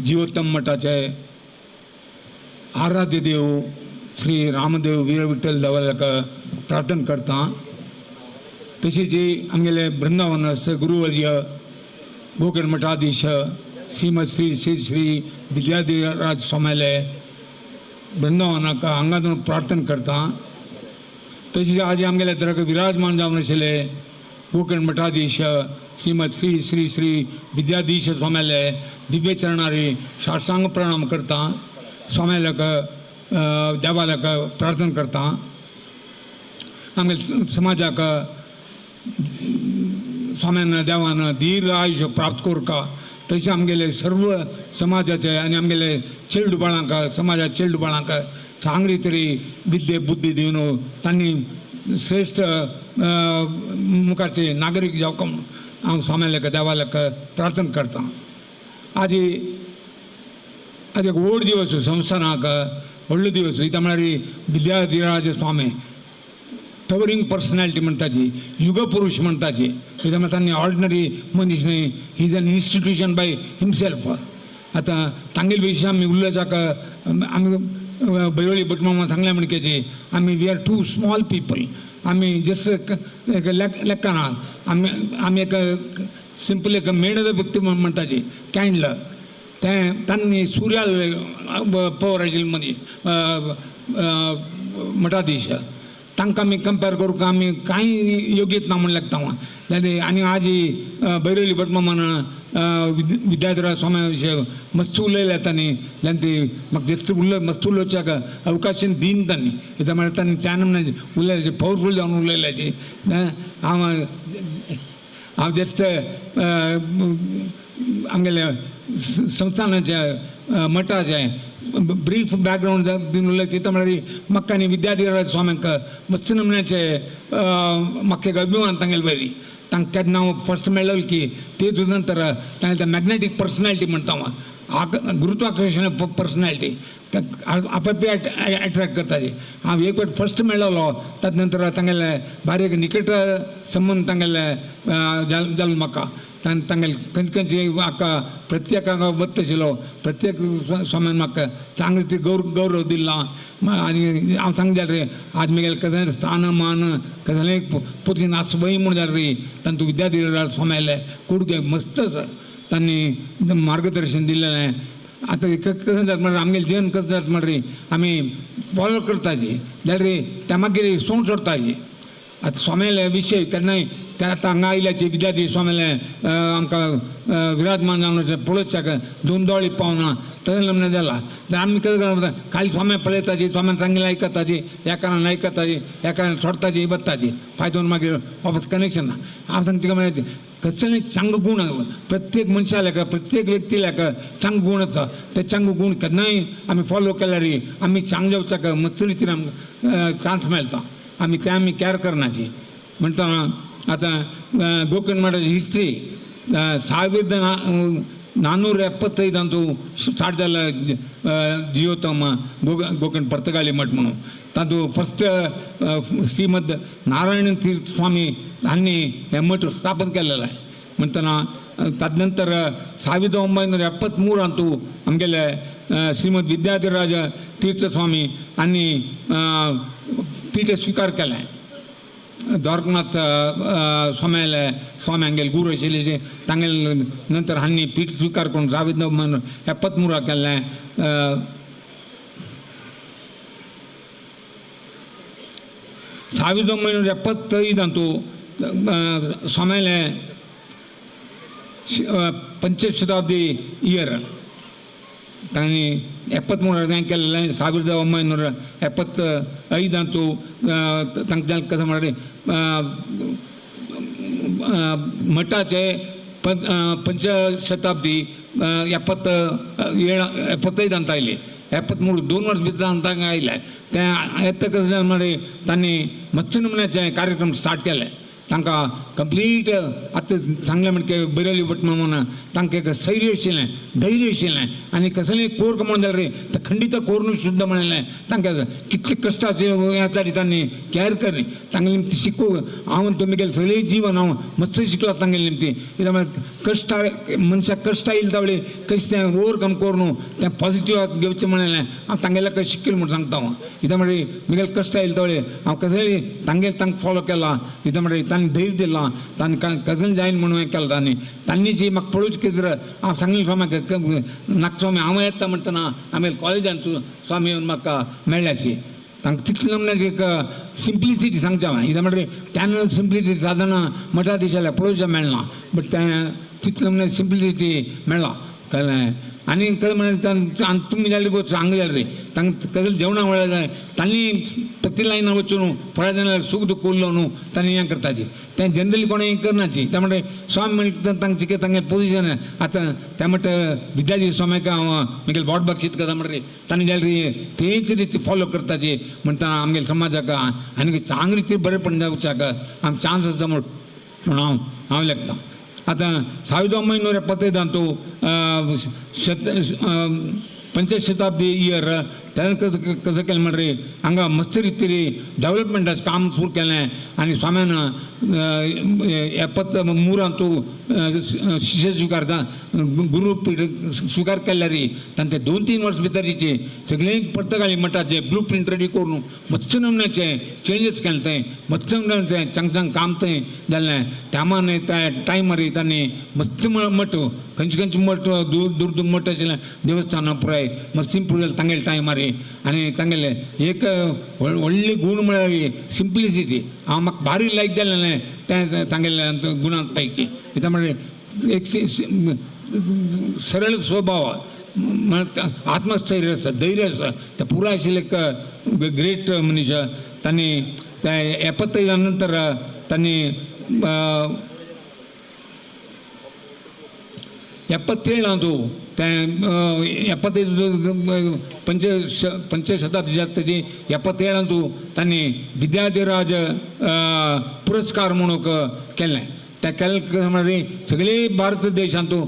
जीवोत्तम मठाचे आराध्य देव श्री रामदेव वीर विठ्ठल देवाक प्रार्थना करता. तशीच आमगेले वृंदावन गुरुवर्य गोकर्ण मठाधीश श्रीमद श्री श्री श्री विद्याधिराज स्वाम्याले वृंदावनाक हांगा प्रार्थना करता. तशीच आज आमगेले दरक विराजमान जावन आशिल्ले गोकर्ण मठाधीश श्रीमद श्री श्री श्री विद्याधीश स्वाम्याले दिव्य चरणारी साष्टांग प्रणाम करता. स्वाम्यालक देवालक प्रार्थना करता. आमगे समाजाक स्वाम्यान देवान दीर्घ आयुष्य प्राप्त करका. तशें आमगेले सर्व समाजाचे आनी आमगेले चेडू बाळांक समाजाचे चेडू बाळांक चांगली तरी विद्ये बुद्धी दिवन तांणी श्रेश्ठ मुखारचे नागरीक जावका म्हणून हांव स्वाम्यालक देवालक प्रार्थना करता. आज आज एक व्हड दिवस संस्थानाक व्हडलो दिवस इतां म्हळ्यार विद्याधिराज स्वामी टवरिंग पर्सनॅलिटी म्हणटाची युगपुरुष म्हणटाची. कित्याक म्हळ्यार तांणी ऑर्डिनरी मनीस न्हय, he is an institution by himself. आतां तांगेले विशीं आमी उलोवच्याक आमी बैरोळी भटमामा सांगलें म्हणकेची आमी we are too small people. आमी जस्ट एक लेखना आमी आमी एक सिंपल एक मेणद व्यक्ती म्हणटाची कॅन्डल तें तांणी सुर्याल पवर आशिल्ले मनीस मठाधीश तांकां आमी कंपेर करूंक आमी कांय योग्यत ना म्हूण लागता हांव. आनी आज बैरोली भटमामान विद्याधरा स्वाम्या विशय मस्त उलयले तांणी जाल्यार ती म्हाका जस्ट उलय मस्त उलोवच्याक अवकाश दीन तांणी कित्याक म्हळ्यार तांणी त्या नमुन्याचे उलयल्याचे पावरफूल जावन उलयल्याची. हांव हांव जस्ट आमगेल्या संस्थानाच्या मठाचें ब्रीफ बॅकग्रावंड दिवन उलयता तितून म्हळ्यार म्हाका आनी विद्याधिराज स्वाम्यांक मस्त नमुन्याचे म्हाका एक अभिमान तांगेले बरी. तांकां केन्ना हांव फर्स्ट मेळ्ळो की ते नंतर तांगेले मॅग्नेटीक पर्सनॅलिटी म्हणटा हांव, गुरुत्वाकर्षण पर्सनॅलिटी आपापी एट्रॅक्ट करताली. हांव एक फावट फर्स्ट मेळ्ळो ताजे नंतर तांगेले बारीक निकट संबंद तांगेले जालो म्हाका. तांगेले खंयचे खंयचे म्हाका प्रत्येकाक वत्तशिलो प्रत्येक स्वाम्यान म्हाका चांगले ती गौरव दिला. आनी हांव सांग जाल्यार रे आज म्हगेलें कसलें स्थान मान कसलें पोझिशन आसवय म्हूण जाल्यार रे तांतू विद्याधिराज स्वाम्याले कुडके मस्त आसा तांणी मार्गदर्शन दिलेलें. आतां कशें जाता म्हणल्यार आमगेलें जीवन कशें जाता म्हणल्यार आमी फॉलो करताची जाल्यार रे त्या मागीर सोंड सोडताची. आतां स्वाम्याले विशय केन्नाय त्या आतां हांगा आयल्याचे विद्यार्थी स्वाम्याले आमकां विराजमान जावन पळोवच्याक दोन दोळे पावना तशें लग्न जाला. जाल्यार आमी कशें करता खाली स्वाम्या पळयताची स्वाम्यान सांगिल्लें आयकताची ह्या कारणान आयकताची ह्या कारणान सोडताची बत्ताची फायदो मागीर वापस कनेक्शन ना. हांव सांगता म्हळ्यार कसलें चांग गूण प्रत्येक मनशाक प्रत्येक व्यक्तीक चांग गूण आसा ते चांग गूण केन्नाय आमी फॉलो केल्यार आमी चांग जावच्याक मस्त रितीन आमकां चान्स मेळटा. आमी ते आमी कॅर करनाची म्हणटना आतां गोकर्ण मठाची हिस्ट्री 1475 स्टार्ट जाला जियोतम गोकर्ण पर्तगाळी मठ म्हणून. तातूंत फर्स्ट श्रीमद नारायण तीर्थ स्वामी हांणी हें मठ स्थापन केलेलें आहे. म्हणटना तदनंतर 1973 आमगेले श्रीमद विद्याधिराज तीर्थ स्वामी हांणी पीठ स्विकार केलें. द्वारकनाथ स्वाम्याले स्वामी हांगेले गुरू आशिल्ले तांगेले नंतर हांणी पीठ स्विकार करून 1973 केल्लें. 1975 स्वाम्याले पंचशताब्दी इयर तांणी 73 केल्लें. 1975 तांकां कशें म्हणल्यार मठाचे पंचशताब्दी 75 आयली 73 2 वर्स भितर तांकां आयलें. तें येतकच कशें म्हणल्यार तांणी मत्स्य नमुन्याचे कार्यक्रम स्टार्ट केले. तांकां कंप्लीट आतां सांगलें म्हणके बरेली भट म्हणून तांकां एक स्थैर्य आशिल्लें धैर्य आशिल्लें आनी कसलें कोर म्हणून जाल्यार रे तें खंडीत कोरून शुद्ध म्हणलें. तांकां कितले कश्टाचे येताली तांणी कॅर करली तांगेले निमती शिकू हांव तुमगेलें सगळें जीवन हांव मस्त शिकला तांगेले निमती. कित्याक म्हळ्यार कश्ट मनशाक कश्ट आयले तावळी कशें तें ओवरकम करून तें पॉजिटीव घेवचें म्हणलें हांव तांगेल्या कशें शिकलें म्हूण सांगता हांव. कित्याक म्हळ्यार म्हगेलें कश्ट आयले तावळी हांव कसलें तांगेलें तांकां फॉलो केलां. कित्याक म्हळ्यार तांणी धैर्य दिलां तांणी कजन जायन म्हणून हें केलां. तांणी तांणी जी म्हाका पळोवचें कितें हांव सांगलें स्वाम्याक नाका स्वामी हांव येता म्हणटना आमी कॉलेजान स्वामी येवन म्हाका मेळ्ळ्याची. तांकां तितले नमुन्याची एक सिंप्लिसिटी सांगता हांवें. कित्याक म्हणल्यार त्यान सिंप्लिसिटी साधना मठाधीशाल्या पळोवचें मेळना बट तें तितले नमुन्याची सिंप्लिसिटी मेळ्ळा कळ्ळें. आनी कशें म्हणल्यार तुमी जाल्यार वच हांगा जाल्यार रे तांकां कसलें जेवणां वळ्यार जाय तांणी प्रति लायना वचून पळय जाल्यार सूख दुख्ख उरलो न्हू तांणी हें करताची तें जनरली कोणें करनाची. त्या म्हणटा स्वामी म्हणटा तांचे कितें तांगेलें पोजिशन आतां त्या म्हणटा विद्याजी स्वाम्याक हांव म्हगेलें बोट बक्षीत करता म्हणटा तांणी जाल्यार तेच रिती फॉलो करताची म्हणटा आमगेले समाजाक आनी चांगली रिती बरेपण जावच्याक आमकां चान्स आसा म्हणून हांव हांव लेखता. आतां 1975 पंचशताब्दी इयर तेन्ना कसं केलें म्हणटा हांगा मस्त रितीन डेवलपमेंटाचें काम सुरू केलें आनी स्वाम्यान 73 शिष्य स्विकारता गुरू पीठ स्विकार केल्यार तांचे 2-3 वर्स भितरीचे सगळे पर्तगाळी मठाचे ब्लू प्रिंट रेडी करून मस्त नमुन्याचे चेंजीस केलें थंय मस्त नमुन्याचें चांग चांग काम थंय जालें. त्या मानान त्या टायमार तांणी मस्त मठ खंयचे खंयचे मठ दूर दूर दूर मठ आशिल्लें देवस्थानां पुराय मस्त सिंपल जालें तांगेले टायमार. आनी तांगेले एक व्हडली गूण म्हळ्यार सिंप्लिसिटी हांव म्हाका भारी लायक जालें तें तांगेल्या गुणां पैकी. कित्याक म्हळ्यार एक सरळ स्वभाव आत्मस्थैर्य आसा धैर्य आसा तें पुराय आशिल्लें एक ग्रेट मनीस. तांणी त्या 75 नंतर तांणी 77 तें 75 पंचशताब्दी जाता तेजी 77 तांणी विद्याधिराज पुरस्कार म्हणून केलें. त्या केलें म्हळ्यार सगळे भारत देशांतू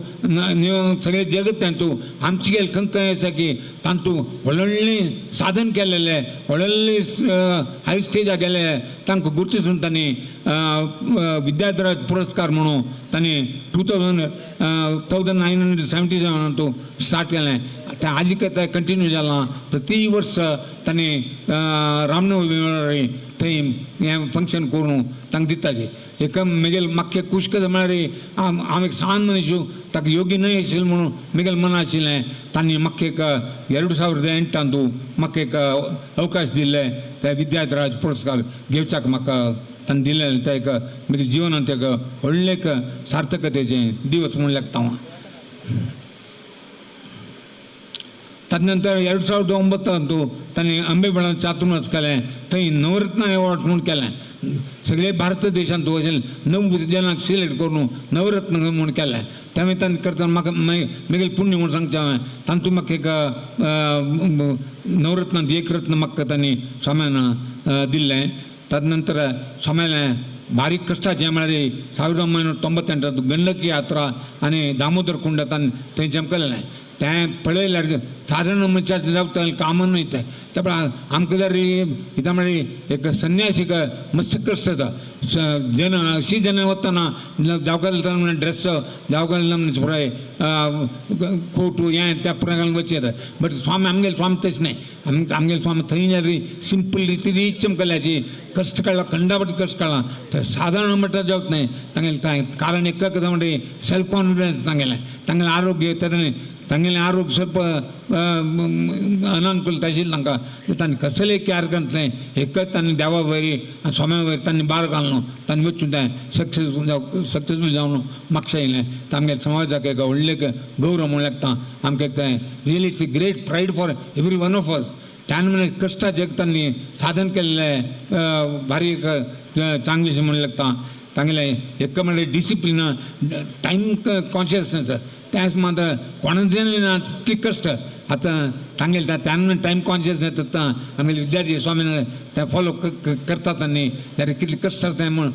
सगळे जगतांतू आमचे गेले खंय खंय आसा की तांतू व्हडलें साधन केलेलें व्हडलें हाय स्टेजार गेले तांकां गुर्तिसून तांणी विद्याधिराज पुरस्कार म्हणून तांणी 2977 स्टार्ट केलें. तें आजी तें कंटिन्यू जालां. प्रति वर्स तांणी रामनवमी वेळार थंय हें फंक्शन करून तांकां दिताली. एक मेगेल म्हाका खूश कशें म्हळ्यार हांव एक सान मनीस, ताका योग्य न्हय आशिल्लें म्हणून मेगेल मन आशिल्लें. तांणी म्हाका एक 2008 म्हाका एक अवकाश दिल्ले, त्या विद्याधिराज पुरस्कार घेवच्याक म्हाका तांणी दिलें. तें एक म्हज्या जिवनांत एक व्हडलें एक सार्थकतेचें दिवस म्हणून लागता हांव. तदनंतर 2009 तांणी अंबेबळान चातुर्मास केलें. थंय नवरत्न अवॉर्ड म्हूण केलें. सगळे भारत देशांत अशें 9 जणांक सिलेक्ट करून नवरत्न म्हूण केलें. तें तांणी करतना म्हाका मेगेलें पुण्य म्हूण सांगचें हांवें. तांतूत म्हाका एक नवरत्नांत एक रत्न म्हाका तांणी स्वाम्यान दिल्लें. तदनंतर स्वाम्यालें बारीक कश्टाचें म्हळ्यार 1998 गंडकी यात्रा आनी दामोदर कुंड तांणी थंय जमकलें. तें पळयल्यार साधारण मनशाचें जावं काम न्हय तें. ते पण आमकां जर कितें म्हळ्यार एक संन्यासीक मस्त कश्ट जाता. जन अशी जन वतना जावकाल ड्रेस जावकाल पुराय कोटू हें त्या पुराय घालून वचचें येता. बट स्वामी आमगेले स्वामी तशें न्हय. आमगेले स्वामी थंय जाल्यार सिंपल रिती चमकल्याची कश्ट काडला, खंडापट कश्ट काडला. तर साधारण म्हटल्यार जावच न्हय तांगेलें. कारण एक कितें म्हणटा सेल्फ कॉन्फिडन्स तांगेलें, तांगेलें आरोग्य, तें तांगेलें आरोग्य ಸ್ವಲ್ಪ अनानुकूलता आशिल्लें तांकां. तांणी कसलें केअर करतलें एकच तांणी देवा वयर आनी स्वाम्या वयर तांणी बार घालून तांणी वचून तें सक्सेसफूल जावन मागशें येयलें. आमगे समाजाक एक व्हडलें एक गौरव म्हणूं लागता आमकां. तें really it's a great pride for every one of us. त्यान म्हणजे कश्टाचें तांणी साधन केल्लें भारी एक चांगलें म्हणूं लागता. तांगेलें एक म्हणल्यार डिसिप्लीन, टायम कॉन्शियसनेस. त्याच मात कोणाचें ना तितली कश्ट आतां तांगेले त्यान टायम कॉन्शियसनेस आतां आमगेले विद्यार्थी स्वामीन तें फॉलो करतात आनी जाल्यार कितले कश्ट जाता म्हूण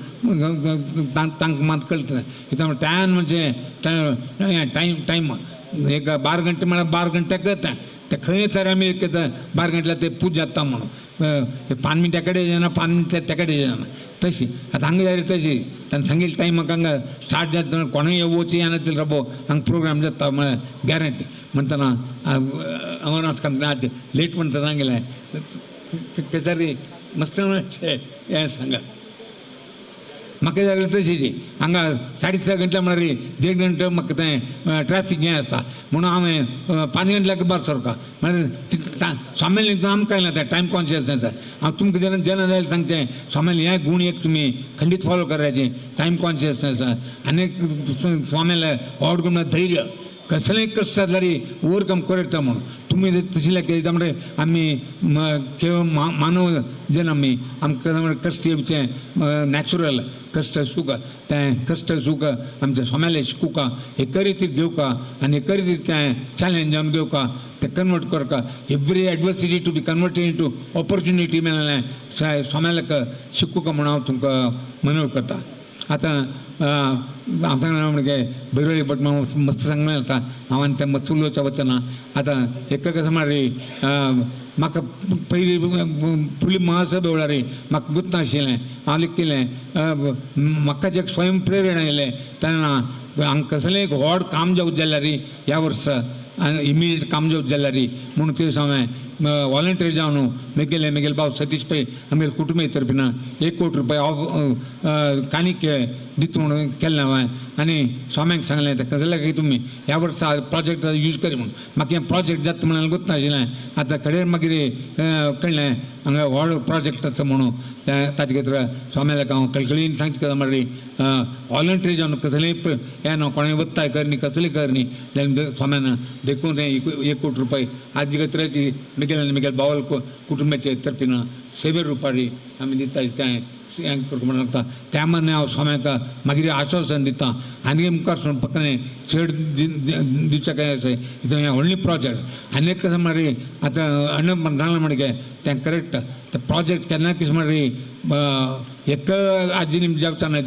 तांकां मात कळटा. कित्याक त्यान म्हणजे टायम टायम एक 12 घंटे म्हळ्यार 12 घंटे करता ते खंय तर आमी एक 12 घंट्याक ते पूज जाता म्हणून 5 मिनटां कडेन जायना, 5 मिनटां त्या कडेन जायना तशी. आतां हांगा जाल्यार तशी तांणी सांगिल्ले टायमाक हांगा स्टार्ट जाता. कोणूय वचूं येना तितलो रबो हांगा प्रोग्राम जाता म्हळ्यार गॅरंटी. म्हणटना अमरनाथ कांत लेट म्हणटा सांगलें कचारी मस्त हें सांगा म्हाका जाल्यार तशी हांगा 6.5 घंटे म्हळ्यार 1.5 घंटे म्हाका तें ट्रॅफीक हें आसता म्हणून हांवें 5 घंट्याक भायर सरका. म्हळ्यार स्वाम्यान आमकां येयला तें टायम कॉन्शियसनेस. हांव तुमकां जेन्ना जेन्ना जाल्यार सांगचें स्वाम्यान हें गूण एक तुमी खंडीत फॉलो करायचें, टायम कॉन्शियसनेस. आनी स्वाम्याले व्हड गुण धैर्य, कसलेंय कश्ट जाल्यार ओवरकम करता म्हणून तुमी तशें केली म्हणजे आमी केवळ मानव जन आमी आमकां म्हळ्यार कश्ट येवचें नॅचरल. कश्ट सुख तें कश्ट सुख आमच्या स्वाम्याले शिकूका, एका रितीर घेवका आनी एका रितीर तें चॅलेंज आमी घेवका, तें कन्वर्ट करका. Every adversity to be converted into opportunity मेळ्ळें स्वाम्यालेक शिकूका म्हणून हांव तुमकां मनोव करता. आतां हांव सांगलें म्हणजे भैरोळी भट मस्त सांगलें. आतां हांव आनी तें मस्त उलोवचें वचना. आतां एक कशें म्हळ्यार म्हाका पयलीं फुडली महासभा वेळार म्हाका गुंतनाशिल्लें. हांव केलें म्हाका जें स्वयं प्रेरणा येयलें तेन्ना हांगा कसलें एक व्हड काम जावं जाल्यार ह्या वर्सा इमिडिएट काम जावं जाल्यार म्हणून ते हांवें वॉलंटियर जावन मेगेले मेगेले भाव सतीश पै आमगेले कुटुंबे तर्फीन 1 कोटी रुपया ऑफ काणिके दिता म्हणून केल्लें हांवें. आनी स्वाम्यांक सांगलें तें कसलें की तुमी ह्या वर्सा प्रोजेक्ट यूज करी म्हणून. म्हाका हें प्रोजेक्ट जाता म्हणून गुंतनाशिल्लें. आतां कडेर मागीर कळ्ळें हांगा व्हड प्रोजेक्ट आसा म्हणून. तें ताजे खातीर स्वाम्याक हांव कळकळीन सांगचें कशें म्हळ्यार वॉलंटियर जावन कसलेंय हें न्हू कोणें वत्ताय करनी कसली करनी जाल्यार स्वाम्यान देखून हें 1 कोटी रुपया आजी खातीर मेगेले आनी मेगेले भावाल कुटुंबाचे तर्फीन सेवे रुपारी आमी दिता तें हें करूंक म्हणून लागता. त्या मदीं हांव स्वाम्याक मागीर आश्वासन दिता आनी मुखार सरून पक्कने चड दिवचें काय आसा हितून हें व्हडलें प्रोजेक्ट. आनी एक कशें म्हळ्यार आतां अण्ण सांगलें म्हणगे तें करेक्ट. तें प्रोजेक्ट केन्ना कशें म्हळ्यार एक आजी निम जावचा ना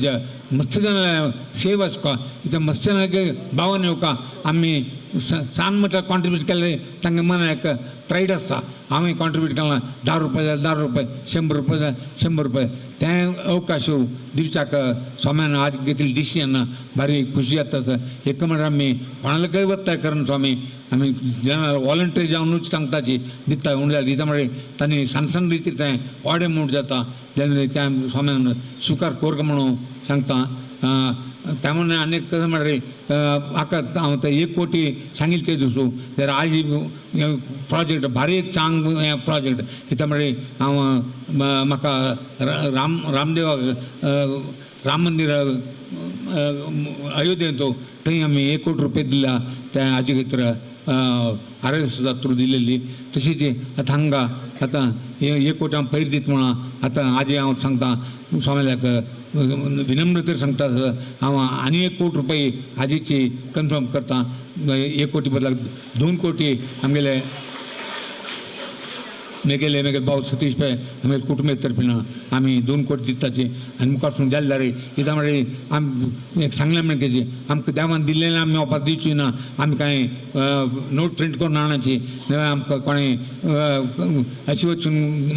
मस्त जाणां सेव आसका इथं मस्त जाणांक भावन येवका आमी सान म्हटल्यार कॉन्ट्रिब्यूट केलें तांकां मनाक एक प्रायड आसता. हांवें कॉन्ट्रिब्यूट केलां 10 रुपया जाल्यार 10 रुपया, 100 रुपया जाल्यार 100 रुपया. तें अवकाश दिवच्याक स्वाम्यान आज घेतिल्लें डिसिजन भारी खुशी जाता आसा. एक म्हणल्यार आमी कोणाकय वत्ताय करून स्वामी आमी जेन्ना वॉलंटियर जावनूच सांगताची दिता म्हणल्यार दिता म्हळ्यार तांणी सान सान रिती तें ऑडे मूड जाता जेन्ना त्या स्वाम्यान स्विकार कोरका म्हणून सांगता. त्या म्हणून आनी कसं म्हळ्यार म्हाका हांव ते 1 कोटी सांगितले ते दुसरो तर आज प्रोजेक्ट भारी चांग हें प्रोजेक्ट कित्याक म्हळ्यार हांव म्हाका राम रामदेवाक राम मंदिर अयोध्येंत थंय आमी 1 कोटी रुपये दिला त्या हाजे खातीर आर एस थ्रू दिलेली. तशीच आतां हांगा आतां 1 कोटी हांव पयर दित म्हणून आतां आजी हांव सांगता स्वामील्याक विनम्रतेर सांगता हांव आनी 1 कोटी रुपये आजीची कन्फर्म करता. 1 कोटी बदलाक 2 कोटी आमगेले मेगेले मेगे भाव सतीश पै आमगे कुटुंबे तर्फेन आमी 2 कोटी दिताची आनी मुखार जाले जाल्यार कित्याक म्हळ्यार आमी एक सांगलें म्हणटकीच आमकां देवान दिल्लें आमी वापस दिवची ना. आमी कांय नोट प्रिंट करून हाडची आमकां कोणें अशें वचून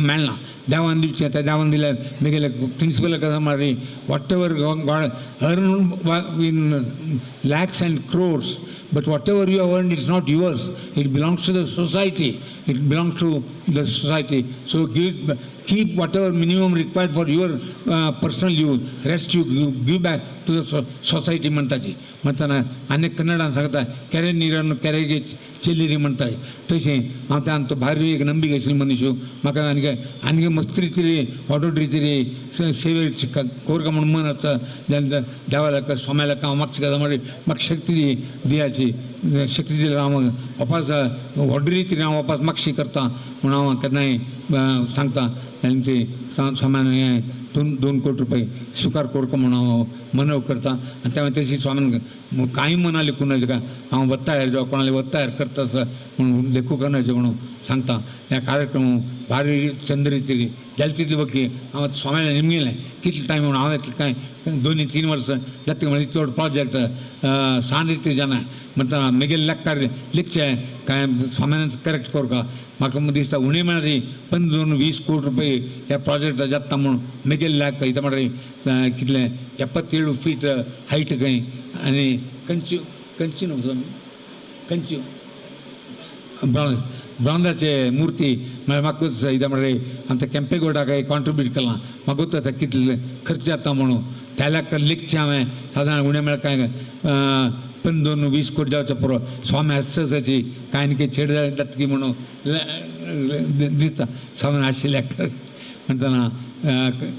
मेळना. देवान दिवचें त्या देवान दिल्यार मेगेले प्रिंसिपल कसो म्हळ्यार whatever God earn in lakhs and crores, but whatever you have earned, it's not yours. It belongs to the society. It belongs to the society. So give, keep whatever minimum required for your personal use. Rest you give back to the society म्हणताची. म्हणताना अनेक कन्नडान सांगता केरे नीरನ್ನು केरेगे ಚೆಲ್ಲಿರಿ म्हणटाय. तशें हांव त्या आमचो भारी एक ನಂಬಿಕೆ आशिल्लो मनीस. म्हाका आनी आनी मस्त रितीरी ऑटो रितीरी सेवे कोरका म्हणून मन आसता. जेन्ना देवाक स्वाम्याक हांव मागचे कदा म्हळ्यार म्हाका शक्ती दी दियाची शक्ती दिल्यार हांव वापस व्हड रितीन हांव वापस मागशी करता म्हणून हांव केन्नाय सांगता. आनी ते स्वाम्यान हें 2 कोटी रुपये स्विकार कोरका म्हणून हांव मनव करता. आनी त्या तशी स्वामीन कांय मना लेखून काय हांव वत्तायर जावं कोणाले वत्तायर करता म्हणून लेखू करनाचे म्हणून सांगता. ह्या कार्यक्रम भारी चंद्र रितीन जाले तितले बकी हांव स्वाम्याले निमगेलें कितले टायम म्हणून हांव कांय 2-3 वर्सां जाता म्हणल्यार चड प्रोजेक्ट सान रिती जाना म्हणटा मेगेले लेखार लिखचें कांय स्वाम्यान करेक्ट करका म्हाका दिसता उणें म्हळ्यार 15-20 कोटी रुपये ह्या प्रोजेक्ट जाता म्हणून मेगेले लेख इतां म्हळ्यार कितलें 77 फीट हायट खंय आनी कंची कंची न्हू स्वामी कंची ब्रॉन्जाचे मूर्ती म्हळ्यार म्हाका कितें म्हळ्यार आमच्या केंपेगौडाक कॉन्ट्रिब्यूट केलां. म्हाका आतां कितले खर्च जाता म्हणून त्या लेखार लिखचें हांवें सादारण उणें म्हळ्यार कांय 15-20 कोटी जावचें पुरो. स्वामी आसची कांय न्ही छेड जातकी म्हणून दिसता स्वामी आशिल्ल्या म्हणटना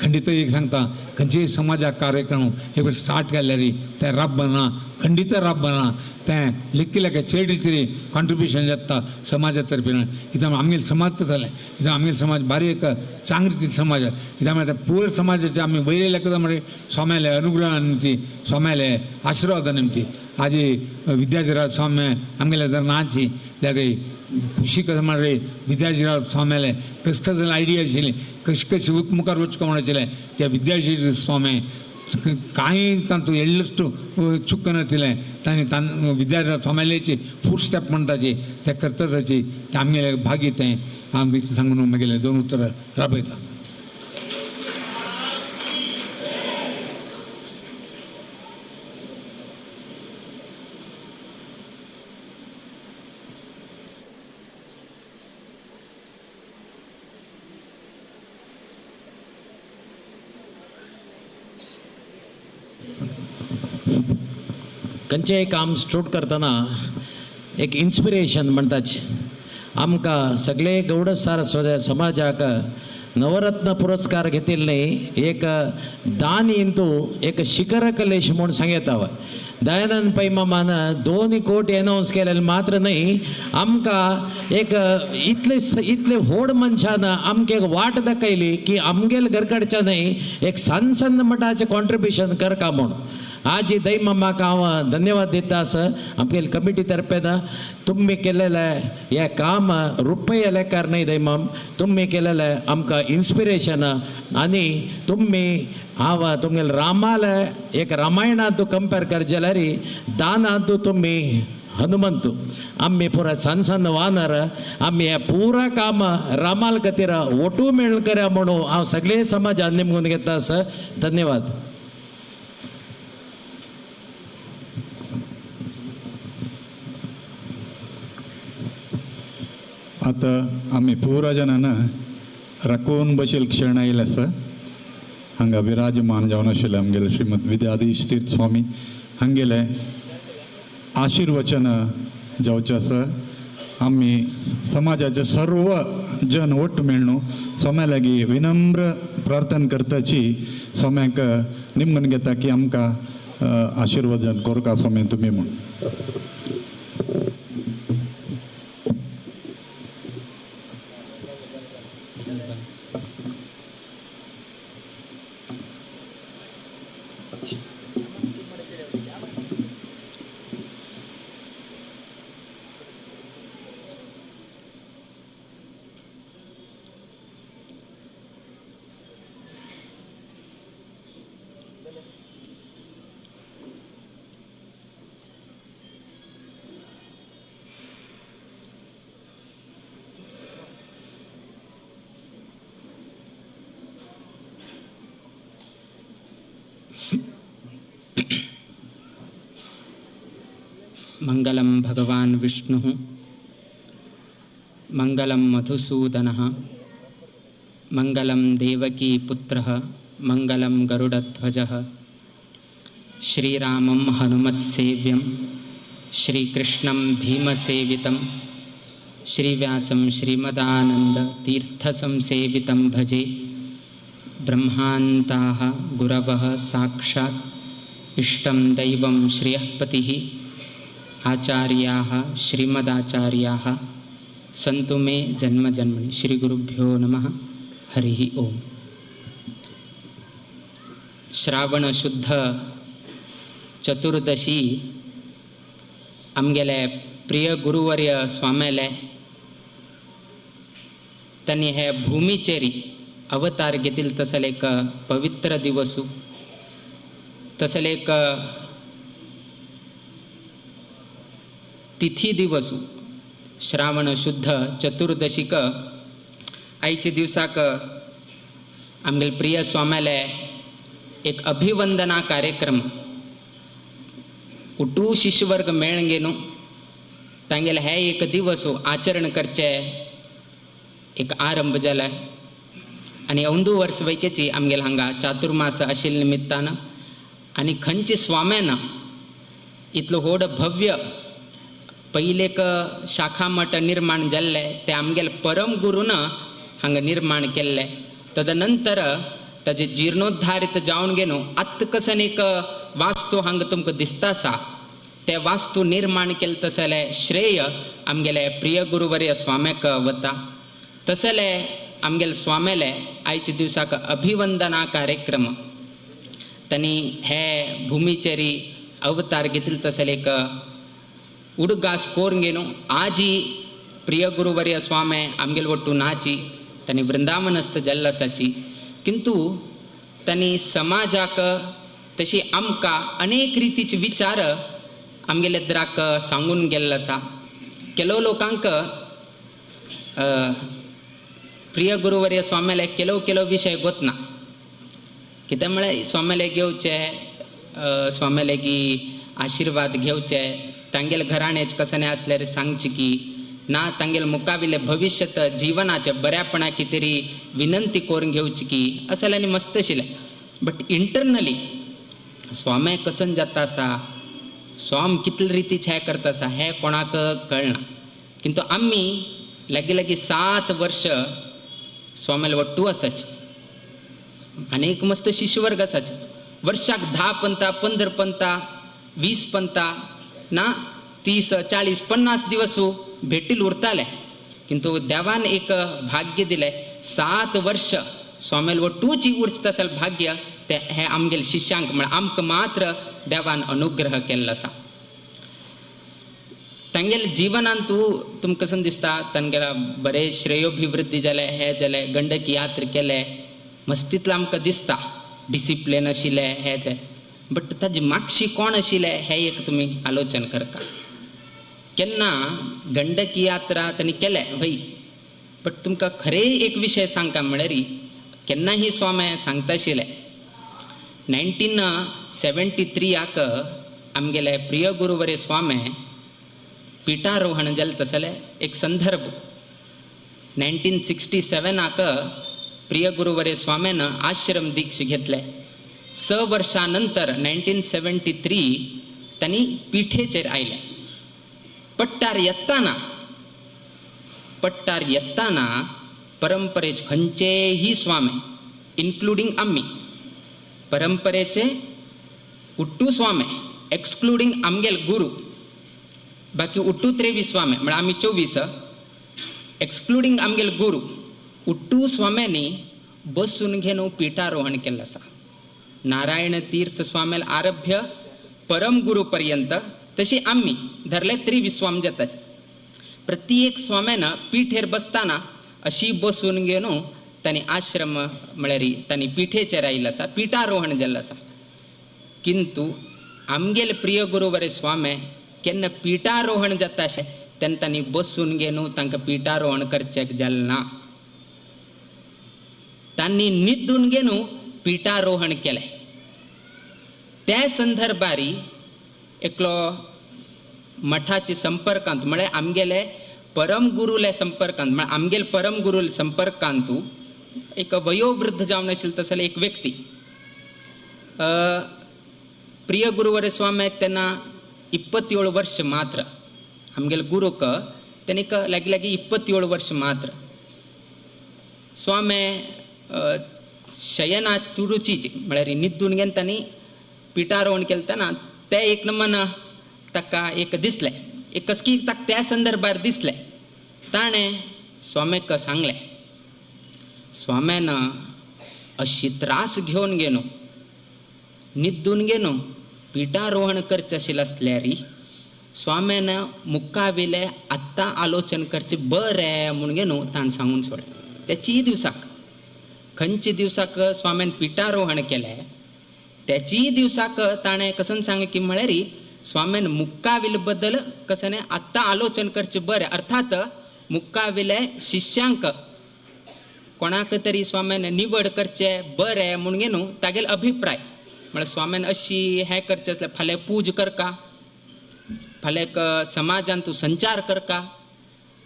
खंडीत एक सांगता खंयचेय समाजाक कार्यक्रम एक स्टार्ट केल्यार तें राबना खंडीत राबना तें लेखी लेखा चेड रितीन कॉन्ट्रिब्युशन जाता समाजा तर्फेन. कित्याक आमगेले समाज तर जालें कित्याक आमगेले समाज बारीक एक चांगली रितीन समाज कित्याक म्हळ्यार पुरो समाजाचे आमी वयले लेखा म्हळ्यार स्वाम्याले अनुग्रहा निमती स्वाम्याले आशिर्वादा निमती आजी विद्याधिराज स्वामी आमगेले जर नाची जाल्यार खुशी कसं म्हळ्यार विद्याधिराज स्वाम्याले कस कस आयडिया आशिल्ली कशी कशी मुखार वचको म्हण आशिल्लें त्या विद्याधिराज स्वामी कांय तांचो एल्लस्ट चुक नाशिल्लें तांणी तां विद्याधिराज स्वाम्यालेची फूट स्टेप म्हणटाची त्या कर्तव्याची ते आमगेले भाग्य तें हांव सांगून मागीर 2 उतरां राबयता. खंयचेंय काम स्टार्ट करतना एक इन्स्पिरेशन म्हणटाच आमकां सगळे गौड सारस्वत समाजाक नवरत्न पुरस्कार घेतिल्ले एक दान इंतू एक शिखर कलेश म्हूण सांगता. दयानंद पै मामान 2 कोटी अनावन्स केलेले मात्र न्हय आमकां एक इतले इतले व्हड मनशान आमकां एक वाट दाखयली की आमगेले घरकडच्या न्हय एक सान सान मठाचें कॉन्ट्रिब्युशन करका म्हूण. आज दैमामाक हांव धन्यवाद दिता आसा आमगेले कमिटी तर्फेन तुमी केलेलें हें काम रुपया लेखार न्हय दैमाम तुमी केलेलें आमकां इन्स्पिरेशन आनी तुमी हांव तुमगेले रामाले एक रामायणांत कंपेर कर जाल्यार दानांत तुमी हनुमंतु आमी पुरा सान सान वानर आमी हें पुरा काम रामाल खातीर ओटू मेळ करया म्हणून हांव सगळे समाजान निमगून घेता आसा. धन्यवाद. आतां आमी पुरा जनान राखून बशील क्षण आयले आसा. हांगा विराजमान जावन आशिल्ले आमगेले श्रीमद विद्याधीश तीर्थ स्वामी हांगेले आशिर्वचन जावचें आसा. आमी समाजाचे सर्व जन ಒಟ್ಟು मेळ्ळू स्वाम्या लागीं विनम्र प्रार्थना करताची स्वाम्याक निमगून घेता की आमकां आशिर्वचन कोरका स्वामी तुमी म्हूण. मंगलं भगवान् विष्णुः, मंगलं मधुसूदनः, मंगलं देवकी पुत्रः, मंगलं गरुडध्वजः। श्रीरामं हनुमत्सेव्यं, श्रीकृष्णं भीमसेवितं, श्रीव्यासं श्रीमदानन्दतीर्थसंसेवितं भजे। ब्रह्मान्ताः गुरवः साक्षात् इष्टं दैवं श्रियः पतिः, आचार्याः श्रीमदाचार्याः सन्तु मे जन्म जन्मनि। श्री गुरुभ्यो नमः। हरिः ओम। श्रावण शुद्ध चतुर्दशी आमगेले प्रिय गुरुवर्य स्वामेले तांणी हे भूमिचेरी अवतार घेतील तसले एक पवित्र दिवसू, तसले एक तिथी दिवसू श्रावण शुद्ध चतुर्दशीक आयचे दिवसाक आमगेले प्रिय स्वाम्याले एक अभिवंदना कार्यक्रम उटू शिष्यवर्ग मेळून घेवन तांगेले हे एक दिवस आचरण करचे एक आरंभ जाला. आनी अंदू वर्स वैकेची आमगेले हांगा चातुर्मास आशिल्ल्या निमित्तान आनी खंयचे स्वाम्यान इतलो व्हड भव्य पयलेक शाखा मठ निर्माण जाल्ले ते आमगेले परम गुरून हांगा निर्माण केल्ले. तदनंतर ताजे जीर्णोद्धारित जावन घेवन आत्त कसन एक वास्तू हांगा तुमकां दिसता आसा ते वास्तू निर्माण केले तसले श्रेय आमगेले प्रिय गुरुवर्य स्वाम्याक वता. तसले आमगेले स्वाम्याले आयच्या दिवसाक अभिवंदना कार्यक्रम तांणी हे भुमीचेरी अवतार घेतले तसले एक उडगास कोरून घेवन आजी प्रिय गुरुवर्य स्वामे आमगेले वट्टू नाची तांणी वृंदावनस्थ जाल्लो आसाची, किंतु तांणी समाजाक तशी आमकां अनेक रितीचे विचार आमगेले द्राक सांगून गेल्लो आसा. ಕೆಲವು लोकांक प्रिय गुरुवर्य स्वाम्याले ಕೆಲವು ಕೆಲವು विशय गोतना. कितें म्हळ्यार स्वाम्याले घेवचे, स्वाम्याले की आशिर्वाद घेवचे, तांगेले घराण्याच कशें आसल्यार सांगचे की ना, तांगेले मुखाविले भविष्यत जीवनाचे बऱ्यापणा कितें विनंती करून घेवची की अशें आनी मस्त आशिल्लें. बट इंटरनली स्वामे कसन जाता आसा, स्वाम कितले रितीचे हें करता आसा हें कोणाक कळना. किंतु आमी लागीं लागीं 7 वर्ष स्वाम्याले वट्टू आसाची, अनेक मस्त शिष्यवर्ग आसाचे. वर्षाक 10 पंता, 15 पंता, 20 पंता ना 30 40 50 दिवस भेटील उरताले. किंतु देवान एक भाग्य दिलें, 7 वर्ष स्वाम्याले वट्टूची उरचें तसलें भाग्य ते हे आमगेले शिष्यांक म्हळ्यार आमकां मात्र देवान अनुग्रह केल्लो आसा. तांगेले जीवनांत तुमकां कशें दिसता, तांगेला बरें श्रेयोभिवृद्धी जालें, हें जालें, गंडकी यात्रा केलें, मस्तींतलें आमकां दिसता डिसिप्लीन आशिल्लें हें तें. बट ताजे मागशी कोण आशिल्लें हें एक तुमी आलोचन करता. केन्ना गंडकी यात्रा तांणी केलें वय, बट तुमकां खरें एक विशय सांगता म्हळ्यार केन्ना ही स्वामी सांगता आशिल्लें 1973 आमगेले प्रिय गुरुवरे स्वामी पीठारोहण जालें तसलें एक संदर्भ. 1967 प्रिय गुरुवरे स्वाम्यान आश्रम दीक्ष घेतले. 6 वर्षां नंतर 1973 तांणी पिठेचेर आयले. पट्टार येताना परंपरेचे खंयचेही स्वामी इन्क्लुडींग आमी परंपरेचे उट्टू स्वामी एक्सक्लुडींग आमगेल गुरू, बाकी उट्टू 23 स्वामी म्हळ्यार आमी 24 एक्सक्लुडींग आमगेल गुरू, उट्टू स्वाम्यांनी बसून घेवन पिठारोहण केल्लें आसा. नारायण तीर्थ स्वाम्याल आरभ्य परम गुरू पर्यंत तशी आमी धरले 23 स्वामी जाताचे. प्रत्येक स्वाम्यान पिठेर बसताना अशी बसून घेवन तांणी आश्रम म्हळ्यार तांणी पिठेचेर आयिल्लो आसा, पिठारोहण जाल्लें आसा. किंतु आमगेले प्रिय गुरुवरे स्वामे केन्ना पिठारोहण जाता अशें तेन्ना तांणी बसून घेवन तांकां पिठारोहण करचें जालें ना. तांणी न्हिदून घेवन पिठारोहण केलें. त्या संदर्भारी एकलो मठाचे संपर्कांत म्हळ्यार आमगेले परम गुरुले संपर्कांत म्हळ्यार आमगेले परम गुरुले संपर्कांतू एक वयोवृद्ध जावन आशिल्लो तसले एक व्यक्ती प्रिय गुरुवरे स्वामी तेन्ना 27 वर्ष मात्र, आमगेले गुरूक तेणेक लागीं लागीं 27 वर्ष मात्र. स्वामी शयना तुरुची म्हळ्यार न्हिदून घेवन तांणी पिठारोहण केलें तेन्ना तें एक नमन ताका एक दिसलें, एक कसकी ताका त्या संदर्भार दिसलें. ताणें स्वाम्याक सांगलें, स्वाम्यान अशी त्रास घेवन गेलो न्हिदून गेलो पिठारोहण करचें आशिल्लें आसल्यार स्वाम्यान मुखावेलें आत्तां आलोचन करचें बरें म्हूण घेवन ताणें सांगून सोडलें. त्याचीय दिवसाक खंयच्या दिवसाक स्वाम्यान पिठारोहण केलें त्याचीय दिवसाक ताणें कसन सांगलें की म्हळ्यार स्वाम्यान मुक्काविल बद्दल कसने आत्तां आलोचन करचें बरें, अर्थात मुक्काविले शिष्यांक कोणाक तरी स्वाम्यान निवड करचें बरें म्हूण घेवन तागेलो अभिप्राय म्हळ्यार स्वाम्यान अशी हें करचें आसलें, फाल्यां पूज करका, फाल्यां समाजान तूं संचार करका,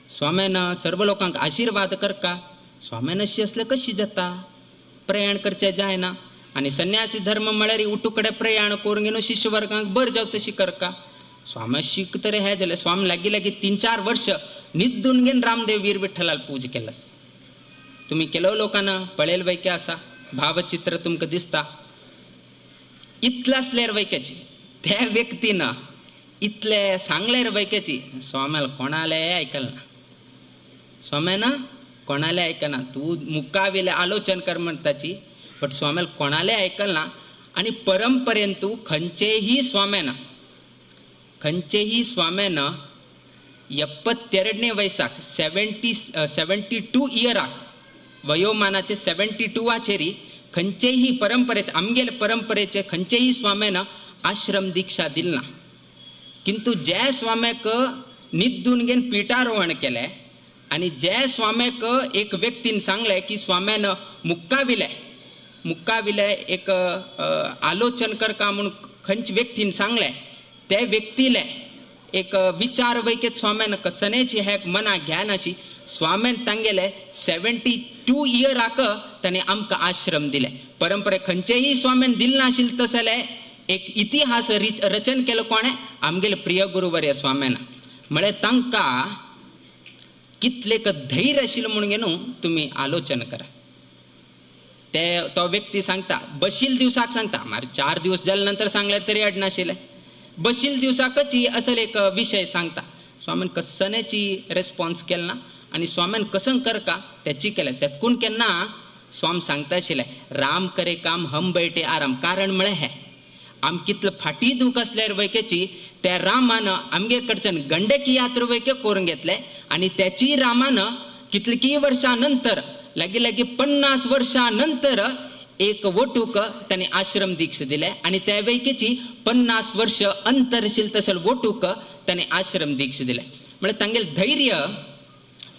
स्वाम्यान सर्व लोकांक आशिर्वाद करका. स्वाम्यान अशी आसलें कशी जाता, प्रयाण करचें जायना आनी संन्यासी धर्म म्हळ्यार उटू कडेन प्रयाण करून घेवन शिष्यवर्गांक बरें जावं तशी करका. स्वामी शीक तर हें जालें. स्वामी लागीं लागीं 3-4 वर्ष न्हिदून घेवन रामदेव वीर विठ्ठलाल पूज केलास. तुमी केलो लोकांना पळयल वैक्य आसा, भावचित्र तुमकां दिसता. इतलें आसल्यार वैक्याची त्या व्यक्तीन इतलें सांगल्यार वैक्याची स्वाम्याला कोणाले आयकल ना, स्वाम्यान कोणाले आयकना. तूं मुखावेलें आलोचन कर म्हणटाची बट स्वाम्याला कोणाले आयकल ना. आनी परंपरेन तूं खंयचेही स्वाम्यान खंयचेही स्वाम्यान 72ನೇ वयसाक 72 इयराक वयोमानाचे 72 खंयचेही परंपरेचे आमगेले परंपरेचे खंयचेही स्वाम्यान आश्रम दीक्षा दिल ना. किंतु ज्या स्वाम्याक न्हिदून घेवन पिठारोहण केलें आनी ज्या स्वाम्याक एक व्यक्तीन सांगलें की स्वाम्यान मुक्काविलें मुक्काविलें एक आलोचन करका म्हूण खंयचे व्यक्तीन सांगलें त्या व्यक्तीले एक विचार वैकेत स्वाम्यान कसनेची हे मनाक घेनाशी स्वाम्यान तांगेले 72 इयराक ताणें आमकां आश्रम दिले. परंपरे खंयचेही स्वाम्यान दिल नाशिल्लें तसलें एक इतिहास रचन केलो कोणें आमगेले प्रिय गुरुवर्य स्वाम्यान. म्हळ्यार तांकां कितलेक धैर्य आशिल्लें म्हणून न्हू तुमी आलोचन करा. ते तो व्यक्ती सांगता बशील दिवसाक सांगता, मार 4 दिवस जाले नंतर सांगल्यार तरी अडनाशिल्लें, बशील दिवसाकच असल एक विशय सांगता. स्वामीन कसनेची रेस्पॉन्स केला ना आनी स्वामीन कसं करका त्याची केलें. तेतकून केन्ना स्वाम सांगता आशिल्लें राम करे काम हम बैठे आराम. कारण म्हळ्यार हें आम कितलो फाटी दूख आसल्यार वैकेची त्या रामान आमगे कडच्यान गंडकी यात्रा वैके करून घेतले आनी त्याची रामान कितलीं वर्षां नंतर लागीं लागीं 50 वर्षां नंतर एक वटूक ताणें आश्रम दीक्षा दिले आनी त्या वैकेची 50 वर्ष अंतरशील तसल वटूक ताणें आश्रम दीक्षा दिले. म्हळ्यार तांगेलें धैर्य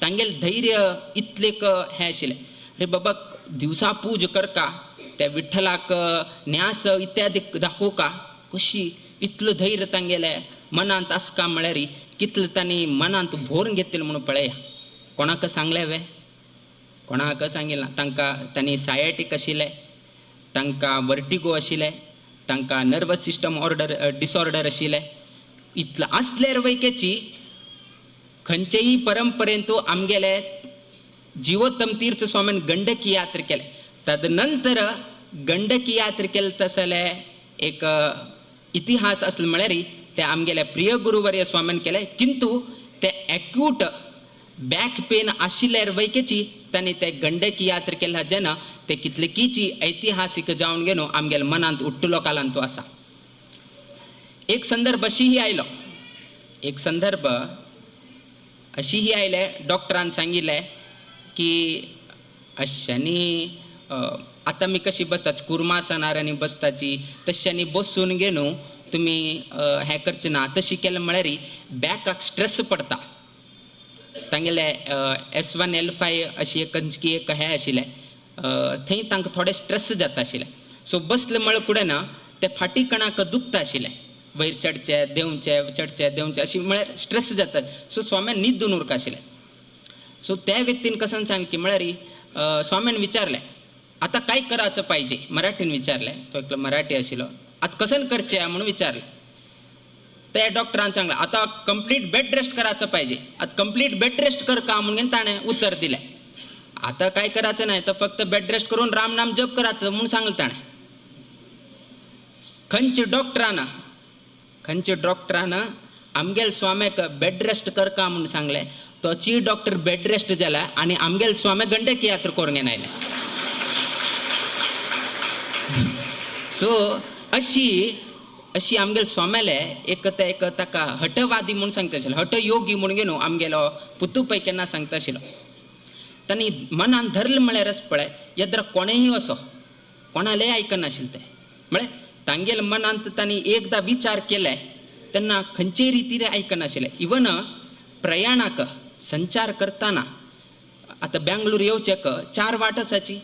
तांगेलें धैर्य इतलेक हें आशिल्लें. अरे बाबा दिवसा पूज करका त्या विठ्ठलाक न्यास इत्यादी दाखोवका कशी इतलो धैर्य तांगेलें मनांत आसका म्हळ्यार कितलें तांणी मनांत भोरून घेतलें म्हणून पळया. कोणाक सांगलें वे कोणाक सांगिल्लें ना. तांकां तांणी सायटीक आशिल्लें, तांकां वर्टिगो आशिल्लें, तांकां नर्वस सिस्टम ऑर्डर डिसऑर्डर आशिल्लें. इतलें आसल्यार वैकेची खंयचेय परंपरेंतू आमगेले जिवोत्तम तीर्थ स्वामीन गंडकी यात्रा केले. तदनंतर गंडकी यात्रा केले तसले एक इतिहास आसलो म्हळ्यार ते आमगेले प्रिय गुरुवर्य स्वामीन केले. किंतु ते एक्यूट बॅक पेन आशिल्ल्यार वैकेची तांणी ते गंडकी यात्रा केल्या जेन्ना ते कितलेकीची ऐतिहासीक जावन घेवन आमगेले मनांत उट्टुलो कालांत तो आसा. एक संदर्भ अशीही आयलो, एक संदर्भ अशीही आयले, डॉक्टरान सांगिल्लें की अश्यांनी आतां आमी कशी बसतात कुर्मासनार आनी बसताची तश्यांनी बसून घेवन तुमी हें करचें ना, तशी केलें म्हळ्यार बॅकाक स्ट्रेस पडटा. तांगेले S1 L5 अशी एक खंयची एक हें आशिल्लें, थंय तांकां थोडें स्ट्रेस जाता आशिल्लें. सो बसले म्हळ्यार कुडें ना ते फाटी कणाक दुखता आशिल्लें, वयर चडचे देंवचे चडचे देंवचे अशी म्हळ्यार स्ट्रेस जाता. सो स्वाम्यान न्हिदून उरका आशिल्लें. सो त्या व्यक्तीन कसन सांग की म्हळ्यार स्वाम्यान विचारलें आतां काय करायचं पाहिजे, मराठीन विचारलें, तो एकलो मराठी आशिल्लो, आतां कसन करचें म्हणून विचारलें. त्या डॉक्टरान सांगलें आतां कंप्लीट बेड रेस्ट करायचं पाहिजे, आतां कंप्लीट बेड रेस्ट कर का म्हणून ताणें उत्तर दिलें. आतां काय करायचं नाही तर फक्त बेड रेस्ट करून रामनाम जप करायचं म्हणून सांगलें ताणें. खंयचे डॉक्टरान, खंयचे डॉक्टरान आमगेल स्वाम्याक बेड रेस्ट कर का म्हणून सांगलें, तोची डॉक्टर बेड रेस्ट जाला आनी आमगेल स्वाम्या गंडकी यात्रा करूंक आयले. सो अशी अशी आमगेल स्वाम्याले एक ते एक ताका हटवादी म्हूण सांगता आशिल्लो, हटयोगी म्हूण घेवन आमगेलो पुतू पै केन्ना सांगता आशिल्लो. तांणी मनान धरलें म्हळ्यारच पळय येद्र कोणेय असो कोणालेय आयकनाशिल्लें तें, म्हळ्यार तांगेल मनांत तांणी एकदां विचार केले तेन्ना खंयचेय रितीर आयकनाशिल्लें. इवन प्रयाणाक संचार करतना आतां बेंगलोर येवचेक 4 वाट आसाची,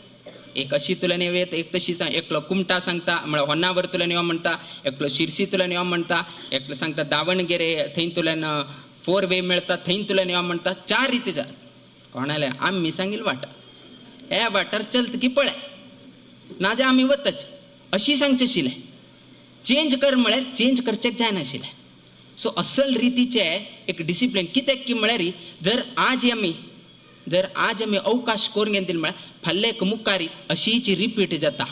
एक अशी तुल्यान येत, एक तशी सांग, एकलो कुमटा सांगता म्हळ्यार होन्नावर तुल्यान यो म्हणटा, एकलो शिरसी तुल्यान यो म्हणटा, एकलो सांगता दावणगेरे थंय तुल्यान 4 वे मेळटा थंय तुल्यान यो म्हणटा. 4 रिती जा कोणाले आमी सांगील वाट हे वाटार चलत की पळय ना जे आमी वताच अशी सांगचें आशिल्लें. चेंज कर म्हळ्यार चेंज करचें जायनाशिल्लें. सो असल रितीचें एक डिसिप्लीन कित्याक की म्हळ्यार जर आज आमी अवकाश करून घेतली म्हळ्यार फाल्यां मुखारी अशीच रिपीट जाता.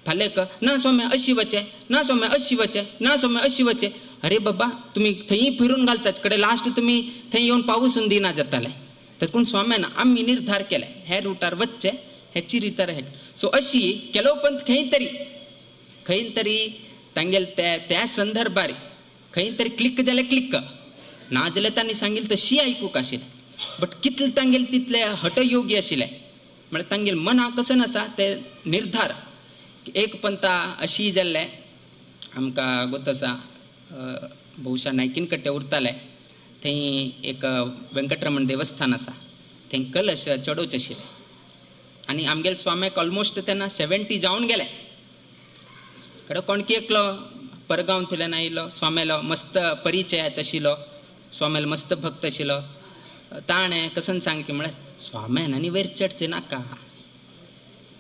फाल्यां ना स्वामी अशी वचे, ना स्वामी अशी वचे, ना स्वामी अशी वचे, अरे बाबा तुमी थंय फिरून घालतात कडेन लास्ट तुमी थंय येवन पावसून दिना जाताले. तेतून स्वाम्यान आमी निर्धार केले हे रुटार वचचे हेची रितार हे. सो अशी केलो पण खंय तरी खंय तरी तांगेल त्या त्या संदर्भार खंय तरी क्लिक जालें क्लिक ना जाल्यार तांणी सांगिल्लें तशी आयकूंक आशिल्लें. बट कितले तांगेल तितले हटयोगी आशिल्ले म्हळ्यार तांगेल मनाक कसन आसा ते निर्धार. एक पंता अशी जाल्लें आमकां गोत आसा, बहुशा नायकीन कट्टे उरताले थंय एक वेंकटरमण देवस्थान आसा थंय कलश चडोवचे आशिल्ले आनी आमगेले स्वाम्याक ऑलमोस्ट तेन्ना 70 जावन गेले. कडेन कोणकी एकलो परगांव थंयल्यान आयिल्लो स्वाम्यालो मस्त परिचयाचो आशिल्लो, स्वाम्यालो मस्त भक्त आशिल्लो. ताणें कसन सांग की म्हळ्यार स्वाम्यान आनी वयर चडचें नाका,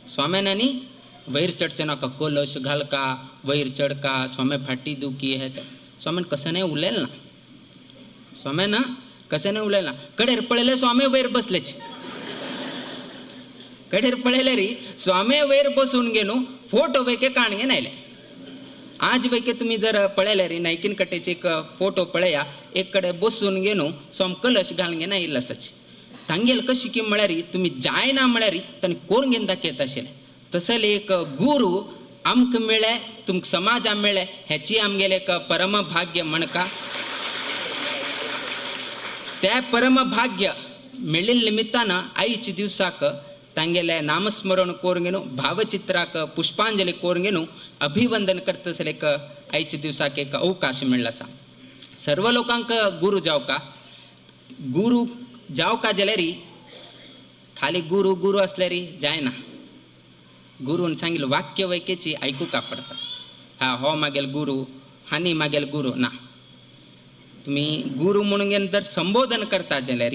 स्वाम्यान आनी वयर चडचें नाका, कलश घालका वयर चडका स्वाम्या फाटी दुखी हे ते. स्वाम्यान कसनय उलयलें ना, स्वाम्यान कसनय उलयलें ना. कडेर पळयलें स्वामी वयर बसलेच, कडेर पळयलें री स्वामी वयर बसून घेवन फोटो वैके काण घेवन आयले. आज वैके तुमी जर पळयले री नायकीन कट्टेचे एक फोटो पळया, एक कडेन बसून घेवन स्वाम कलश घालून घेवन आयिल्लो आसाची. तांगेल कशी की म्हळ्यार तुमी जायना म्हळ्यार तांणी करून घेवन दाखयता आशिल्लें. तसले एक गुरू आमकां मेळ्ळे, तुमकां समाजा मेळ्ळे, हेची आमगेलें एक परमभाग्य म्हणका. त्या परमभाग्य मेळिल्ले निमित्तान आयच्या दिवसाक तांगेले नामस्मरण करून घेवन भावचित्राक पुष्पांजली करून घेवन अभिवंदन करतसले एक आयच्या दिवसाक एक अवकाश मेळ्ळो आसा. सर्व लोकांक गुरू जावका, गुरू जावका जाल्यार खाली गुरू गुरू असल्यार जायना. गुरून सांगिल्लें वाक्य वैकेची आयकूंक पडटा. हा हो मागेल गुरू हानी मागेल गुरू ना. तुमी गुरू म्हणून जर संबोधन करता जाल्यार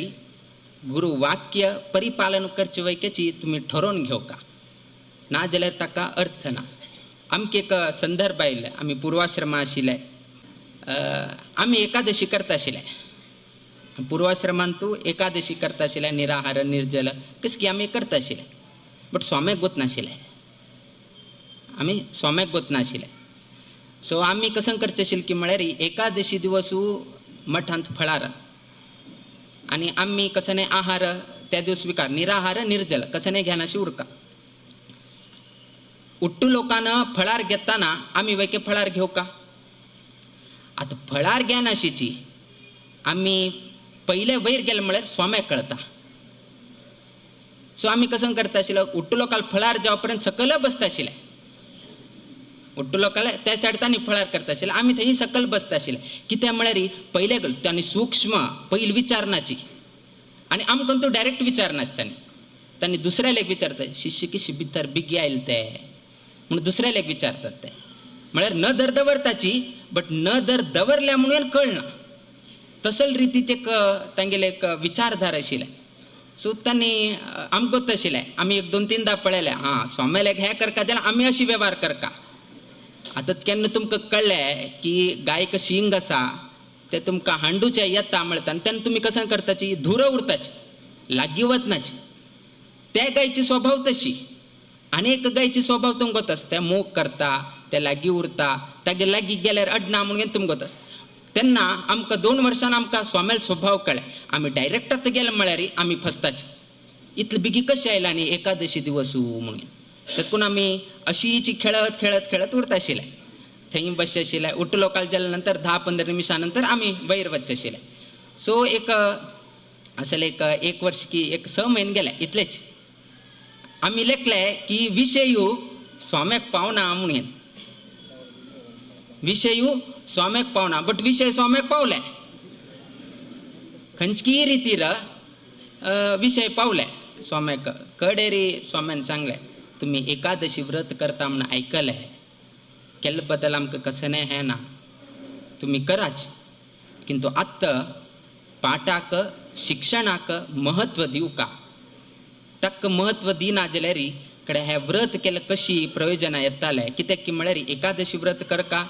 गुरु वाक्य परिपालन करचे वैकेची तुमी ठरोवन घेवका, ना जाल्यार ताका अर्थ ना. आमकां एक संदर्भ आयले, आमी पुर्वाश्रमा आशिल्ले, आमी एकादशी करता आशिल्ले. पुर्वाश्रमान तूं एकादशी करता आशिल्ले, निराहार निर्जल कस की आमी करता आशिल्ले, बट स्वाम्याक गोत नाशिल्ले, आमी स्वाम्याक गोत नाशिल्ले. सो आमी कसं करचें आशिल्लें की म्हळ्यार एकादशी दिवसू मठांत फळार आनी आमी कसं न्ही आहार त्या दिवस स्विकार, निराहार निर्जल कसं न्ही घेनाशी उरका. उट्टू लोकांना फळार घेताना आमी वेके फळार घेवका का? आतां फळार घेनाशीची आमी पयले वयर गेले म्हळ्यार स्वाम्याक कळता. सो आमी कसं करता आशिल्ले, उट्टू लोकांक फळार जावं पर्यंत सकयल बसता आशिल्ले, उट्टू लोकांक त्या सायड तांणी फळार करता आशिल्ले, आमी थंय सकयल बसता आशिल्ले. कित्याक म्हळ्यार पयले तांणी सूक्ष्म पयलीं विचारनाची आनी आमकां तो डायरेक्ट विचारनात, तांणी तांणी दुसऱ्याक एक विचारता, शिष्य किशी भितर बिगी आयले ते म्हणून दुसऱ्याक एक विचारतात ते, म्हळ्यार नदर दवरताची बट नदर दवरल्या म्हणून कळना तसल रितीचे एक तांगेले एक विचारधार आशिल्ले. सो तांणी आमकां आशिल्लें, आमी एक दोन तीनदा पळयलें, आं स्वाम्यालेक हें करका जाल्यार आमी अशी वेव्हार करका. आतां केन्ना तुमकां कळ्ळें की गायक शिंग आसा ते तुमकां हांडूचें येता म्हणटा आनी तेन्ना तुमी कसं करताची, धुरो उरताची, लागीं वचनाची. त्या गायची स्वभाव तशी आनी एक गायची स्वभाव तुमकां आसता, ते मोग करता, ते लागीं उरता, तागे लागीं गेल्यार अडना म्हणून तुमकां आसता. तेन्ना आमकां 2 वर्सां आमकां स्वाम्याल स्वभाव कळ्ळें, आमी डायरेक्ट आतां गेले म्हळ्यार आमी फसताची, इतले बेगी कशें आयलें आनी एकादशी दिवस म्हणून. तेतून आमी अशीच खेळत खेळत खेळत उरता आशिल्ले, थंय बसचे आशिल्ले. उठ लोकाल जाल्या नंतर 10-15 निमिशां नंतर आमी वयर वचचे आशिल्ले. सो एक आसले एक एक वर्स की एक 6 म्हयने गेले इतलेच आमी लेखले की विशयू स्वाम्याक पावना म्हणून, विशयू स्वाम्याक पावना, बट विशय स्वाम्याक पावले, खंयची रितीर विशय पावले स्वाम्याक. कडेरी स्वाम्यान सांगलें, तुमी एकादशी व्रत करता म्हणून आयकलें, केल्ले बद्दल आमकां कसं न्ही हें ना, तुमी कराच, किंतु आत्तां पाठाक शिक्षणाक महत्व दिवका, ताका महत्व दिना जाल्यार कडे हें व्रत केलें कशी प्रयोजनां येतालें. कित्याक की म्हळ्यार एकादशी व्रत करका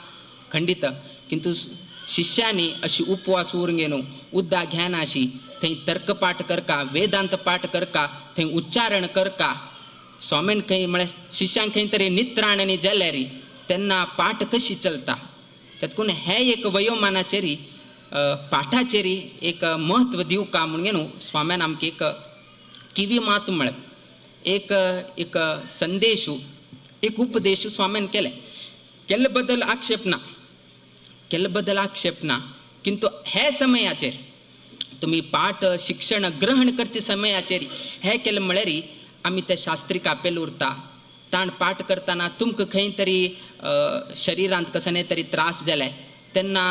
खंडीत, किंतु शिष्यांनी अशी उपवास उरून घेवन उद्दा घेनाशी थंय तर्कपाठ करका, वेदांत पाठ करका, थंय उच्चारण करका. स्वामीन खंय म्हळ्यार शिष्यांक खंय तरी नित्राण जाल्यार तेन्ना पाठ कशी चलता. तेतकून हें एक वयोमानाचेर पाठाचेर एक म्हत्व दिवका म्हणून न्हू स्वाम्यान आमकां एक किवी मात म्हळें, एक एक संदेश एक उपदेश स्वाम्यान केले. केल्ले बद्दल आक्षेप ना, केल्ले बद्दल आक्षेप ना, किंतु हे समयाचेर तुमी पाठ शिक्षण ग्रहण करचे समयाचेर हें केलें म्हळ्यार आमी ते शास्त्रीक आपेल उरता. ताण पाठ करतना तुमकां खंय तरी शरिरांत कसने तरी त्रास जाले तेन्ना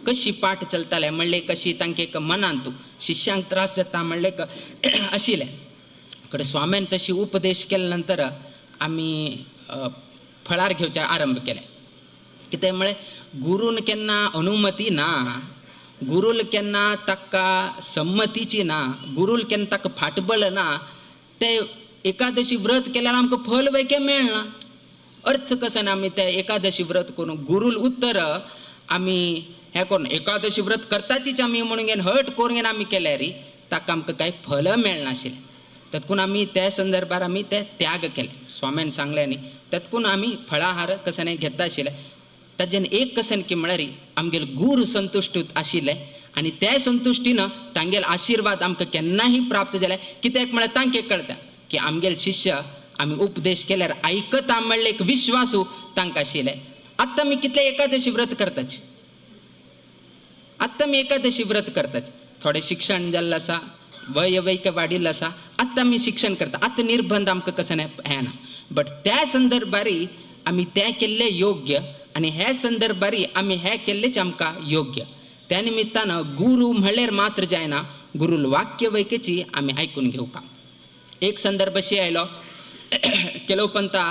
कशी पाठ चलताले म्हणले कशी तांकां एक मनांत शिष्यांक त्रास जाता म्हणले आशिल्लें. कडे स्वाम्यान तशी उपदेश केले नंतर आमी फळार घेवचे आरंभ केले. कितें म्हळें, गुरून केन्ना अनुमती ना, गुरूल केन्ना ताका संमतीची ना, गुरूल केन्ना ताका फाटबळ ना, ते एकादशी व्रत केल्यार आमकां फल वैके मेळना. अर्थ कसो ना आमी ते एकादशी व्रत करून गुरूल उत्तर आमी हें करून एकादशी व्रत करताचीच आमी म्हणून घेवन हट करून घेवन आमी केल्यार ताका आमकां कांय फल मेळनाशिल्लें. तेतकून आमी त्या संदर्भार आमी ते त्याग केले. स्वाम्यान सांगलें न्ही, तेतकून आमी फळाहार कशें न्ही घेता आशिल्ले. ताजेन एक कशें की म्हळ्यार आमगेले गुरू संतुश्ट आशिल्ले आनी त्या संतुश्टीन तांगेले आशिर्वाद आमकां केन्नाय प्राप्त जाले. कित्याक म्हळ्यार तांकां कळटा की आमगेले शिष्य आमी उपदेश केल्यार आयकता म्हणलें एक विश्वासू तांकां आशिल्लें. आतां आमी कितले एकादशी व्रत करताची, आतां आमी एकादशी व्रत करताची, थोडें शिक्षण जाल्लें आसा, वय वैक वाडिल्लें आसा, आतां आमी शिक्षण करता, आतां निर्बंध आमकां कसं हें ना, बट त्या संदर्भारी आमी तें केल्लें योग्य आनी हे संदर्भारी आमी हें केल्लेंच आमकां योग्य. त्या निमित्तान गुरू म्हणल्यार मात्र जायना, गुरूल वाक्य वैकेची आमी आयकून घेवका. एक संदर्भ अशी आयलो, केलो पंता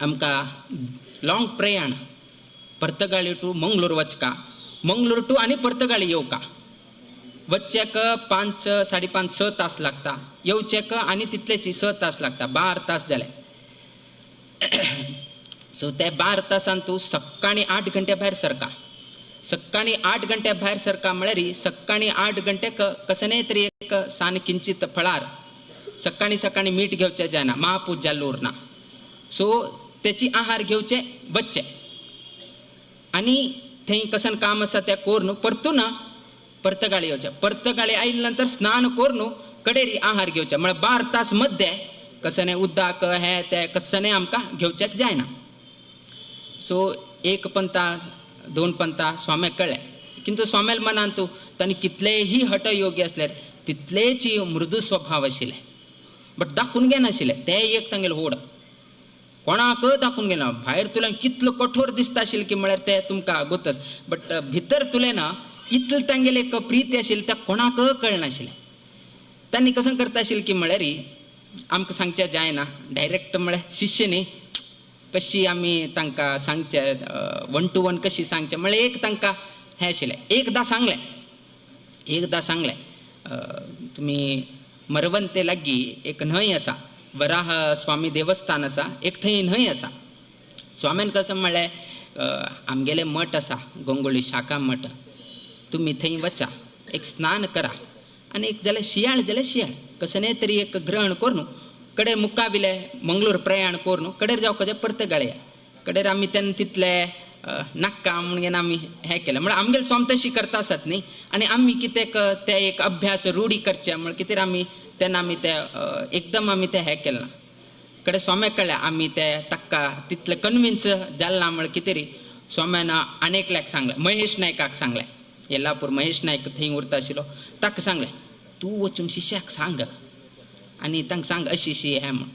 आमकां लाँग प्रयाण पर्तगाळी टू मंगळूर वचका, मंगळूर टू आनी पर्तगाळी येवका. वच्चेक 5 5.5 6 तास लागता, येवचेक आनी तितलेची 6 तास लागता, 12 तास जाले. सो ते 12 तासान तूं सकाळी 8 घंटे भायर सरका, सकाळी 8 घंटे भायर सरका म्हळ्यार सकाळी 8 घंटे कसने तरी एक सान किंचित फळार सकाळी सकाळी मीठ घेवचें जायना, महापूज जाल्लो उरना. सो तेची आहार घेवचे वच्चे आनी थंय कसन काम आसा तें करून परतून पर्तगाळी येवचें, पर्तगाळी आयले नंतर स्नान करून कडेरी आहार घेवचें. म्हळ्यार 12 तास मध्य कसने उदक हें तें कसने आमकां घेवचें जायना. सो 1 पंता 2 पंता स्वाम्याक कळ्ळें, किंतु स्वाम्याल मनान तूं तांणी कितलेही हटयोगी आसल्यार तितलेच मृदू स्वभाव आशिल्ले, बट दाखोवन घेनाशिल्ले. ते एक तांगेले होड कोणाक दाखोवन घेना. भायर तुल्यान कितलो कठोर दिसता आशिल्लें की म्हळ्यार ते तुमकां गोतस, बट भितर तुलें ना इतलें तांगेले एक प्रिती आशिल्ली त्या कोणाक कळनाशिल्लें. तांणी कसं करता आशिल्लें की म्हळ्यार आमकां सांगचें जायना डायरेक्ट, म्हळ्यार शिष्य न्ही कशी आमी तांकां सांगचें 1 to 1 कशी सांगचें म्हळ्यार एक तांकां हें आशिल्लें. एकदां सांगलें, एकदां सांगलें तुमी मरवंते लागीं एक न्हंय आसा, वराह स्वामी देवस्थान आसा, एक थंय न्हंय आसा. स्वाम्यान कसं म्हळ्ळें आमगेलें मठ आसा गोंगोळी शाखा मठ, तुमी थंय वचा, एक स्नान करा आनी एक जाल्यार शियाळ जाल्यार शियाळ कसने तरी एक ग्रहण करून कडेर मुखाविले मंगळूर प्रयाण करून कडेर जावं कशें पर्तगाळे कडेर आमी तेन्ना तितले नाक्का म्हणून आमी हें केलें. म्हळ्यार आमगेले स्वामी तशी करता आसात न्ही, आनी आमी कितें ते एक अभ्यास रूढी करचे म्हळ्यार कितें आमी तेन्ना आमी ते एकदम आमी तें हें केलें ना. कडेन स्वाम्याक कळ्ळें आमी ते ताका तितले कन्विन्स जालें ना म्हळ्यार कितें री स्वाम्यान आनेकल्याक सांगलें, महेश नायकाक सांगलें, येल्लापूर महेश नायक थंय उरता आशिल्लो, ताका सांगलें तूं वचून शिष्याक सांग आनी तांकां सांग अशी अशी हें म्हण.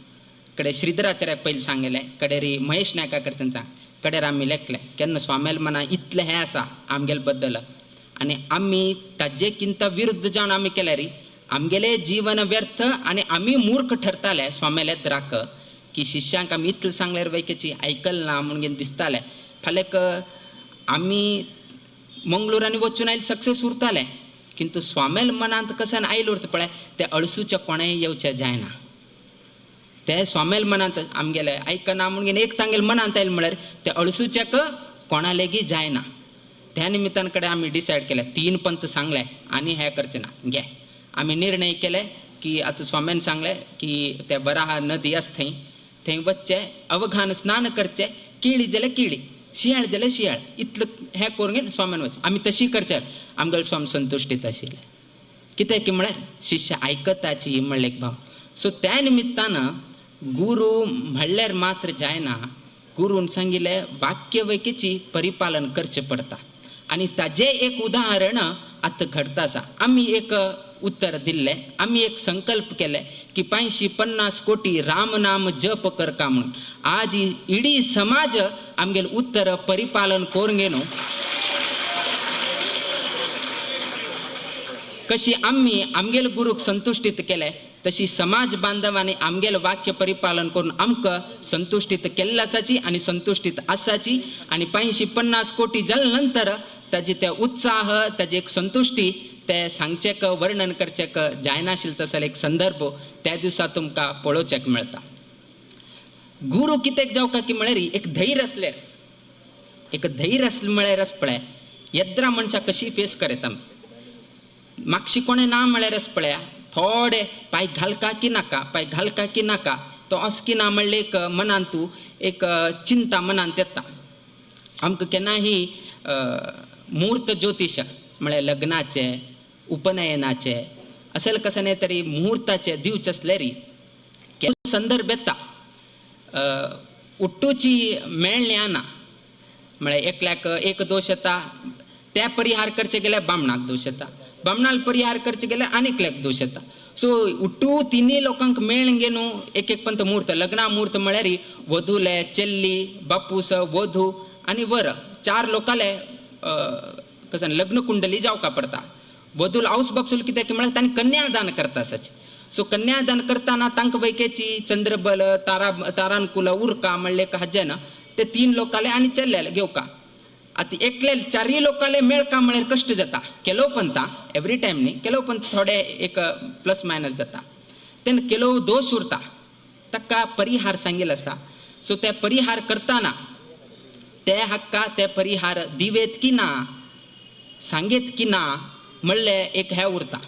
कडेन श्रीधराचार्याक पयलीं सांगलें, कडेरी महेश नायका कडच्यान सांग. कडेर आमी लेखलें केन्ना स्वाम्याल मना इतलें हें आसा आमगेले बद्दल आनी आमी ताजे किंता विरुद्ध जावन आमी केल्यार आमगेलें जीवन व्यर्थ आनी आमी मूर्ख ठरताले स्वाम्याले द्राक की शिष्यांक आमी इतलें सांगल्यार वैकेची आयकल ना म्हणून दिसतालें. फाल्यां आमी मंगळूर वचून आयले सक्सेस उरताले, किंतु स्वाम्याल मनांत कसन आयले उरता पळय ते अळसूच्या कोणेय येवचें जायना. ते स्वाम्याल मनांत आमगेले आयकना म्हणून एक तांगेले मनांत आयलें म्हळ्यार ते अळसूच्याक कोणा लेगीत जायना. त्या निमित्तान कडेन आमी डिसायड केलें, 3 पंत सांगले आनी हें करचें ना घे. आमी निर्णय केले की आतां स्वाम्यान सांगलें की ते वराह नदी आसा थंय, थंय वचचें, अवघान स्नान करचें, केळी जाल्यार केळी, शियाळ जाल्यार शियाळ, इतलें हें करून घेवन स्वाम्यान वचचें. आमी तशी करचें, आमगेले स्वामी संतुश्टीत आशिल्ले. कितें की म्हळ्यार शिष्य आयकताची म्हणलें एक भाव. सो त्या निमित्तान गुरू म्हणल्यार मात्र जायना, गुरून सांगिल्लें वाक्य वैकेची परिपालन करचें पडटा आनी ताजें एक उदाहरण आतां घडता आसा. आमी एक उत्तर दिल्लें, आमी एक संकल्प केले की 550 कोटी राम नाम जप करका म्हणून. आज इडी समाज आमगेले उत्तर परिपालन करून घेवन कशी आमी आमगेले गुरूक संतुश्टीत केले तशी समाज बांधवांनी आमगेले वाक्य परिपालन करून आमकां संतुश्टीत केल्ले आसाची आनी संतुश्टीत आसाची. आनी 550 कोटी जाले नंतर ताजी ते उत्साह ताजी एक संतुश्टी ते सांगचेक वर्णन करचेक जायनाशिल्लें तसो एक संदर्भ त्या दिसा तुमकां पळोवचेक मेळटा. गुरू कित्याक जावका की म्हळ्यार एक धैर्य आसलें, एक धैर्य आसलें म्हळ्यार आस पळय येद्रा मनशाक कशी फेस करता आमी. मागशी कोणें ना म्हळ्यार आस पळया थोडे पांय घालका की नाका, पांय घालका की नाका, तो असकी ना म्हणलें एक मनांत तूं एक चिंता मनांत येता. आमकां केन्नाही मुहूर्त ज्योतिश म्हळ्यार लग्नाचे उपनयनाचे असेल कसं नाही तरी मुहूर्ताचे दिवचे आसल्यार संदर्भ येता. उट्टूची मेळणी आना म्हळ्यार एकल्याक एक दोश येता त्या परिहार करचे गेल्यार बामणाक दोश येता, बामणाक परिहार करचे गेल्यार आनीकल्याक दोश येता. सो उट्टू तिनूय लोकांक मेळून गे न्हू एक एक पंत मुहूर्त लग्ना मुहूर्त म्हळ्यार वधूले चेल्ली बापूस वधू आनी वर 4 लोकांले कसं लग्न कुंडली जावका पडता. वधूल आवस बापसूल कित्याक म्हळ्यार तांणी कन्यादान करता आसाची. सो कन्यादान करताना तांकां वैकेची चंद्रबल तारा तारानुकूल उरका म्हणले हाजें ना ते 3 लोकांले आनी चेल्ल्याले घेवका. आतां एकले चारय लोकांले मेळका म्हळ्यार कश्ट जाता. केलो पंता एवरी टायम न्ही, केलो पंत थोडे एक प्लस मायनस जाता. तेन्ना केलो दोश उरता, ताका परिहार सांगिल्लो आसा. सो ते परिहार करतना ते हक्का ते परिहार दिवेत की ना, सांगेत की ना म्हणलें एक हें उरता.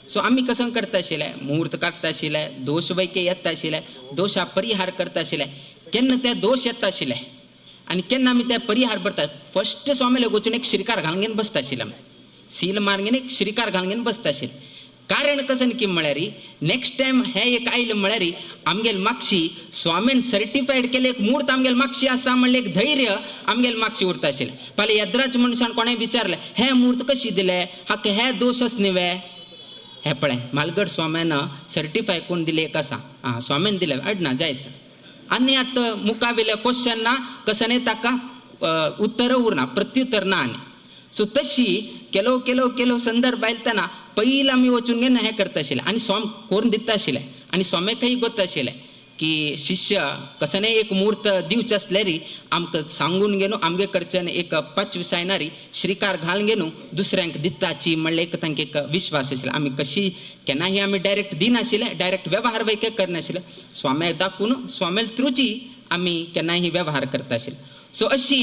सो आमी कसं करता आशिल्ले, मुहूर्त काडटा आशिल्ले, दोश वैके येता आशिल्ले, दोशा परिहार करता आशिल्ले. केन्ना ते दोश येता आशिल्ले आनी केन्ना आमी ते परिहार भरता, फस्ट स्वामीले वचून एक श्रीकार घालून घेवन बसता आशिल्ले, आमी सील मारून घेवन एक श्रीकार घालून घेवन बसता आशिल्ले. कारण कसं की म्हळ्यार नेक्स्ट टायम हें एक आयलें म्हळ्यार आमगेल मागशी स्वामीन सर्टिफायड केले एक मूर्त आमगेल मागशी आसा म्हणलें एक धैर्य आमगेल मागशी उरता आशिल्लें. पयलें येद्राच मनशान कोणें विचारलें हें मूर्त कशी दिलें, हाका हे दोश आस न्ही वे, हें पळय मालगड स्वाम्यान सर्टिफाय कोण दिलें एक आसा, आं स्वाम्यान दिलें अडना जायत. आनी आतां मुखावेलें क्वेश्चन ना कसं न्ही ताका उत्तर उरना, प्रत्युत्तर ना. आनी सो तशी केलो केलो केलो संदर्भ आयतना पयलीं आमी वचून घेवन हें करता आशिल्लें आनी स्वाम करून दिता आशिल्लें. आनी स्वाम्याकय गोत आशिल्लें की शिष्य कसं एक मूर्त दिवचें आसल्यार आमकां सांगून घेवन आमगे कडच्यान एक पांच विसायनारी श्रीकार घालून घेवन दुसऱ्यांक दिताची म्हणलें एक तांकां एक विश्वास आशिल्लो. आमी कशी केन्नाय आमी डायरेक्ट दिनाशिल्ले, डायरेक्ट वेव्हार वैके करनाशिल्ले, स्वाम्याक दाखोवन स्वाम्याल थ्रूची आमी केन्नाय वेव्हार करता आशिल्ले. सो अशी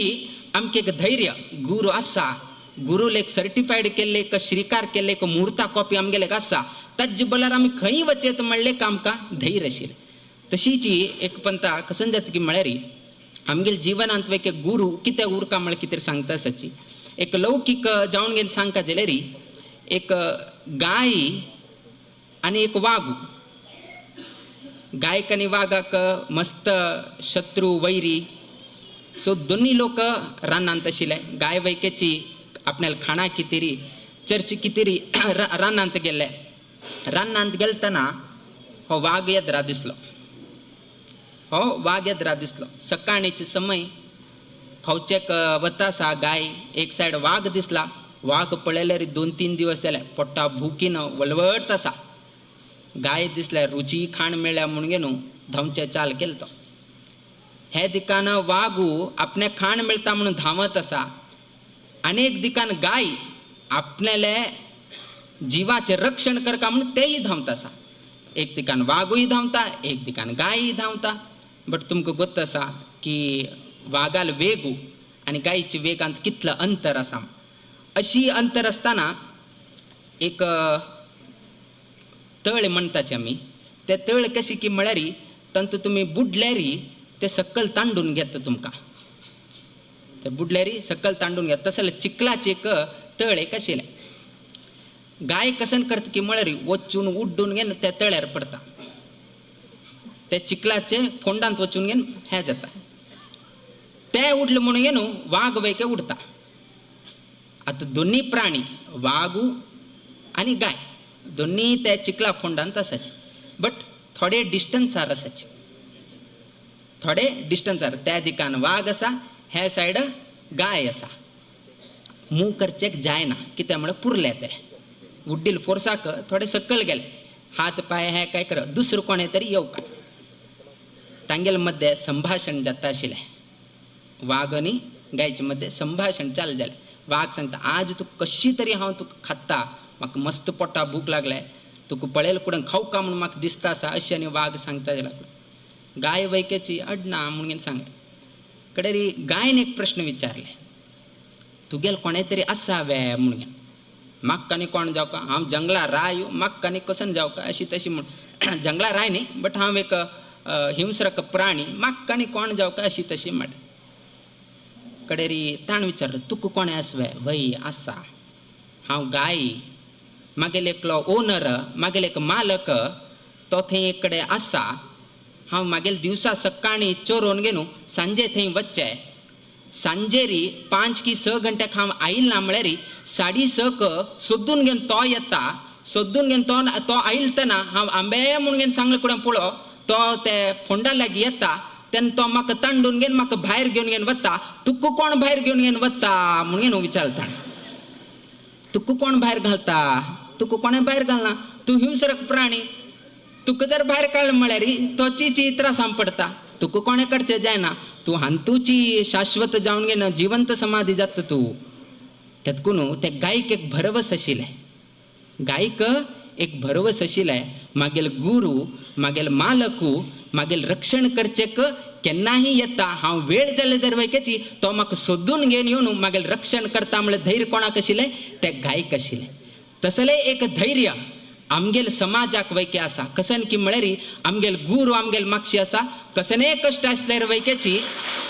आमकां एक धैर्य गुरू आसा, गुरूल एक सर्टिफायड केल्ले एक श्रीकार केल्ले एक मुहूर्ता कॉपी आमगेले आसा, ताजे बल्यार आमी खंय वचेत म्हणलें आमकां धैर्य आशिल्लें. तशीच एक पंता कसन जाता की म्हळ्यार आमगेले जिवनांत एक गुरू कितें उरका म्हळ्यार कितें सांगता आसाची एक लौकीक जावन गेले सांगता जाल्यार एक गाय आनी एक वाग, गायक आनी वागाक मस्त शत्रू वैरी. सो दोन्ही लोक रानांत आशिल्ले, गाय वैकेची आपल्याला खाणा कितेरी चर्च कितेरी रानांत गेल्ले. रानांत गेलतना हो वाग येद्रा दिसलो, हो वाग येद्रा दिसलो. सकाळीचे समय खावचेक वता आसा गाय, एक सायड वाग दिसला. वाग पळयल्यार 2-3 दिवस जाले पोट्टा भुकीन वळवळत आसा. गाय दिसल्यार रुची खाण मेळ्ळ्या म्हणून घेवन धांवचे चाल केलो तो. हे दिकान वागू आपणे खाण मेळटा म्हणून धांवत आसा, आनी एक दिकान गाय आपणाले जिवाचें रक्षण करता म्हणून तेय धांवता आसा. एक दिकान वागूय धांवता, एक दिकान गायय धांवता. बट तुमकां गोत आसा की वागाल वेगू आनी गायच्या वेगांत कितलो अंतर आसा. अशी अंतर आसतना एक तळ म्हणटाचे आमी, ते तळ कशी की म्हळ्यार तांतूत तुमी बुडल्यार ते सकल तांडून घेता तुमकां, ते बुडल्यार सकल तांडून घेता. तशें जाल्यार चिखलाचें एक तळ एक आशिल्लें. गाय कसन करता की म्हळ्यार वचून उड्डून घेवन त्या तळ्यार पडटा, ते चिखलाचे फोंडांत वचून घेवन हें जाता. तें उडलें म्हणून घेवन वाग वैके उडटा. आतां दोन्ही प्राणी वागू आनी गाय दोन्ही त्या चिखला फोंडांत आसाचे, बट थोडे डिस्टन्सार आसाचे, थोडे डिस्टन्सार. त्या दिकान वाग आसा, हे सायड गाय आसा. मूव करचेक जायना, कित्याक म्हळ्यार पुरले ते उड्डील फोर्साक थोडे सकयल गेले, हात पांय हे काय कर दुसरो कोणें तरी येवका. तांगेले मदें संभाशण जाता आशिल्लें, वाग आनी गायचे मदें संभाशण चालू जालें. वाग सांगता आज तुका कशी तरी हांव तुका खाता, म्हाका मस्त पोटा भूक लागले, तुका पळयले कुडन खावका म्हणून म्हाका दिसता आसा अशें. आनी वाग सांगता लागलो. गाय वैकेची अडना म्हणून सांगलें. कडेरी गायन एक प्रश्न विचारले, तुगेल कोणें तरी आसा वे म्हणून. म्हाका आनी कोण जावका, हांव जंगला राय, म्हाका आनी कसन जावका अशी तशी म्हण जंगला राय न्ही बट हांव एक हिंस्रक प्राणी, म्हाका आनी कोण जावका अशी तशी म्हणटा. कडेरी ताणें विचारलें तुका कोणें आसवे, वय आसा, हांव गाय, मागेले एकलो ओनर, मागेले एक मालक तो थंय एक कडेन आसा, हांव मागेले दिवसा सकाळीं चोरोवन घेवन सांजे थंय वचचें, सांजेरी 5 की 6 घंट्याक हांव आयल ना म्हळ्यार 6:30 सोदून घेवन तो येता, सोदून घेवन तो तो आयलतना हांव आंबे म्हणून घेवन सांगले कडेन पळो तो ते फोंडा लागीं येता, तेन्ना तो म्हाका तांडून घेवन म्हाका भायर घेवन घेवन वता. तुका कोण भायर घेवन घेवन वता म्हणून घेवन विचारता, तुका कोण भायर घालता, तुका कोणें भायर घालना, तूं हिंसरक प्राणी, तुका जर भायर काडलें म्हळ्यार तो चिची त्रासान पडटा, तुका कोणें काडचें जायना. तूं हांतूची शाश्वत जावन घेन जिवंत समाधी जाता तूं. तेतकून ते गायक एक भरवस आशिल्लें, गायक एक भरवस आशिल्लें, मागेल गुरू मागेल मालकू मागेल रक्षण करचेक केन्नाही येता, हांव वेळ जाले जर वयकेची तो म्हाका सोदून घेवन येवन मागेल रक्षण करता म्हळ्यार धैर्य कोणाक आशिल्लें, ते गायक आशिल्लें. तसलें एक धैर्य आमगेल समाजाक वैके आसा. कसन की म्हळ्यार आमगेल गुरू आमगेल मागशी आसा, कसने कश्ट आसल्यार वैकेची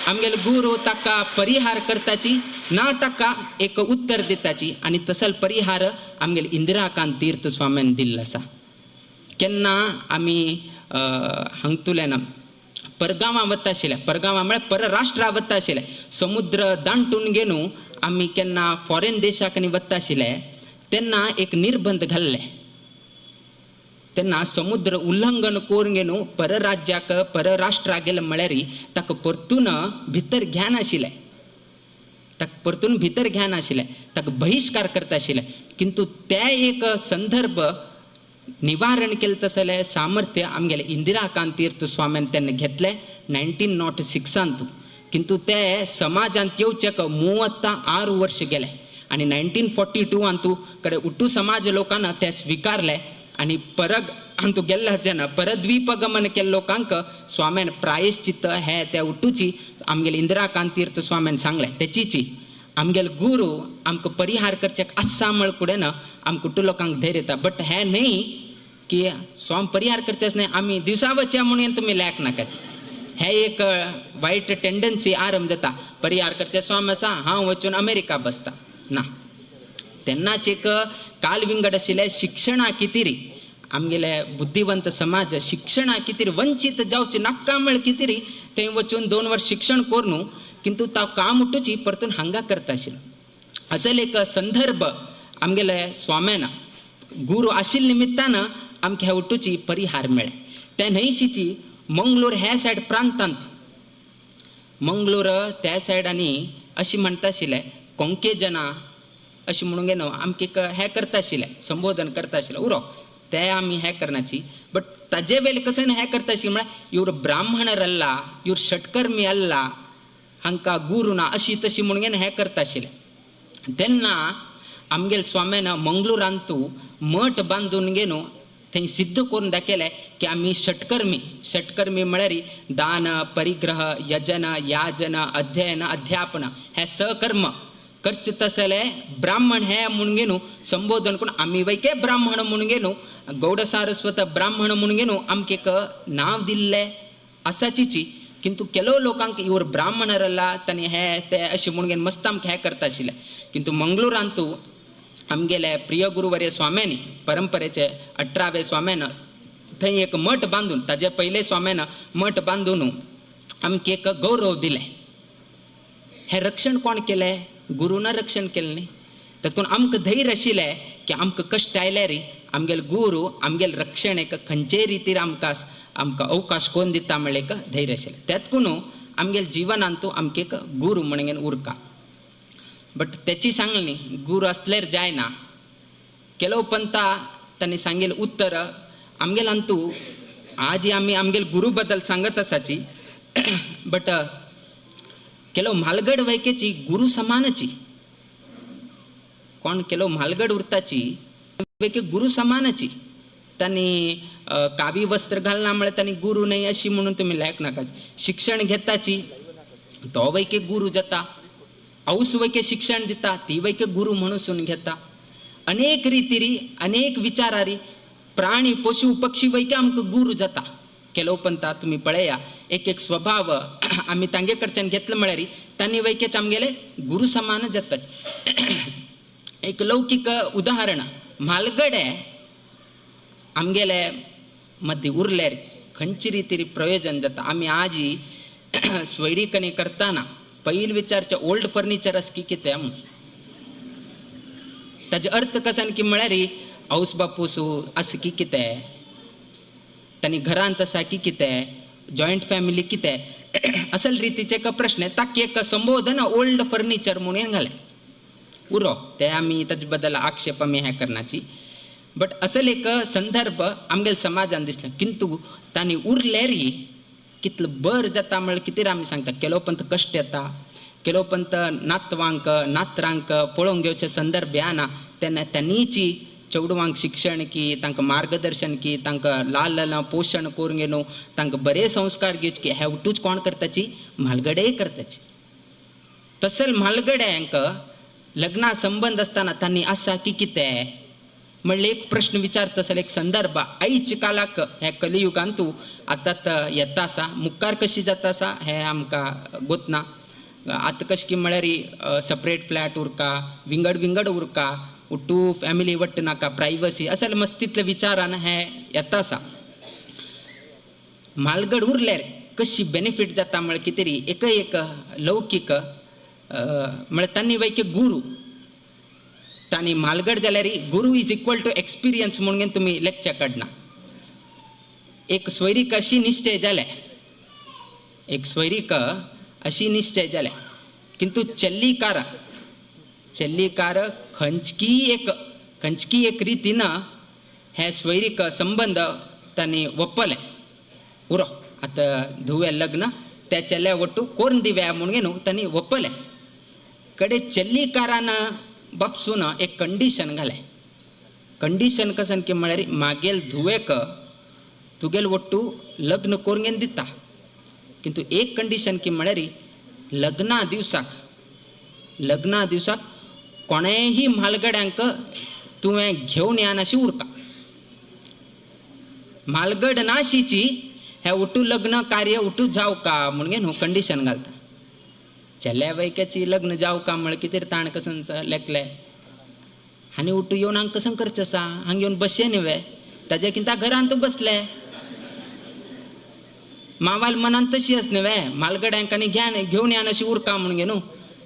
आमगेल गुरू ताका परिहार करताची ना ताका एक उत्तर दिताची. आनी तसल परिहार आमगेल इंदिराकांत तीर्थ स्वाम्यान दिल्लो आसा. केन्ना आमी हांगतुल्यान परगांवां वता आशिल्ले, परगांवां म्हळ्यार परराष्ट्रा वता आशिल्ले, समुद्र दांटून घेवन आमी केन्ना फॉरेन देशाक आनी वता आशिल्ले तेन्ना एक निर्बंध घाल्ले. तेन्ना समुद्र उल्लंघन करून घेवन परराज्याक परराष्ट्राक गेले म्हळ्यार ताका परतून भितर घेनाशिल्लें, ताका परतून भितर घेनाशिल्लें, ताका बहिश्कार करता आशिल्लें. किंतु ते एक संदर्भ निवारण केलें तसलें सामर्थ्य आमगेलें इंदिराकांत तीर्थ स्वाम्यान तेन्ना घेतलें 1906. किंतु ते समाजांत येवचेक 36 वर्ष गेले आनी 1942 कडे उट्टू समाज लोकांना ते स्विकारले आनी परग अंतू गेल्ले जेन्ना परद्वीपगमन केल्ले लोकांक स्वाम्यान प्रायश्चित्त हे त्या उट्टूची आमगेले इंदिराकांत तीर्थ स्वाम्यान सांगलें. तेचीची आमगेले गुरू आमकां परिहार करचेक आसा म्हळ कुडेन आमकां उट्टू लोकांक धैर्य येता. बट हें न्हय की स्वाम परिहार करचेच न्हय, आमी दिवसा वचया म्हणून तुमी लेख नाकाच, हे एक वायट टेंडन्सी आरंभ जाता. परिहार करचे स्वाम आसा, हांव वचून अमेरिका बसता ना. तेन्नाच एक काल विंगड आशिल्लें, शिक्षणा कितें आमगेले बुद्धिवंत समाज शिक्षणा कितें वंचीत जावचे नाका म्हळ्यार कितें थंय वचून 2 वर्स शिक्षण करून किंतु तो काम उठूची परतून हांगा करता आशिल्लो. असले एक संदर्भ आमगेले स्वाम्यान गुरू आशिल्ले निमित्तान आमकां ह्या उठूची परिहार मेळ्ळे. ते न्हंयशीची मंगलोर ह्या सायड प्रांतांत, मंगलोर त्या सायड आनी अशी म्हणटा आशिल्ले कोंके जना अशें म्हणून घेवन आमकां एक हें करता आशिल्लें, संबोधन करता आशिल्लें. उरो ते आमी हें करनाची, बट ताजे वेले कशें हें करता आशिल्लें म्हळ्यार इवर ब्राह्मणर अल्ला, इवर षटकर्मी अल्ला, हांकां गुरू ना अशी तशी म्हणून घेवन हें करता आशिल्लें. तेन्ना आमगेल स्वाम्यान मंगलोरांतू मठ बांदून घेवन थंय सिद्ध करून दाखयलें की आमी षटकर्मी. षटकर्मी म्हळ्यार दान, परिग्रह, यजन, याजन, अध्ययन, अध्यापन हे सकर्म करचे तसले ब्राह्मण हे म्हणून घेवन संबोधन करून आमी वैके ब्राह्मण म्हणून घेवन गौड सारस्वत ब्राह्मण म्हणून घेवन आमकां एक नांव दिल्लें आसाचीची. किंतु ಕೆಲವು लोकांक इवर ब्राह्मणरल्ला तांणी हे ते अशें म्हणून घेवन मस्त आमकां हें करता आशिल्लें. किंतु मंगलोरांतू आमगेले प्रिय गुरुवर्य स्वाम्यांनी परंपरेचे 18वे स्वाम्यान थंय एक मठ बांदून ताजे पयले स्वाम्यान मठ बांदून आमकां एक गौरव दिलें. हें रक्षण कोण केलें? गुरून रक्षण केलें न्ही. तातूंत आमकां धैर्य आशिल्लें की आमकां कश्ट आयल्यार आमगेले गुरू आमगेले रक्षण एक खंयचेय रितीर आमकां आमकां अवकाश कोण दिता म्हळ्ळें एक धैर्य आशिल्लें. त्यात आमगेले जिवनांतू आमकां एक गुरू म्हणून उरका. बट तेची सांगलें न्ही गुरू आसल्यार जायना. ಕೆಲವು पंता तांणी सांगेल उत्तर आमगेल अंतू आज आमी आमगेल गुरू बद्दल सांगत आसाची, बट ಕೆಲವು म्हालगड वैकेची गुरू समानची. कोण ಕೆಲವು म्हालगड उरताची वैके गुरू समानची. तांणी कावी वस्त्र घालना म्हळ्यार तांणी गुरू न्हय अशी म्हणून तुमी लायक नाकाची. शिक्षण घेताची तो वैके गुरू जाता, औस वैके शिक्षण दिता ती वैके गुरू म्हणून घेता. अनेक रितीरी अनेक विचारारी प्राणी पशु पक्षी वैके आमकां गुरू जाता. ಕೆಲವು पंता तुमी पळया एक एक स्वभाव आमी तांगे कडच्यान घेतले म्हळ्यार तांणी वैकेच आमगेले गुरू समान जातात. एक लौकीक उदाहरण, म्हालगडे आमगेले मदीं उरल्यार खंयचे रितीर प्रयोजन जाता. आमी आजी स्वैरीकणी करतना पयलीं विचारचें ओल्ड फर्निचर आसा की कितें म्हूण. ताजो अर्थ कसन की म्हळ्यार औस बापूस आसा की कितें, तांणी घरांत आसा की कितें, जॉयंट फॅमिली कितें, असल रितीचे एक प्रश्न. ताका एक संबोधन ओल्ड फर्निचर म्हणून घालें. उरो ते आमी ताजे बद्दल आक्षेप आमी हें करनाची, बट असल एक संदर्भ आमगेले समाजान दिसलें. किंतु तांणी उरल्यार कितलो बर जाता म्हळ्यार कितें आमी सांगता. केलो पंत कश्ट येता, केलो पंत नातवांक नातरांक पळोवंक घेवचे संदर्भ येना तेन्ना तांणीची चेडवांक शिक्षण की तांकां मार्गदर्शन की तांकां लाल पोशण करून घेवन तांकां बरे संस्कार घेवचे की हेवटूच कोण करताची म्हालगडे करताची. तसल म्हालगड्यांक लग्ना संबंद आसतना तांणी आसा की कितें म्हणल्यार एक प्रश्न विचारता जाल्यार एक संदर्भ आयज कालाक हे कलियुगांतू आतां येता आसा, मुखार कशी जाता आसा हें आमकां गोतना. आतां कशें की म्हळ्यार सपरेट फ्लॅट उरका, विंगड विंगड उरका, टू फॅमिली वट्ट नाका, प्रायवसी अशें मस्तीतले विचारान हें येता आसा. म्हालगड उरल्यार कशी बेनिफीट जाता म्हळ्यार कितें तरी एक एक लौकीक म्हळ्यार तांणी वैके गुरू तांणी म्हालगड जाल्यार guru is equal to experience म्हणून तुमी लेक्चर काडना. एक स्वैरीक अशी निश्चय जाले, एक स्वैरीक अशी निश्चय जाले, किंतु चल्लीकार चल्लीकार खंयची एक रितीन हे स्वैरीक संबंद तांणी वपले उरो आतां धुवे लग्न त्या चल्या वट्टू कोरून दिव्या म्हणून न्हू तांणी वपले. कडे चल्लीकारान बापसून एक कंडिशन घालें. कंडिशन कसन की म्हळ्यार मागेल धुवेक तुगेल वट्टू लग्न करून घेवन दिता, किंतु एक कंडिशन की म्हळ्यार लग्ना दिवसाक कोणेंय म्हालगड्यांक तुवें घेवन येनाशी उरका. म्हालगड नाशीची हे उठू लग्न कार्य उठू जावका म्हणून न्हू कंडिशन घालता. चल्या वैक्याची लग्न जावका म्हळ्यार कितें ताण कसन लेखले आनी उठू येवन हांगा कसन करचें आसा, हांगा येवन बसचें न्ही वे ताजे कितें घरांत बसले मावाल मनान तशी आस न्ही वे म्हालगड्यांक आनी घेवन येनाशी उरका म्हणून न्हू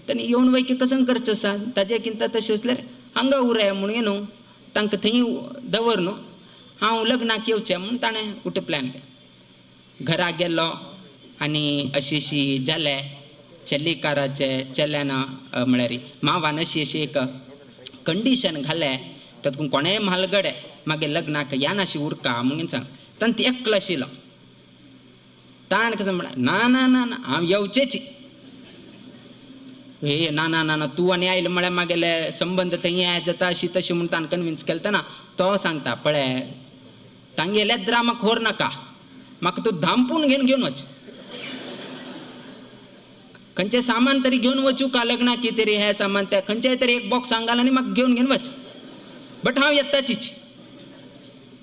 तांणी येवन वैक्य कसन करचें आसा ताजे कितें तशें आसल्यार हांगा उरया म्हणून न्हू तांकां थंय दवर न्हू हांव लग्नाक येवचें म्हूण ताणें उठ प्लॅन केलें. घरा गेलो आनी अशी अशी जालें चल्लीकाराचे चल्यान म्हळ्यार मावान अशी अशी एक कंडिशन घालें तातूंत कोणेय म्हालगडे मागीर लग्नाक येनाशी उरका म्हणून सांग. ताणें ती एकलो आशिल्लो ताणें कसो म्हळ्यार ना ना ना ना हांव येवचेच हे ना ना ना ना तूं आनी आयलो म्हळ्यार मागेले संबंद थंय जाता अशी तशी म्हूण ताणें कन्विन्स केलें ना. तो सांगता पळय तांगेल्या द्रामाक होर नाका, म्हाका तूं धांपून घेवन घेवन वच, खंयचें सामान तरी घेवन वचूं का लग्नाक की तरी हें सामान तें खंयचें तरी एक बॉक्स हांगा आनी म्हाका घेवन घेवन वच, बट हांव येताचीच,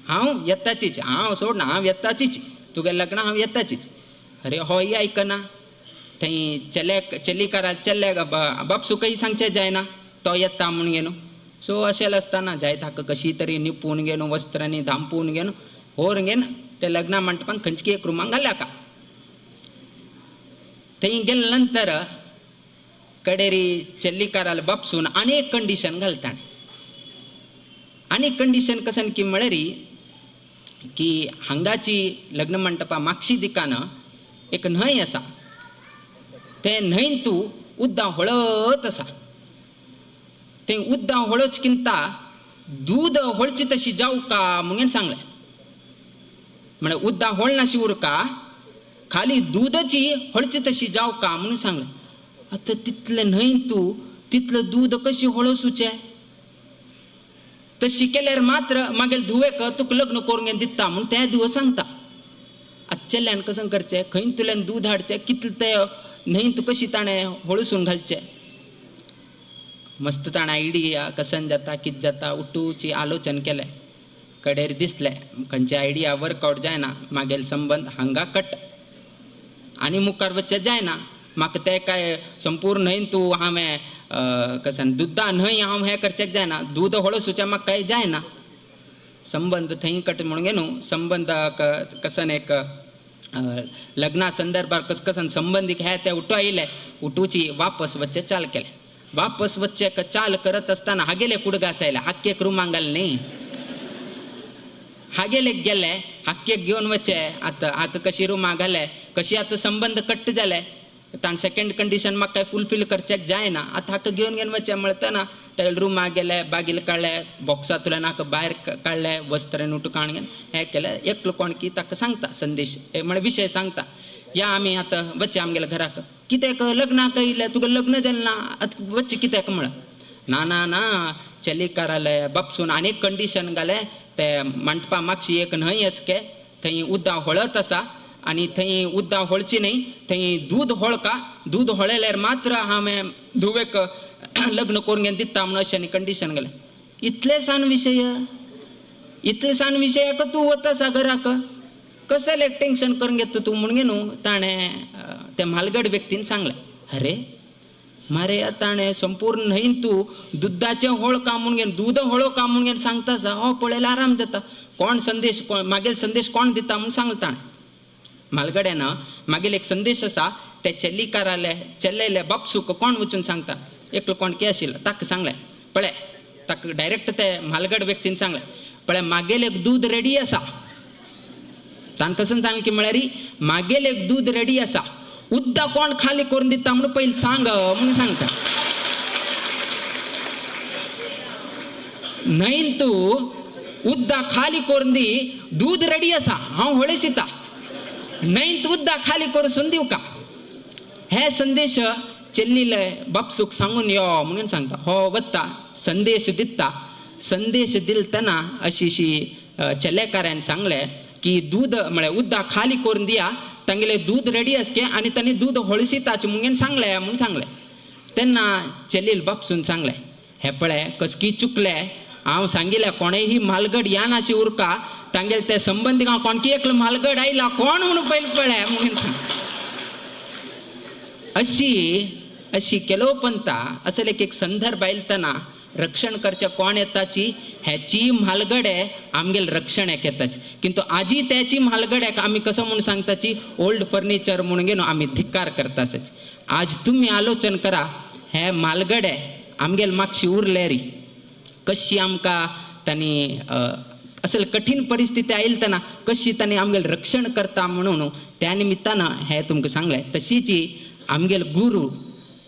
हांव येताचीच, हांव सोड ना हांव येताचीच, तुगे लग्न हांव येताचीच. अरे होय आयकना थंय चल्याक चलीकारा चल्याक बापसुकय सांगचें जायना तो येता म्हूण घेवन. सो अशें आसतना जाय ताका कशी तरी निपून घेवन वस्त्रांनी धांपून घेवन होर घेवन ते लग्ना मंटपान खंयची एक रुमाक घाल्या का. थंय गेले नंतर कडेरी चल्लीकाराल बापसून आनी एक कंडिशन घालता. आनी कंडिशन कसन की म्हळ्यार की हांगाची लग्न मंटपा मागशी दिकान एक न्हंय आसा, ते न्हंयन तूं उद्दां होळत आसा, ते उद्दां होळच किंता दूद होळची तशी जावका म्हणून सांगलें. म्हळ्यार उद्दां होळनाशी उरका खाली दूदची होळची तशी जावका म्हणून सांगलें. आतां तितलें न्हंय तूं तितलें दूद कशी होळोवचें, तशी केल्यार मात्र मागीर धुवेक तुका लग्न करून घेवन दिता म्हूण तें धुव सांगता. आतां चेल्यान कशें करचें, खंय तुल्यान दूद हाडचें, कितलें तें न्हंय तूं कशी ताणें होळसून घालचें. मस्त ताणें आयडिया कसन जाता कितें जाता उठूची आलोचन केलें. कडेर दिसलें खंयचे आयडिया वर्कआवट जायना, मागीर संबंद हांगा कट आनी मुखार वचचें जायना. म्हाका तें काय संपूर्ण न्हंय तूं हांवें कसन दुद्दा न्हंय हांव हें करचें जायना, दूद होळसूचें म्हाका कांय जायना. संबंद थंय कट म्हणून न्हू संबंद कसन एक लग्ना संदर्भार कस कसन संबंदीक हे ते उठो आयले उठूची वापस वचचें चाल केलें. वापस वचचें चाल करत आसतना हागेले कुडगास आयले हाक्केक रुमांक घाल न्ही हागेले गेले हाक्केक घेवन वचे. आतां हाका कशी रुमां घाले कशी आतां संबंद कट्ट जाले ताणें सेकेंड कंडिशन म्हाका काय फुलफील करचें जायना. आतां हाका घेवन घेवन वचें म्हणतना ते रुमा गेले बागील काडले बॉक्सांतल्यान हाका भायर काडले वस्त्रां उठू काण घेवन हें केलें. एकलो कोण की ताका सांगता संदेश म्हळ्यार विशय सांगता या आमी आतां वच्चे आमगेल्या घराक. कित्याक लग्नाक येयलें, तुका लग्न जालें ना, आतां वच्चें कित्याक म्हळ्यार. ना ना ना, चलीकाराले बापसून आनी एक कंडिशन घालें, ते मंटपा मागशी एक न्हंय आसके, थंय उद्दां होळत आसा आनी थंय उद्दां होळची न्हय, थंय दूद होळका, दूद होळयल्यार मात्र हांवें धुवेक लग्न करून घेवन दिता म्हणून अशें आनी कंडिशन घालें. इतले सान विशय, इतले सान विशयाक तूं वता आसा घराक, कसलें टेंशन करून घेता तूं म्हणून न्हू ताणें त्या म्हालगड व्यक्तीन सांगलें. अरे मारे ताणें संपूर्ण न्हंयन तूं दुदाचें होळ का म्हणून घेवन, दूद होळो का म्हणून घेवन सांगता आसा, हो पळयल्यार आराम जाता. कोण संदेश, मागील संदेश कोण दिता म्हणून सांगलें ताणें. म्हालगड्यान मागील एक संदेश आसा, त्या चेल्लीकाराले चेल्लेले बापसूक कोण वचून सांगता, एकलो कोण के आशिल्लो ताका सांगलें, पळय ताका डायरेक्ट ते म्हालगड व्यक्तीन सांगलें, पळय मागेल एक दूद रेडी आसा. ताणें कसं सांगलें की म्हळ्यार मागेल एक दूद रेडी आसा, उद्दां कोण खाली करून दिता म्हणून पयलीं सांग म्हणून सांगता. न्हय तूं उद्दां खाली करून दी, दूद रेडी आसा, हांव होळेसिता, न्हय तूं उद्दां खाली करून दिवका. हे संदेश चेल्लीले बापसूक सांगून यो म्हणून सांगता. हो वता संदेश दिता, संदेश दिलतना अशी अशी चेलेकारान सांगलें की दूद म्हळ्यार उद्दां खाली करून दिया, तांगेले दूद रेडी आसके आनी तांणी दूद होळसिताचे म्हणून सांगलें म्हणून सांगलें. तेन्ना चेलील बापसून सांगलें, हे पळय कसकी चुकलें, हांव सांगिल्लें कोणेंही म्हालगड या नाशी उरका, तांगेले ते संबंदीक हांव कोणकी एकलो म्हालगड आयला कोण म्हणून पयलीं पळय म्हणून सांग. अशी अशी केलो पंता असले एक संदर्भ आयलतना रक्षण करचे कोण येताची, ह्याची म्हालगडे आमगेल रक्षण एक येताची. किंतु आजी त्याची म्हालगड्याक आमी कसं म्हणून सांगताची ओल्ड फर्निचर म्हणून घेवन आमी धिक्कार करता आसाची. आज तुमी आलोचन करा, हे म्हालगडे आमगेल मागशी उरले री, कशी आमकां तांणी असल कठीण परिस्थिती आयलतना कशी तांणी आमगेल रक्षण करता म्हणून त्या निमित्तानं हें तुमकां सांगलें. तशीच आमगेल गुरू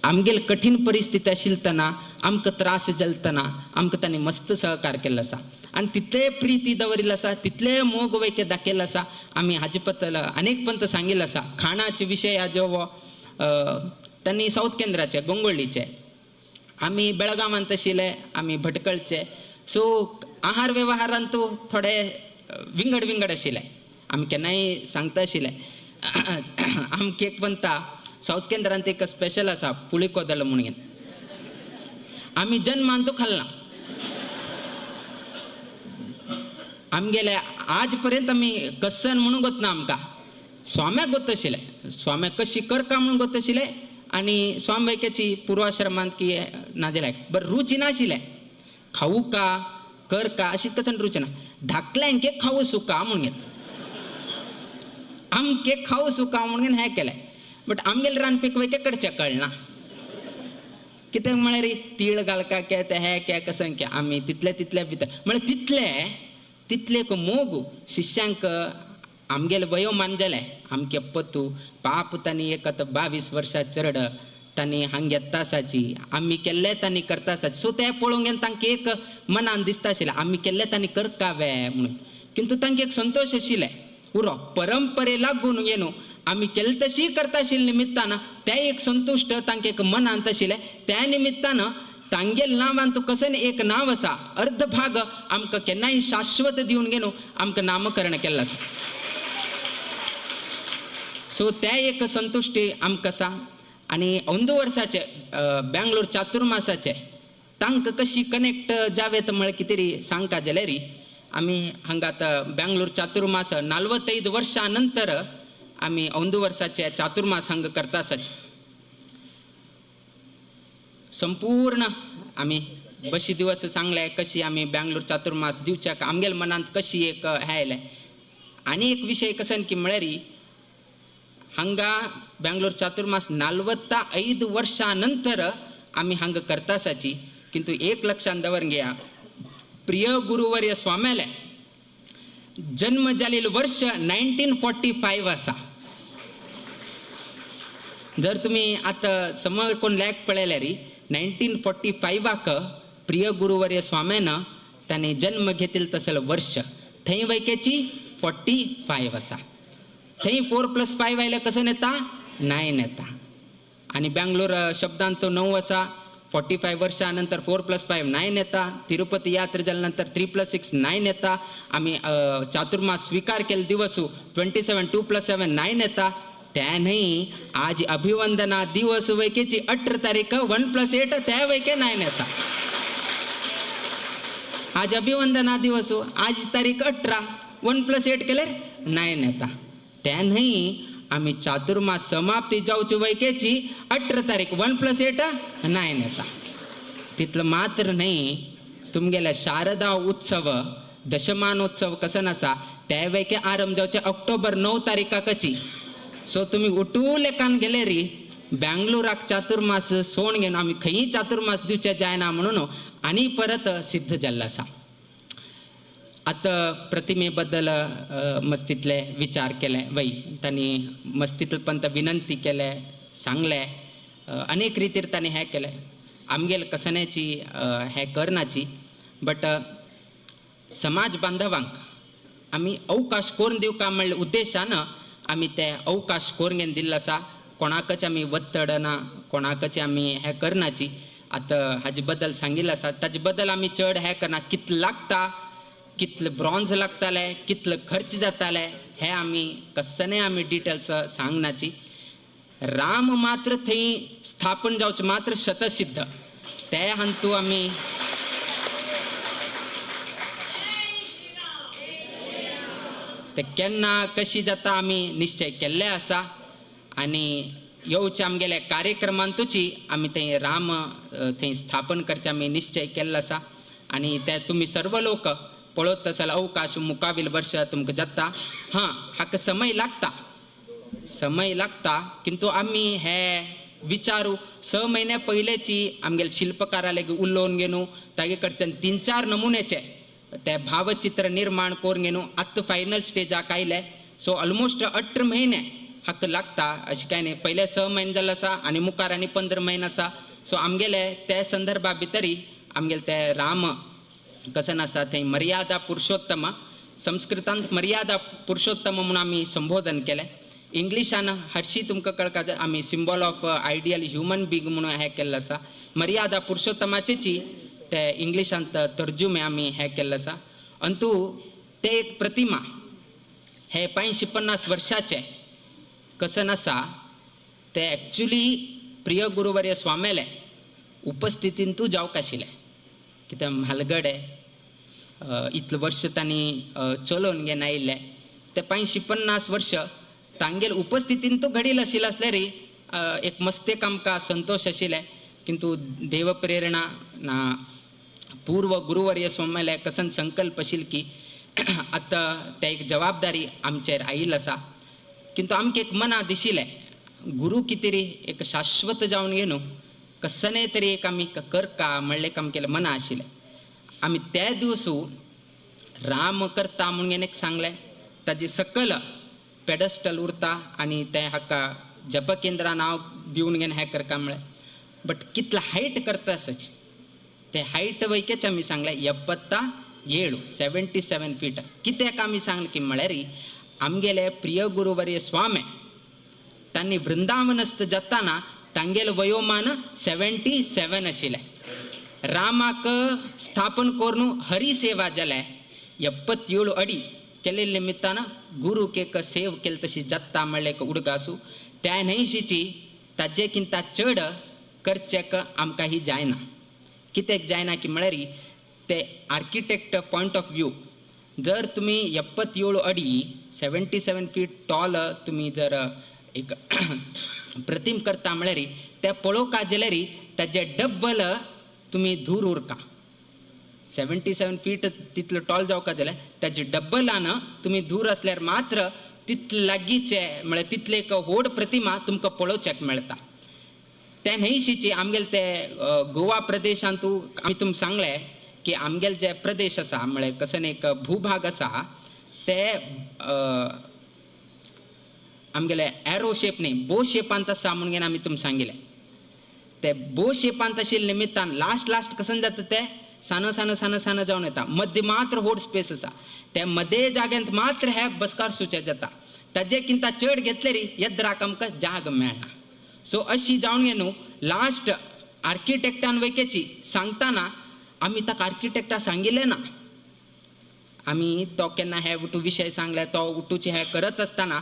आमगेल कठीण परिस्थिती आशिल्लतना आमकां त्रास जालतना आमकां तांणी मस्त सहकार केल्लो आसा आनी तितले प्रिती दवरिल्लो आसा, तितले मोग वैके दाखयल्लो आसा. आमी हाजे बद्दल अनेक पंत सांगिल्लो आसा. खाणाचे विशय जो तांणी सावथ केंद्राचे गोंगोळ्ळीचे, आमी बेळगांवांत आशिल्ले, आमी भटकळचे, सो आहार व्यवहारांतू थोडे विंगड विंगड आशिल्ले. आमी केन्नाय सांगता आशिल्ले आमकां एक पंता सावथ केंद्रांत एक स्पेशल आसा पुळी कोदल म्हणून, आमी जन्मान तो खालना. आमगेले आज पर्यंत आमी कसन म्हणून गोतना आमकां स्वाम्याक गोत आशिल्लें, स्वाम्याक कशी करका म्हणून गोत आशिल्लें आनी स्वामी वैक्याची पूर्वाश्रमांत की नाजाल्यार बरं रुची नाशिल्लें, खाऊ का कर का अशीच कसन रुची ना, धाकल्यांके खाऊ सुका म्हणून आमके खाऊ सुका म्हणून हें केलें. बट आमगेले रांदपीक वैके कडचें कळना, कित्याक म्हळ्यार तीळ घालका के ते हें के कसं के आमी तितले तितले भितर म्हळ्यार तितले तितले एक मोग शिष्यांक आमगेले वयोमान जालें. आमके पतू पाप तांणी एक आतां 22 वर्सां चरड तांणी हांग येता आसाची, आमी केल्लें तांणी करता आसाची. सो तें पळोवंक गेल्यार तांकां एक मनान दिसता आशिल्लें आमी केल्लें तांणी करकावे म्हणून, किंतु तांकां एक संतोश आशिल्लें उरो परंपरे लागून न्हू आमी केल्लें तशी करता आशिल्ले निमित्तान तें एक संतुश्ट तांकां एक मनांत आशिल्लें. त्या निमित्तान तांगेल नांवान तूं कसं एक नांव आसा अर्ध भाग आमकां केन्नाय शाश्वत दिवन घेवन आमकां नामकरण केल्लें आसा. सो त्या एक संतुश्टी आमकां आसा. आनी अंदू वर्साचे बेंगलोर चातुर्मासाचे तांकां कशी कनेक्ट जावेत म्हळ्यार कितें तरी सांगता जाल्यार आमी हांगा आतां बेंगलोर चातुर्मास 45 वर्सां नंतर आमी अंदू वर्साचे चातुर्मास हांगा करता आसात. संपूर्ण आमी बशी दिवस सांगले कशी आमी बेंगलोर चातुर्मास दिवच्याक आमगेल मनांत कशी एक हें आयलें. आनी एक विशय कसं की म्हळ्यार हांगा बेंगलोर चातुर्मास 45 वर्सां नंतर आमी हांगा करता आसाची. किंतु एक लक्षांत दवर घेया, प्रिय गुरुवर्य स्वाम्याले जन्म जालेले वर्ष 1945 आसा. जर तुमी आतां समोर कोण लेख पळयल्यार 1945 प्रिय गुरुवर्य स्वाम्यान ताणें जन्म घेतिल्लो तसलो वर्ष थंय वैकेची 45 आसा. थंय 4 + 5 आयले कसं येता 9 येता. आनी बँगलोर शब्दांत 9 आसा, 45 वर्षां नंतर 4 + 5 9 येता. तिरुपती यात्रा जाल्या नंतर 3 + 6 9 येता. आमी चातुर्मास स्वीकार केले दिवसू 27 2 + 7 9 येता. त्या न्हय आज अभिवंदना दिवस वैकेची 18 तारीख 1 + 8 त्या वैके 9 येता. आज अभिवंदना दिवस आज तारीख 18 1 + 8 केल्यार 9 येता. त्या न्हय आमी चातुर्मास समाप्ती जावची वैकेची 18 तारीख 1 + 8 9 येता. तितलं मात्र न्हय तुमगेल्या शारदा उत्सव दशमानोत्सव कसं आसा त्या वैके आरंभ जावचे ऑक्टोबर 9 तारीखाकची. सो तुमी उठू लेखान गेले री बँगलोराक चातुर्मास सोण घेवन आमी खंयी चातुर्मास दिवचे जायना म्हणून आनी परत सिद्ध जाल्लो आसा. आतां प्रतिमे बद्दल मस्तीतले विचार केले वय तांणी मस्तीतले पण विनंती केले सांगले अनेक रितीर तांणी हें केलें. आमगेल कसण्याची हें करनाची बट समाज बांधवांक आमी अवकाश करून दिवका म्हणल्या उद्देशान आमी ते अवकाश करून घेवन दिल्लो आसा. कोणाकच आमी वत्तड ना, कोणाकच आमी हें करनाची. आतां हाजे बद्दल सांगिल्लें आसा ताजे बद्दल आमी चड हें करना. कितलें लागता, कितले ब्रॉन्ज लागताले, कितले खर्च जाताले हे आमी कसने आमी डिटेल्स सांगनाची. राम मात्र थंय स्थापन जावचें मात्र शतसिद्ध ते हांतू आमी ते केन्ना कशी जाता आमी निश्चय केल्ले आसा. आनी येवच्या आमगेल्या कार्यक्रमांतूची आमी थंय राम थंय स्थापन करचे आमी निश्चय केल्लो आसा. आनी ते तुमी सर्व लोक पळोवत आसल्यार अवकाश मुखावील वर्ष तुमकां जाता. हां हाका समय लागता, समय लागता किंतु आमी हे विचारू 6 म्हयन्या पयलेची आमगेले शिल्पकारा लागीं उलोवन घेवन तागे कडच्यान 3-4 नमुन्याचे ते भावचित्र निर्माण करून घेवन आतां फायनल स्टेजाक आयले. सो ऑलमोस्ट 18 म्हयने हाका लागता अशें कांय न्ही. पयले 6 म्हयने जाल्ले आसा आनी मुखार आनी 15 म्हयने आसा. सो आमगेले ते संदर्भा भितरी आमगेले ते राम कसन आसा थंय मर्यादा पुरुषोत्तम, संस्कृतांत मर्यादा पुरुषोत्तम म्हणून आमी संबोधन केलें. इंग्लिशान हरशी तुमकां कळका आमी symbol of ideal human being म्हणून हें केल्लें आसा. मर्यादा पुरुषोत्तमाचेची ते इंग्लिशांत तर्जुमे आमी हें केल्लें आसा. अंतू ते एक प्रतिमा हे 550 वर्षाचे कसन आसा ते एक्चुली प्रिय गुरुवर्य स्वामेले उपस्थितींतू जावंक आशिल्लें. कित्याक म्हालगडे इतलें वर्ष तांणी चलोवन घेवन आयिल्ले ते 550 वर्ष तांगेल उपस्थितीन तो घडील आशिल्लें आसल्यार एक मस्तेक आमकां संतोश आशिल्लें. किंतु देवप्रेरणा ना पूर्व गुरुवर्य स्वामेले कसन संकल्प आशिल्लो की आतां ते एक जबाबदारी आमचेर आयिल्ली आसा. किंतु आमकां एक मना दिशिल्लें गुरू कितें एक शाश्वत जावन घेवन कसने तरी एक आमी करका म्हणलें एक आमगेलें मना आशिल्लें. आमी त्या दिवसू राम करता म्हणून एक सांगलें ताजे सकल पेडस्टल उरता आनी तें हाका जपकेंद्रा नांव दिवन घेवन हें करका म्हळें. बट कितलें हायट करता आसच ते हायट वैकेच आमी सांगलें 77 77 फीट. कित्याक आमी सांगलें की म्हळ्यार आमगेले प्रिय गुरुवर्य स्वामी तांणी वृंदावनस्थ जाताना तांगेलें वयोमान 77 आशिल्लें. रामाक स्थापन करून हरिसेवा जालें 77 अडी केल्ले निमित्तान गुरूक एक सेव केली तशी जाता म्हणलें एक उडगासू त्या न्हंयशीची ताजे किंता चड करचेक आमकां ही जायना. कित्याक जायना की म्हळ्यार ते आर्किटेक्ट पॉयंट ऑफ व्यू जर तुमी 77 अडी 77 फीट टॉल तुमी जर एक प्रतिम करता म्हळ्यार ते पळोवका जाल्यार ताजे डब्बल तुमी धूर उरका. 77 फीट तितलो टॉल जावका जाल्यार ताजे डब्बलान तुमी धूर आसल्यार मात्र तितले लागींचे म्हळ्यार तितले एक व्हड प्रतिमा तुमकां पळोवच्याक मेळटा. ते न्हंयशीची आमगेले ते गोवा प्रदेशांतू आमी तुमकां सांगलें की आमगेले जे प्रदेश आसा म्हळ्यार कसन एक भूभाग आसा ते आमगेले एरो शेप न्ही बो शेपांत आसा म्हणून आमी तुमकां सांगिल्लें. ते बो शेपांत आशिल्ले निमित्तान लास्ट लास्ट कसन जाता ते सानो सानो सानो सानो जावन येता. मध्य मात्र व्हड स्पेस आसा त्या मदे जाग्यांत मात्र हे बसकार सुचे जाता. ताजे किंता चड घेतले री येद्राक आमकां जाग मेळना. सो अशी जावन गे न्हू लास्ट आर्किटेक्टान वयकेची सांगतना आमी ताका आर्किटेक्टा सांगिल्लें ना. आमी तो केन्ना हे उटू विशय सांगले तो उटूचे हे करत आसतना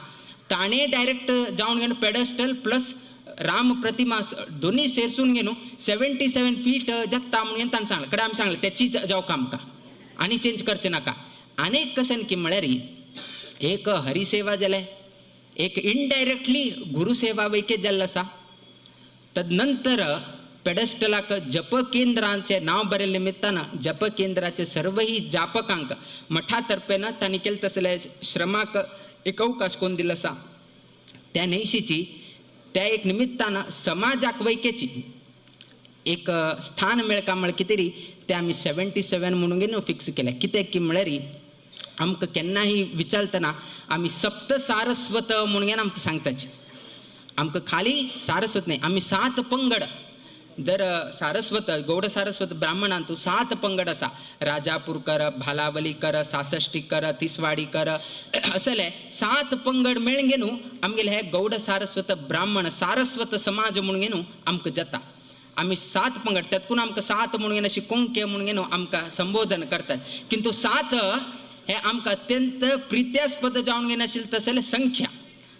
ताणें डायरेक्ट जावन घेवन पेडस्टल प्लस राम प्रतिमा दोनी सेरसून घेवन 77 फीट जाता म्हणून ताणें सांगलें. कडे आमी सांगलें त्याची जावका आमकां आनी चेंज करचें नाका. आनी एक कशें की म्हळ्यार एक हरिसेवा जालें, एक इनडायरेक्टली गुरुसेवा वैके जाल्लो आसा. तदनंतर पेडस्टलाक जपकेंद्रांचें नांव बरयल्ले निमित्तान जपकेंद्राचे सर्वही जापकांक मठा तर्फेन तांणी केलें तसले श्रमाक एक अवकाश कोण दिलो आसा. त्या न्हयशीची त्या एक निमित्तान समाजाक वैकेची एक स्थान मेळका म्हळ्यार कितें री तें आमी 77 म्हणून न्हू फिक्स केलें. कित्याक की म्हळ्यार आमकां केन्नाय विचारतना आमी सप्त सारस्वत म्हणून आमकां सांगताची. आमकां खाली सारस्वत न्हय, आमी 7 पंगड. जर सारस्वत गौड सारस्वत ब्राह्मणांतू 7 पंगड आसा. राजापूरकर, भालावलीकर, सासष्टीकर, तिसवाडीकर असले 7 पंगड मेळून गे न्हू आमगेले हे गौड सारस्वत ब्राह्मण सारस्वत समाज म्हणून गे न्हू आमकां जाता. आमी 7 पंगड त्यातकून आमकां 7 म्हणून अशी कोंके म्हणून गे न्हू आमकां संबोधन करतात. किंतु 7 हे आमकां अत्यंत प्रित्यास्पद जावन गे नाशिल्ले तसले संख्या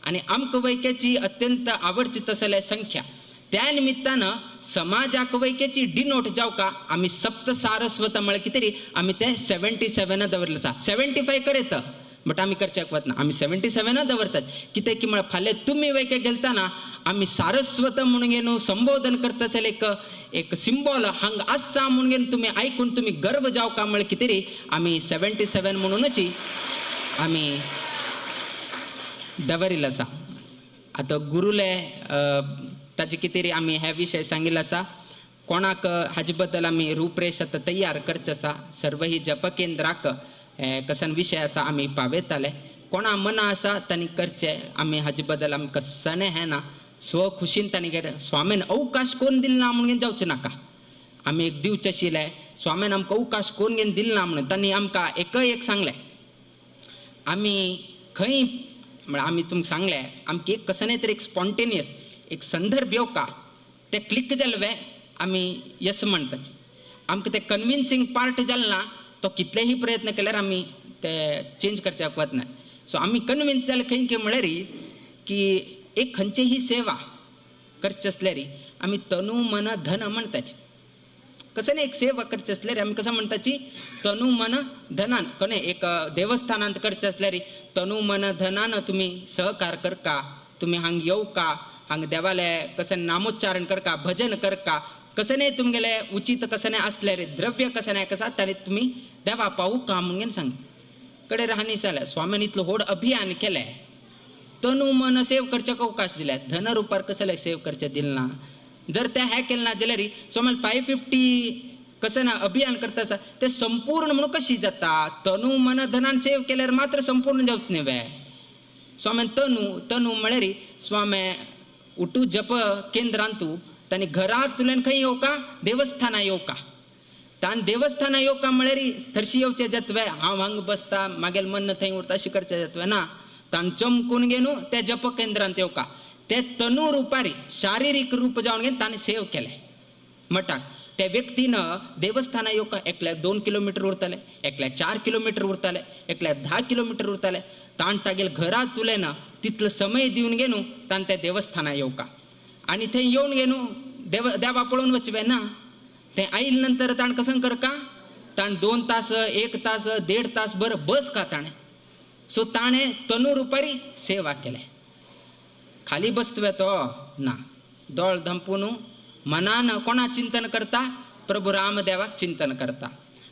आनी आमकां वैक्याची अत्यंत आवडची तसले संख्या. त्या निमित्तान समाजाक वैक्याची डिनोट जावका आमी सप्त सारस्वत म्हळ्यार कितें री आमी ते 77 दवरले आसा. 75 करेत बट आमी करच्याक वतना आमी 77 दवरतात. कित्याक की म्हळ्यार फाल्यां तुमी वैक्याक गेलतना आमी सारस्वत म्हणून गे न्हू संबोधन करता जाल्यार एक एक सिंबॉल हांगा आसा म्हणून गे तुमी आयकून तुमी गर्व जावका म्हळ्यार कितें री आमी 77 म्हणूनच आमी दवरिल्लो आसा. आतां गुरुले ताजे कितें री आमी हे विशय सांगिल्लो आसा. कोणाक हाजे बद्दल आमी रूपरेश आतां तयार करचे आसा. सर्वही जपकेंद्राक कसन विशय आसा आमी पावयताले. कोणा मना आसा तांणी करचें. आमी हाजे बद्दल आमकां सणें हें ना स्वखुशीन तांणी केलें. स्वामीन अवकाश कोण दिल ना म्हणून जावचें नाका. आमी एक दिवचें आशिल्लें स्वामीन आमकां अवकाश कोण घेवन दिल ना म्हणून तांणी आमकां एकय एक सांगलें. आमी खंय म्हळ्यार आमी तुमकां सांगलें आमकां एक कसं न्हय तर एक स्पॉन्टेनियस एक संदर्भ येवका तें क्लिक जालें वे आमी येस म्हणटाचे. आमकां तें कन्विन्सींग पार्ट जालें ना तो कितलेही प्रयत्न केल्यार आमी ते चेंज करच्याक वतना. सो आमी कन्विन्स जाले खंय की म्हळ्यार की एक खंयचीही सेवा करची आसल्यार आमी तनु मन धन म्हणटाची. कसं न्ही एक सेवा करची आसल्यार आमी कसं म्हणटाची तनु मन धनान कने एक देवस्थानांत करचें आसल्यार तनु मन धनान तुमी सहकार करका, तुमी हांग येवका, हांग देवाले कशें नामोच्चारण करका, भजन करका. कसं न्ही तुमगेले उचित कसं न्ही आसल्यार द्रव्य कसं न्ही कसा ताणी तुमी देवा पावू का म्हणून सांग. कडे राहणी जालें स्वामीन इतलो व्हड अभियान केलें. तनु मन सेव करच्याक अवकाश दिले, धन रुपार कसले सेव करचें दिलें ना. जर तें हें केलें ना जाल्यार स्वामीन 550 कसं ना अभियान करता आसा तें संपूर्ण म्हणून कशी जाता. तनु मन धनान सेव केल्यार मात्र संपूर्ण जावच न्ही वे. स्वामीन तनु तनु म्हळ्यार स्वामी उटू जप केंद्रांतू तांणी घरांतल्यान खंय येवका देवस्थाना येवका. तान देवस्थाना येवका म्हळ्यार थर्शी येवचें जातवे हांव हांगा बसता मागेल मन थंय उरता अशें करचें जातवे ना. तान चमकून घेवन त्या जप केंद्रांत येवका. ते तनु रुपारी शारिरीक रूप जावन घेवन ताणें सेव केलें मठाक. त्या व्यक्तीन देवस्थाना येवका एकल्याक 2 किलोमिटर उरताले, एकल्याक 4 किलोमिटर उरताले, एकल्याक 10 किलोमिटर उरताले. ताण तागेल घरांत उलयना तितलो समय दिवन घेवन ताण त्या देवस्थाना येवका. आनी थंय येवन घेवन देव देवा पळोवन वचवे ना. तें आयल नंतर ताण कसं करका ताण 2 तास 1 तास 1.5 तास बरं बस का ताणें. सो ताणें तनु रुपारी सेवा केलें. खाली बसतवे तो ना दोळ धंपून मनान कोणा चिंतन करता प्रभू रामदेवाक चिंतन करता.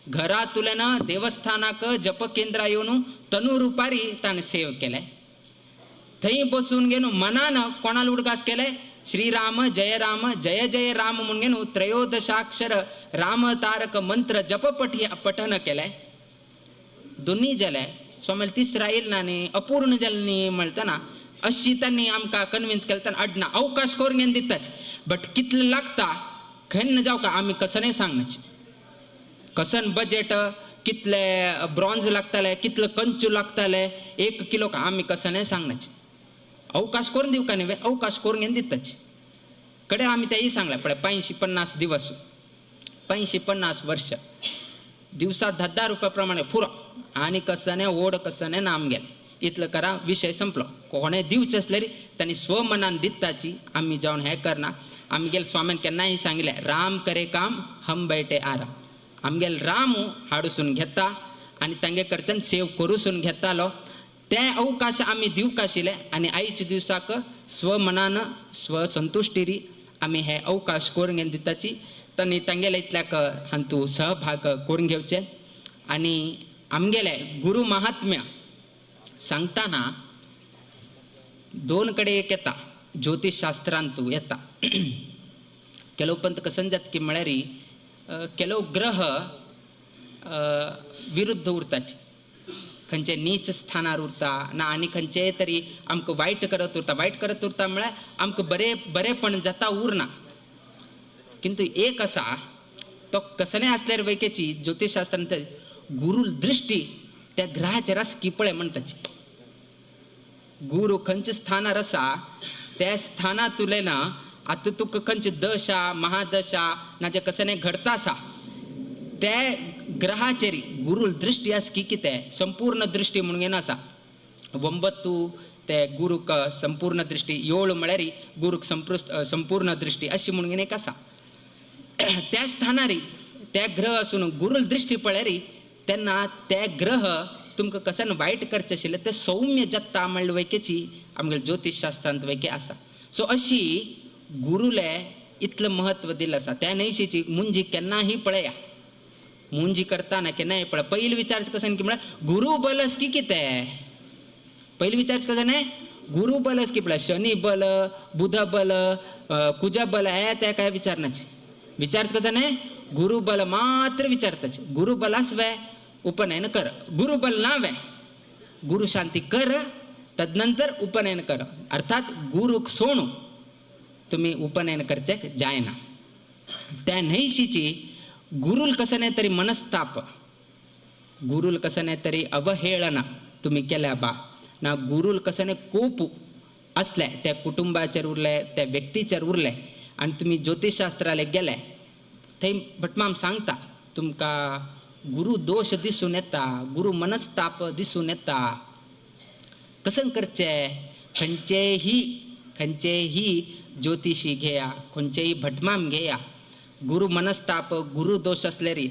घरांतल्यान देवस्थानाक जप केंद्रा येवन तनु रुपारी ताणें सेव केलें. थंय बसून घेवन मनान कोणाल उडगास केलें श्रीराम जय राम जय जय राम म्हणून घेवन त्रयोदशाक्षर राम तारक मंत्र जप पठन केलें. दोन्ही जालें. स्वामी तिसरा येयल ना न्ही अपूर्ण जालें न्ही म्हणटना अशी तांणी आमकां कन्विन्स केलें. ताणें अडना अवकाश करून घेवन दिताच बट कितलें लागता खंय जावका आमी कसं सांगनाची. कसन बजेट कितले ब्रॉन्ज लागताले, कितले कंचू लागताले 1 किलो आमी कसं सांगनाचे. अवकाश करून दिवका न्ही, अवकाश करून घेवन दिताचे कडे आमी तेय सांगले पळय 550 दिवस, 550 वर्ष दिवसा 10-10 रुपया प्रमाणे पुरो आनी कसं न्ही ओड कसं न्ही नाम गेले इतलं करा विषय संपलो. कोणे दिवचे आसले तांणी स्वमनान दिताची आमी जावन हें करना. आमगेल स्वामीन केन्नाय सांगलें राम करे काम हम बैठे आराम. आमगेल राम हाडूसून घेता आनी तांगे कडच्यान सेव करूसून घेतालो ते अवकाश आमी दिवंक आशिल्ले आनी आयच्या दिवसाक स्वमनान स्वसंतुश्टीरी आमी हे अवकाश करून घेवन दिताची. तांणी तांगेले इतल्याक हांतू सहभाग करून घेवचे. आनी आमगेले गुरु महात्म्य सांगतना 2 कडे एक येता ज्योतिषशास्त्रांतू येता. ಕೆಲವು पंत कसं जात की म्हळ्यार ಕೆಲವು ग्रह विरुद्ध उरताची, खंयचे नीच स्थानार उरता ना आनी खंयचे तरी आमकां वायट करत उरता. वायट करत उरता म्हळ्यार आमकां बरे बरेपण जाता उरना. किंतु एक आसा तो कसलें आसल्यार वैकेची ज्योतिषशास्त्रांत गुरु दृष्टी त्या ग्रहाचेर आसकी पळय म्हणटाची. गुरु खंयच्या स्थानार आसा त्या स्थानांतुले ना आतां तुका खंयची दशा महादशा ना जे कसलें घडता आसा ते ग्रहाचेर गुरु दृष्टी आसकी कितें संपूर्ण दृष्टी म्हणून येना आसा. 9 ते गुरुक संपूर्ण दृष्टी, 7 म्हळ्यार गुरुक संपूर्ण दृष्टी अशी म्हणून एक आसा. त्या स्थानार त्या ग्रह आसून गुरुल दृष्टी पळयरी तेन्ना ते ग्रह तुमकां कसन वायट करचे आशिल्ले ते सौम्य जाता म्हणले वैकेची आमगेले ज्योतिषशास्त्रांत वैके आसा. सो अशी गुरुले इतलें म्हत्व दिलें आसा. त्या न्हयशीची मुंजी केन्नाही पळया, मुंजी करताना केन्नाय पळय पयलीं विचारचें कशें की म्हळ्यार गुरु बलस की कितें पयलीं विचारचें कशें न्ही गुरु बलस की पळय शनी बल बुध बल कुज बल हे ते काय विचारनाचे. विचारचें कशें न्ही गुरु बल मात्र विचारताचे. गुरु बल आसवे उपनयन कर, गुरु बल ना वे गुरु शांती कर तदनंतर उपनयन कर. अर्थात गुरुक सोणू तुम्ही उपनयन करचें जायना. त्या न्हयशीची गुरुल कसं नाही तरी मनस्ताप, गुरुल कसं नाही तरी अवहेळना तुम्ही केल्या बा ना गुरुल कसं नाही कोप असले त्या कुटुंबाचेर उरले त्या व्यक्तीचेर उरले आनी तुमी ज्योतिषशास्त्राले गेले थंय भटमाम सांगता तुमकां गुरु दोश दिसून येता, गुरु मनस्ताप दिसून येता. कसं करचें खंयचेही खंयचेही ज्योतिषी घेया खंयचेही भटमाम घेया गुरु मनस्ताप गुरु दोश असले री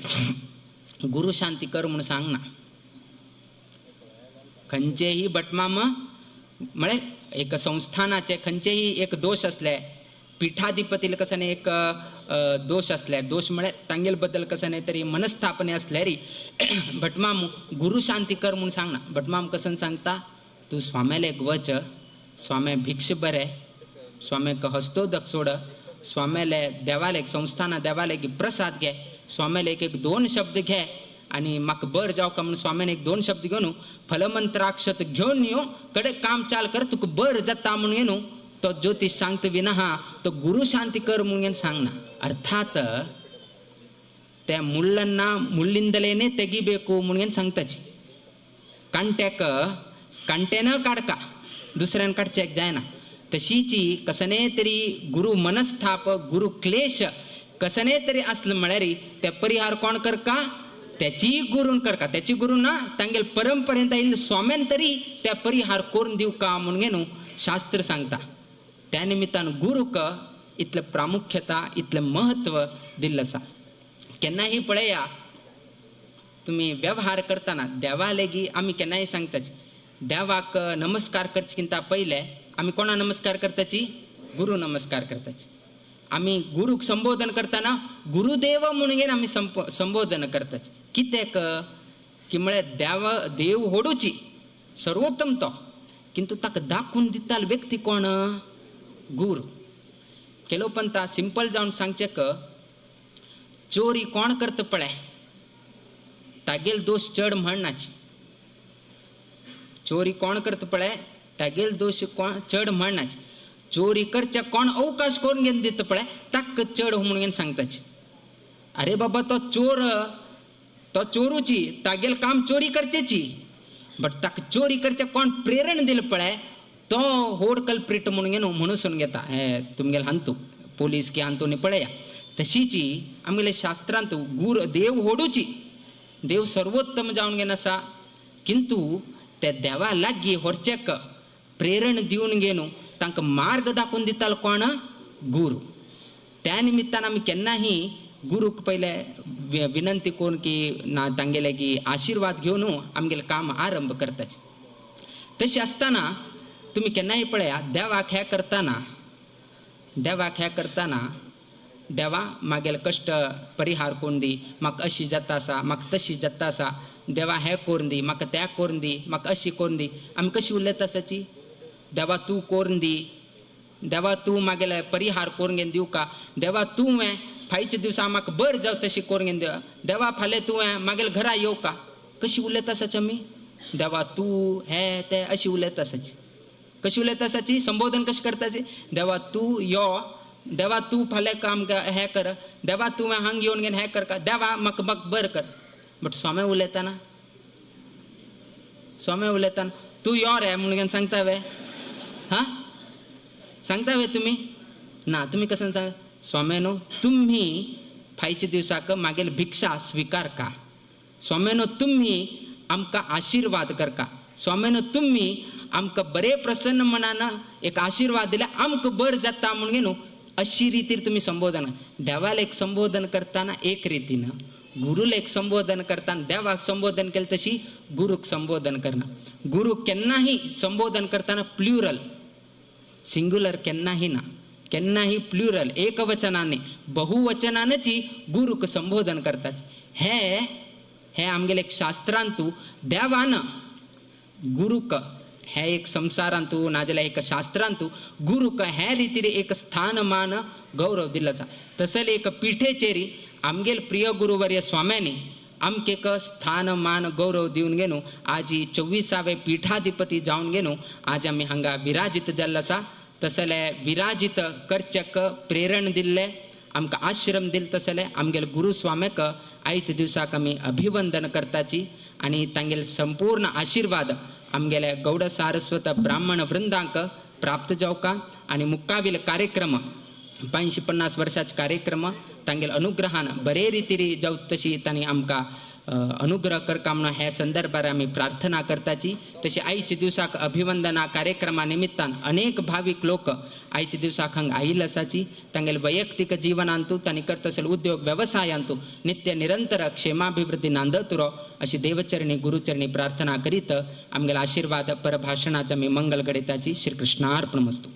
गुरु शांती कर म्हणून सांगना. खंयचेही भटमाम म्हळ्यार एक संस्थानाचे खंयचेही एक दोश असले पिठाधिपतील कसं न्ही एक दोश असले दोश म्हळ्यार तांगेल बद्दल कसं न्ही तरी मनस्थापने असले री भटमाम गुरु शांती कर म्हणून सांगना. भटमाम कसं सांगता तूं स्वाम्यालेक वच, स्वामे भिक्ष बरें, स्वाम्याक हस्तोदक सोड, स्वाम्याले देवालेक संस्थाना देवालेक प्रसाद घे, स्वाम्यालेक एक 2 शब्द घे आनी म्हाका बर जावका म्हणून स्वाम्यान एक 2 शब्द घेवन फलमंत्राक्षत घेवन यो कडे काम चाल कर तुका बर जाता म्हणून न्हू तो ज्योतिष सांगता बी ना तो गुरु शांती कर म्हणून सांगना. अर्थात त्या मुಳ್ಳನ್ನ मुಳ್ಳಿಂದಲೇನೆ ತೆಗಿಬೇಕು म्हणून सांगताची. कांट्याक कांट्यान काडका दुसऱ्यान काडच्याक जायना. तशीची कसने तरी गुरु मनस्थाप गुरु क्लेश कसने तरी असलं म्हळ्यार ते परिहार कोण करका त्याची गुरून करका. त्याची गुरु ना तांगेल परंपरेंत आयिल्ले स्वाम्यान तरी त्या परिहार करून दिवका म्हणून न्हू शास्त्र सांगता. त्या निमित्तान गुरुक इतलें प्रामुख्यता इतलें म्हत्व दिल्लें आसा. केन्नाही पळया तुमी वेव्हार करतना देवा लेगी आमी केन्नाय सांगताची देवाक नमस्कार करचे किंता पयले आमी कोणा नमस्कार करताची गुरु नमस्कार करताची. आमी गुरूक संबोधन करतना गुरुदेव म्हणून आमी संबोधन करताची. कित्याक की म्हळ्यार देव देव होडूची सर्वोत्तम तो किंतु ताका दाखोवन दितालो व्यक्ती कोण गुरु. केलो पंता सिंपल जावन सांगचें चोरी कोण करता पळय तागेल दोश चड म्हणनाची. चोरी कोण करता पळय तागेल दोश कोण चड म्हणनाची. चोरी करच्या कोण अवकाश करून घेवन दिता पळय ताका चड म्हणून सांगताची. अरे बाबा तो चोर तो चोरूची, तागेल काम चोरी करचेची, बट ताका चोरी करचे कोण प्रेरण दिल पळय तो होड कल्प्रिट म्हणून घेवन म्हणून घेता. हे तुमगेले हांतू पोलीस की हांतू न्ही पळया. तशीची आमगेले शास्त्रांत गुर देव होडूची, देव सर्वोत्तम जावन घेवन आसा, किंतु ते देवा लागीं व्हरचेक प्रेरण दिवन घेवन तांकां मार्ग दाखोवन दितालो कोण? गुरू. त्या निमित्तान आमी केन्नाही गुरूक पयले विनंती करून की ना तांगेले की आशिर्वाद घेवन आमगेलें काम आरंभ करताचे. तशें आसतना तुमी केन्नाय पळया देवाक हें करतना, देवाक हें करतना देवा मागेले कश्ट परिहार करून दी, म्हाका अशी जाता आसा, म्हाका तशी जाता आसा, देवा हें करून दी, म्हाका तें करून दी, म्हाका अशी करून दी. आमी कशी उलयता आसाची? देवा तूं करून दी, देवा तूं मागेले परिहार करून घेवन दिवका, देवा तुवें फायच्या दिवसा म्हाका बरें जावं तशी करून घेवन दिव, देवा फाल्यां तुवें मागेले घरा येवका. कशी उलयता आसाची आमी? देवा तूं हें तें अशी उलयता आसाची. कशी उलयता आसाची? संबोधन कशें करताची? देवा तूं यो, देवा तूं फाल्यां काम हें कर, देवा तुवें हांग येवन घेवन हें करका, देवा म्हाका म्हाका बरें कर. बट स्वामी उलयतना, स्वामी उलयतना तूं यो रे म्हणून घेवन सांगता वे? हां सांगता वे तुमी? ना, तुमी कसं सांग? स्वाम्यानो तुम्ही फायच्या दिवसाक मागेल भिक्षा स्वीकार का, स्वाम्यानो तुम्ही आमकां आशिर्वाद करका, स्वाम्यानो तुम्ही आमकां बरे प्रसन्न मनान एक आशिर्वाद दिल्यार आमकां बरें जाता म्हणून न्हू अशी रितीर तुमी संबोधन. देवाला एक संबोधन करतना एक रितीन, गुरूला एक संबोधन करतना देवाक संबोधन केलें तशी गुरूक संबोधन करना. गुरू केन्नाही संबोधन करतना प्लुरल, सिंग्युलर केन्नाही ना, केन्नाही प्लुरल एकवचनाने बहुवचनानची गुरूक संबोधन करतात. हे हे आमगेले एक शास्त्रांतू देवान गुरूक हे एक संसारांतू नाजाल्यार एक शास्त्रांतू गुरूक हे रितीर एक स्थानमान गौरव दिल्लो आसा. तसले एक पिठेचेरी आमगेल प्रिय गुरुवर्य स्वाम्यांनी आमकेक स्थानमान गौरव दिवन घेवन आज 24वे पीठाधिपती जावन घेवन आज आमी हांगा विराजीत जाल्लो आसा. तसले विराजीत करचेक प्रेरण दिल्ले, आमकां आश्रम दिल तसले आमगेले गुरु स्वाम्याक आयच्या दिवसाक आमी अभिवंदन करताची आनी तांगेले संपूर्ण आशिर्वाद आमगेले गौड सारस्वत ब्राह्मण वृंदांक प्राप्त जावका आनी मुक्कावील कार्यक्रम 550 वर्षाचे कार्यक्रम तांगेले अनुग्रहान बरे रितीरी जावं तशी तांणी आमकां अनुग्रह करका म्हणून ह्या संदर्भार आमी प्रार्थना करताची. तशी आयच्या दिवसाक अभिवंदना कार्यक्रमा निमित्तान अनेक भावीक लोक आयच्या दिवसाक हांगा आयिल्ले आसाची. तांगेले वैयक्तीक जिवनांतू तांणी करता आसले उद्योग वेवसायांतू नित्य निरंतर क्षेमाभिवृद्धी नांदत उरो अशी देवचरणी गुरुचरणी प्रार्थना करीत आमगेले आशिर्वाद परभाषणाचे आमी मंगल घडयताची. श्रीकृष्णार्पणमस्तु.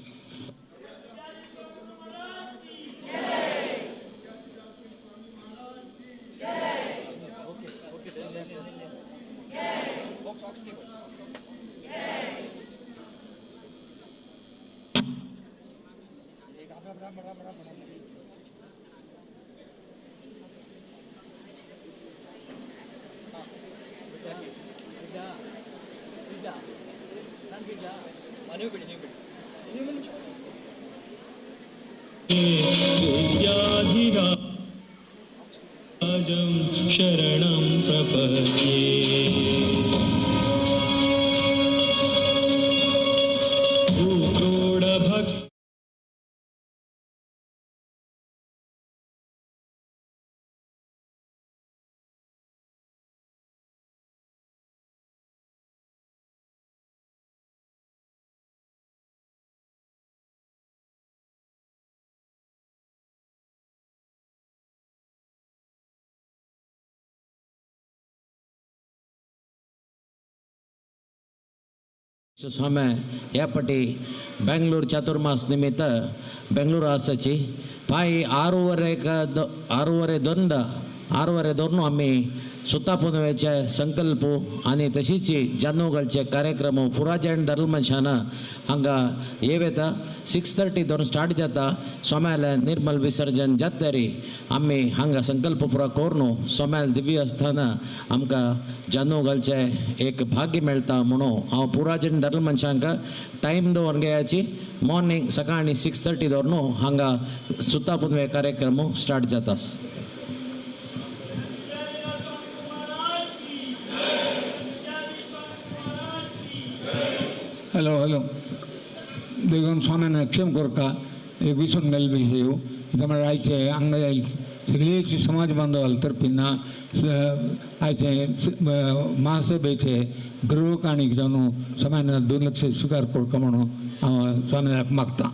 विद्याधिराजं शरणं प्रपद्ये. स्वामी ह्या पटी बेंगलोर चातुर्मास निमित्त बेंगलोर आसाची पाय 6:30 दोनदा 6:30 धरून आमी सुता पुनवेचे संकल्प आनी तशीच जानोगलचे कार्यक्रम पुराजन धर्ल मनशान हांगा येव येता. 6:30 धरून स्टार्ट जाता. सोम्याले निर्मल विसर्जन जातरी आमी हांगा संकल्प पुरा करून सोम्याल दिव्य आसतना आमकां जानू घालचे एक भाग्य मेळटा म्हणून हांव पुराजन धर्ल मनशांक टायम दवरून घेयाची मॉर्निंग सकाळी 6:30 धरून हांगा सुता पुनवे कार्यक्रम स्टार्ट जाता. हॅलो हॅलो देखून स्वाम्यान क्षम करका एक विसरून गेल्ले विशय म्हळ्यार आयचे हांगा सगळी समाज बांधव तर्फीन आयचे महासभेचे गृहकाणीक जावन स्वाम्यान 2 लक्ष स्विकार करका म्हणून हांव स्वाम्याक मागता.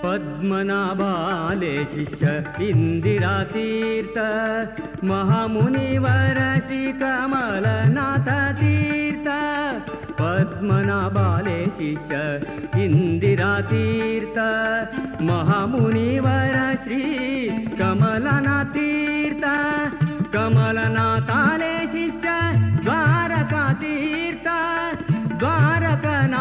पद्मनाभाले शिष्य इंदिरा तीर्थ महामुनिवर श्री कमलनाथ तीर्थ. पद्मनाभाले शिष्य इंदिरा तीर्थ महामुनिवर श्री कमलनाथ तीर्थ. कमलनाथाले शिष्य द्वारका तीर्थ द्वारकनाथांगेले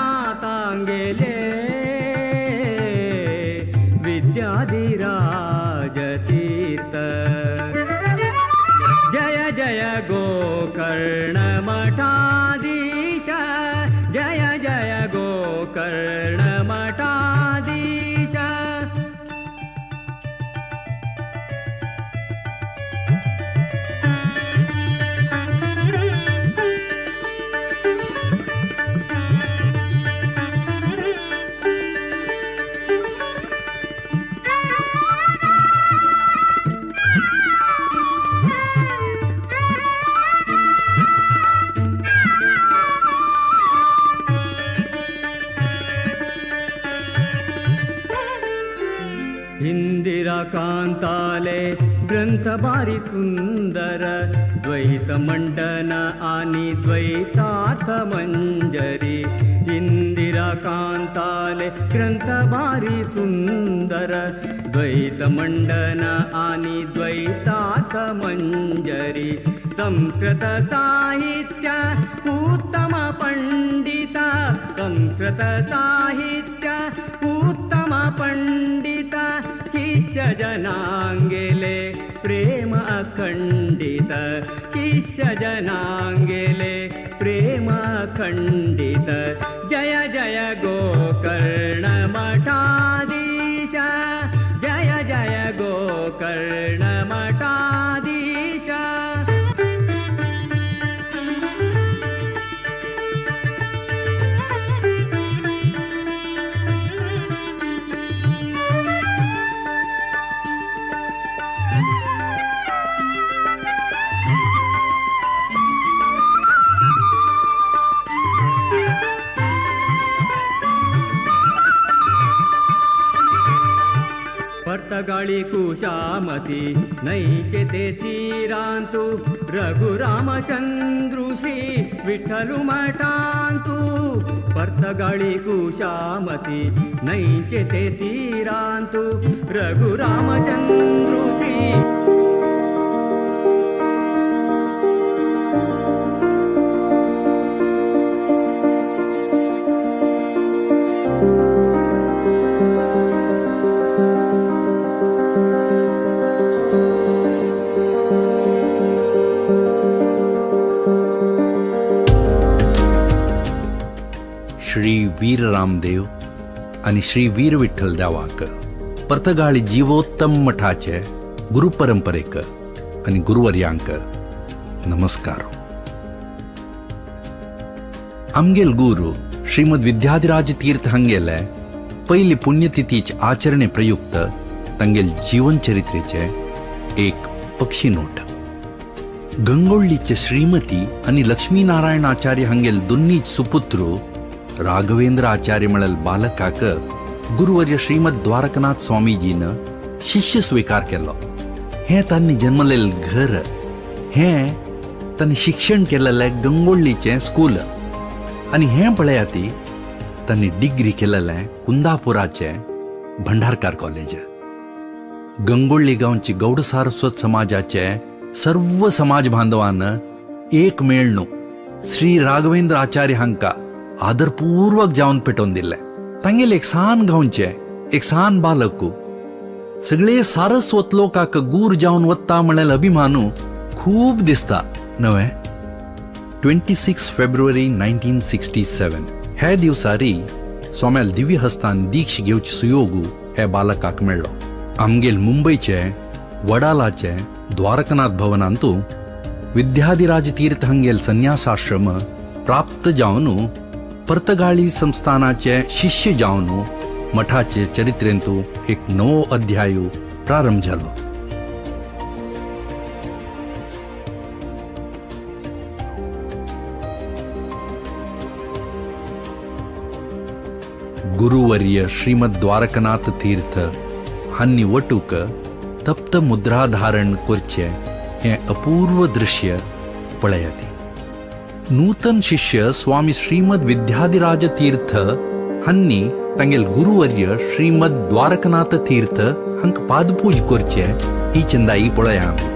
विद्याधिराज तीर्थ. जय जय गोकर्ण मठाधीश जय जय गोकर्ण मठाधीश. इंदिरा कांताले ग्रंथ भारी सुंदर द्वैत मंडन आणि द्वैतार्थ मंजरी. इंदिरा कांताले ग्रंथ भारी सुंदर द्वैत मंडन आणि द्वैतार्थ मंजरी. संस्कृत साहित्य उत्तम पंडित संस्कृत साहित्य उत्तम पंडित शिष्य जनांगेले प्रेम अखंडित, शिष्य जनांगेले प्रेम अखंडित। जय जय गोकर्ण मठाधीश, जय जय गोकर्ण मठाधीश। पर्तगाळी कुशामती नैचे ते तीरांतु, रघुरामचंद्रु श्री विठ्ठलु मठांतु। पर्तगाळी कुशामती नैचे ते तीरांतु, रघुरामचंद्रु श्री। श्री वीर रामदेव आनी श्री वीर विठ्ठल देवाक पर्तगाळी जीवोत्तम मठाचे गुरुपरंपरेक आनी गुरुवर्यांक नमस्कार. आमगेल गुरु श्रीमद विद्याधिराज तीर्थ हांगेले पयली पुण्यतिथीचे आचरणे प्रयुक्त तांगेल जीवन चरित्रेचे एक पक्षी नोट. गंगोळ्ळीचे श्रीमती आनी लक्ष्मीनारायण आचार्य हांगेल दोन्ही सुपुत्र राघवेंद्र आचार्य म्हळेल बालकाक गुरुवर्य श्रीमद द्वारकनाथ स्वामीजीन शिष्य स्वीकार केलो. हें तांणी जन्मलेलें घर, हें तांणी शिक्षण केलेलें गंगोळ्ळीचें स्कूल आनी हें पळयात तांणी डिग्री केलेलें कुंदापुराचें भंडारकार कॉलेज. गंगोळ्ळी गांवची गौड सारस्वत समाजाचे सर्व समाज बांधवान एक मेळ्णू श्री राघवेंद्र आचार्य हांकां आदरपूर्वक जावन पेटोवन दिलें. तांगेले एक सान गांवचें एक सान बालकू सगळे सारस्वत लोकाक गूर जावन वता म्हणल्यार अभिमानू खूब दिसता नवें. 26 फेब्रुवारी 1967 ह्या दिवसारी सोम्याल दिव्य हस्तान दीक्ष घेवचे सुयोगू हे बालकाक मेळ्ळो. आमगेल मुंबयचे वडालाचे द्वारकनाथ भवनांतू विद्याधिराज तीर्थ हांगेल संन्यासाश्रम प्राप्त जावन पर्तगाळी संस्थानाचे शिष्य जावन मठाचे चरित्रेंतू एक नवो अध्याय प्रारंभ जालो. गुरुवर्य श्रीमद द्वारकनाथ तीर्थ हांणी वटूक तप्त मुद्राधारण करचें हें अपूर्व दृश्य पळयात. नूतन शिष्य स्वामी श्रीमद विद्याधिराज तीर्थ हांणी तांगेल गुरुवर्य श्रीमद द्वारकनाथ तीर्थ हांकां पादपूज करचें ही चिंदाई पळया आमी.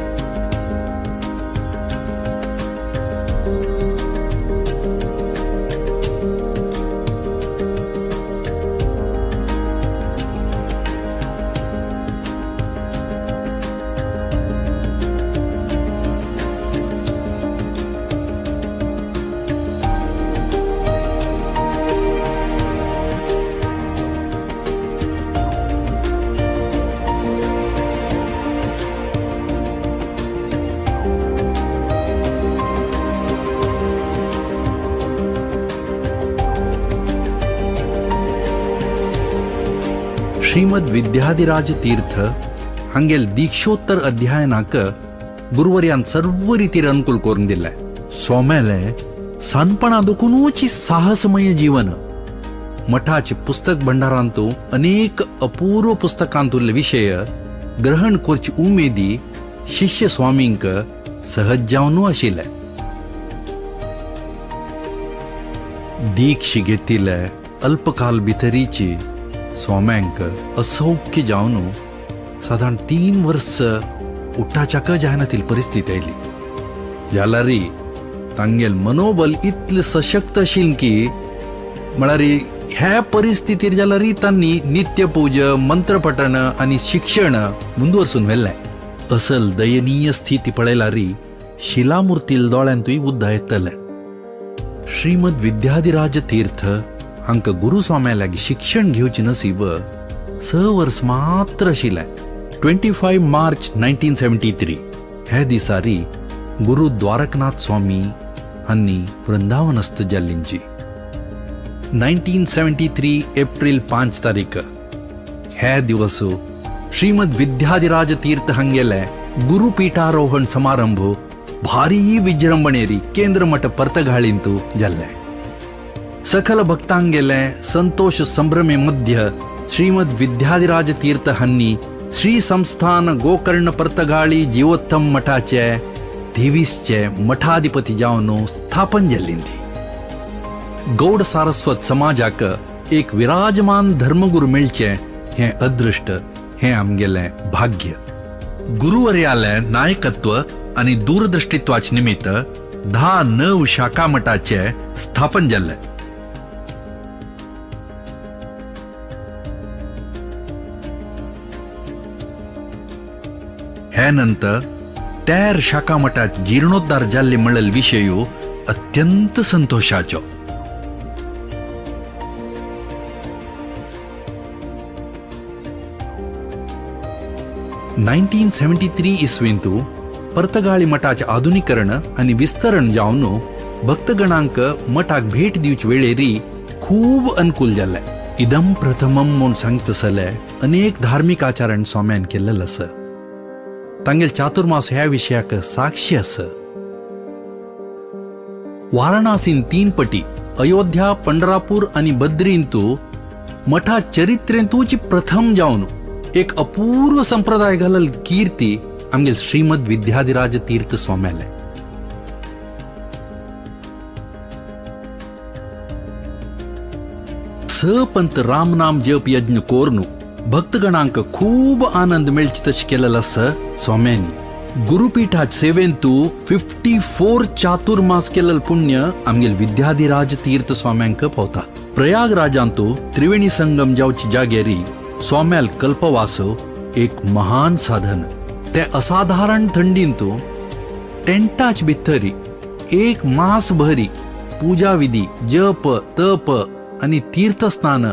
श्रीमद विद्याधिराज तीर्थ हांगेल दीक्षोत्तर अध्ययनाक गुरुवर्यान सर्व रितीर अनुकूल करून दिलें. सोमेले सानपणा दुखुनूच साहसमय जीवन. मठाचे पुस्तक भंडारांतू अनेक अपूर्व पुस्तकांतुले विशय ग्रहण करची उमेदी शिष्य स्वामींक सहज जावनू आशिल्ले. दीक्ष घेतिल्ले अल्पकाल भितरीची स्वाम्यांक असौख्य जावन सादारण 3 वर्स उठाच्याक जायनातील परिस्थिती आयली. जाल्यार तांगेल मनोबल इतलें सशक्त आशिल्लें की म्हळ्यार ह्या परिस्थितीर जाल्यार तांणी नित्यपूजा, मंत्रपठण आनी शिक्षण मुंदवर्सून व्हेल्लें. असल दयनीय स्थिती पळयल्यार शिलामूर्तील दोळ्यांतूय उद्दा येतलें. श्रीमद विद्याधिराज तीर्थ हांकां गुरुस्वाम्या लागीं शिक्षण घेवचें नसीब 6 वर्स मात्र आशिल्लें. 25 मार्च 1973 ह्या दिसारी गुरु द्वारकनाथ स्वामी हांणी वृंदावनस्थ जाल्लींची. 1973 एप्रिल 5 तारीख ह्या दिवस श्रीमद विद्याधिराज तीर्थ हांगेले गुरुपीठारोहण समारंभ भारी विजृंभणेरी केंद्र मठ पर्तगाळींतू जाल्ले. सकल भक्तांगेले संतोष संभ्रमे मध्य श्रीमद विद्याधिराज तीर्थ हांणी श्री संस्थान गोकर्ण पर्तगाळी जीवोत्तम मठाचे 23चे मठाधिपती जावन स्थापन जाल्ली. गौड सारस्वत समाजाक एक विराजमान धर्मगुरू मेळचें हें अदृश्ट, हें आमगेलें भाग्य. गुरुवर्यालें नायकत्व आनी दूरदृष्टित्वाचे निमित्त 10 नव शाखा मठाचे स्थापन जाल्लें. हे नंतर 13 शाखा मठात जीर्णोद्धार जाल्ले म्हणलेलो विशय अत्यंत संतोषाचो. 1973 इसवींतू पर्तगाळी मठाचे आधुनिकरण आनी विस्तरण जावन भक्तगणांक मठाक भेट दिवचे वेळेरी खूब अनुकूल जाल्लें. इदम प्रथमम म्हूण सांगतसले अनेक धार्मीक आचरण स्वाम्यान केल्लें आसा. तांगेल चातुर्मास ह्या विशयाक साक्षी आसा. वाराणसीन 3 पटी, अयोध्या, पंढरापूर आनी बद्रींतू मठा चरित्रेंतूच प्रथम जावन एक अपूर्व संप्रदाय घालल कीर्ती आमगेल श्रीमद विद्याधिराज तीर्थ स्वाम्याले. सपंत रामनाम जप यज्ञ कोरनु भक्तगणांक खूब आनंद मेळचे तशें केलेलो आसा स्वाम्यांनी. गुरुपीठात सेवेंतू 54 चातुर्मास केलेल पुण्य आमगेल विद्याधिराज तीर्थ स्वाम्यांक पावता. प्रयागराजांतू त्रिवेणी संगम जावची जागेरी स्वाम्याल कल्पवासो एक महान साधन. ते असाधारण थंडींतू टेंटाच भितरी 1 मास भरी पूजा विधी, जप तप आनी तीर्थस्नान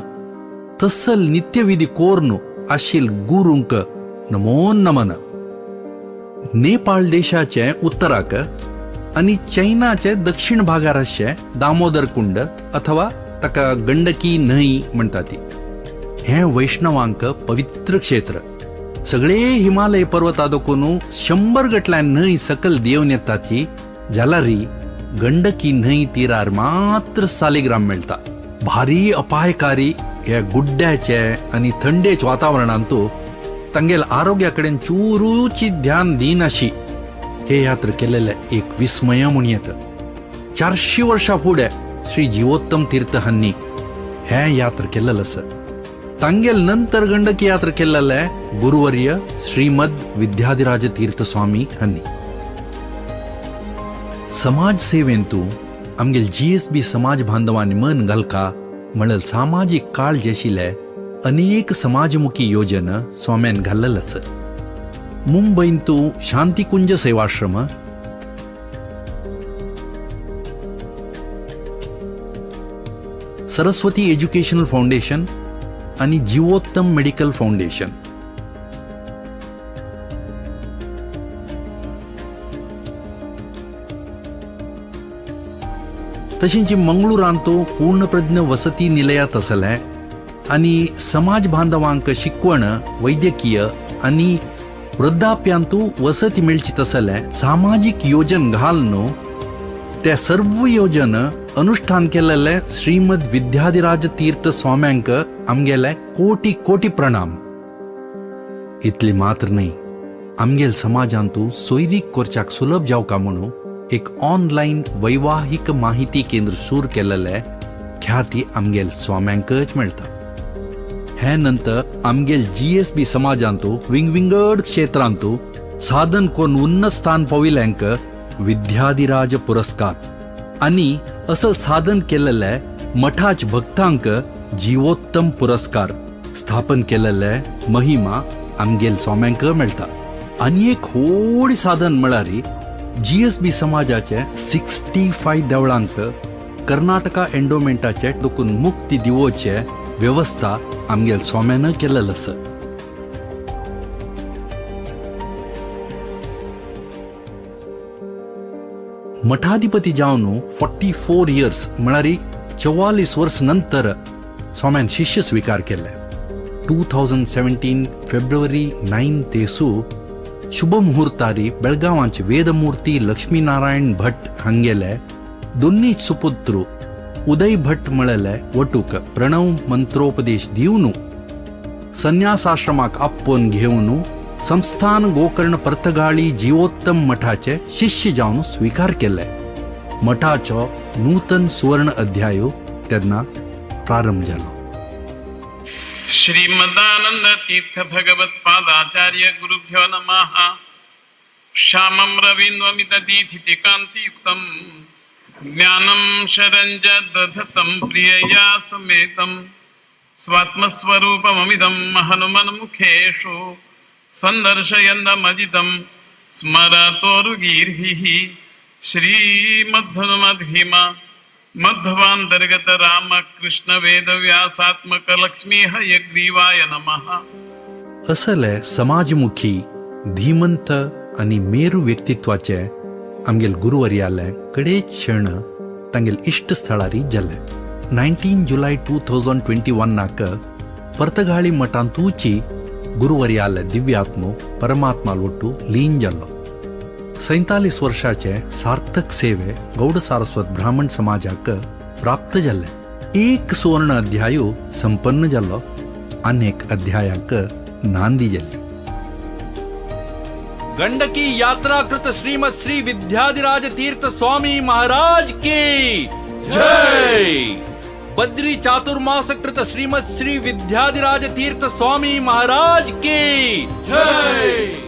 तसल नित्यविधी कोरनु आशिल गुरूंक नमो नमन. नेपाळ देशाचे उत्तराक आनी चैनाचे दक्षिण भागार आसचें दामोदर कुंड अथवा ताका गंडकी न्हंय म्हणटा ती, हें वैष्णवांक पवित्र क्षेत्र. सगळे हिमालय पर्वता दोकून 100 गटल्यान न्हंय सकल देवन येता ती जाल्यार गंडकी न्हंय तिरार मात्र सालिग्राम मेळटा. भारी अपायकारी ह्या गुड्ड्याचे आनी थंडेच वातावरणांत तांगेल आरोग्या कडेन चुरूची ध्यान दिनाशी हे यात्रा केलेले एक विस्मय म्हूण येता. 400 वर्षां फुडें श्री जीवोत्तम तीर्थ हांणी हें यात्रा केल्लें आसा. तांगेल नंतर गंडकी यात्रा केल्लेले गुरुवर्य श्रीमद विद्याधिराज तीर्थ स्वामी हांणी. समाज सेवेंतू आमगेल GSB समाज बांधवांनी मन घालका म्हणल सामाजीक काळजी आशिल्ले अनेक समाजमुखी योजना स्वाम्यान घाल्लेल आसा. मुंबयंतू शांतिकुंज सेवाश्रम, सरस्वती एज्युकेशनल फाउंडेशन आनी जीवोत्तम मेडिकल फाउंडेशन. तशेंच मंगळूरांतू पूर्णप्रज्ञ वसती निलयात आसलें आनी समाज बांधवांक शिकवण, वैद्यकीय आनी वृद्धाप्यांतू वसती मेळची तसलें सामाजीक योजन घालून ते सर्व योजन अनुष्ठान केलेले श्रीमद विद्याधिराज तीर्थ स्वाम्यांक आमगेले कोटी कोटी प्रणाम. इतली मात्र न्हय, आमगेल समाजांतू सोयरीक कोरच्याक सुलभ जावका म्हणून एक ऑनलायन वैवाहिक माहिती केंद्र सुरू केलेले ख्याती आमगेल स्वाम्यांकच मेळटा. हे नंतर आमगेल GSB समाजांतू विंगविंगड क्षेत्रांतू साधन कोण उन्नत स्थान पाविल्यांक विद्याधिराज पुरस्कार आनी असल साधन केलेले मठाच भक्तांक जीवोत्तम पुरस्कार स्थापन केलेले महिमा आमगेल स्वाम्यांक मेळटा. आनी एक व्हड साधन म्हळ्यार जीएसबी समाजाचे 65 देवळांक कर्नाटका एन्डोमेंटाचे देखून मुक्ती दिवोचे वेवस्था आमगेल स्वाम्यान केलेलं आसा. मठाधिपती जावन 44 इयर्स म्हळ्यार 44 वर्स नंतर स्वाम्यान शिष्य स्वीकार केले. 2017 फेब्रुवारी 9 तेसू शुभ मुहूर्तारी बेळगांवांचे वेदमूर्ती लक्ष्मीनारायण भट हांगेले दोन्ही सुपुत्र उदय भट म्हळेले वटूक प्रणव मंत्रोपदेश दिवन संन्यासाश्रमाक आपोवन घेवन संस्थान गोकर्ण पर्तगाळी जीवोत्तम मठाचे शिष्य जावन स्वीकार केले. मठाचो नूतन सुवर्ण अध्याय तेन्ना प्रारंभ जालो. श्रीमदानंद तीर्थ भगवत पादाचार्य गुरुभ्यो नमः. श्यामं रवीन्द्वमितदीधिति कान्तियुक्तं ज्ञानं शरञ्ज दधतं प्रियया समेतं स्वात्मस्वरूपममिदं हनुमन्मुखेषु सन्दर्शयन्दमजितं स्मरतोरुगीर्भिः. श्रीमद्धनुमद्भीम मध्वांतर्गत रामकृष्ण वेदव्यासात्मक लक्ष्मी हयग्रीवाय नमः. असले समाजमुखी धीमंत आनी मेरू व्यक्तित्वाचे आमगेल गुरुवर्याले कडेच क्षण तांगेल इश्ट स्थळारी जाले. 19 जुलय 2021 पर्तगाळी मठांतूची गुरुवर्याले दिव्यात्मो परमात्मा ಒಟ್ಟು ಲೀನ್ जालो. 47 वर्षाचे सार्थक सेवे गौड सारस्वत ब्राह्मण समाजाक प्राप्त जाल्ले. एक सुवर्ण अध्याय संपन्न जालो, अनेक अध्यायाक नांदी जाल्ली. गंडकी यात्रा कृत श्रीमद श्री विद्याधिराज तीर्थ स्वामी महाराज की जय. बद्री चातुर्मास कृत श्रीमद श्री विद्याधिराज तीर्थ स्वामी महाराज की जय.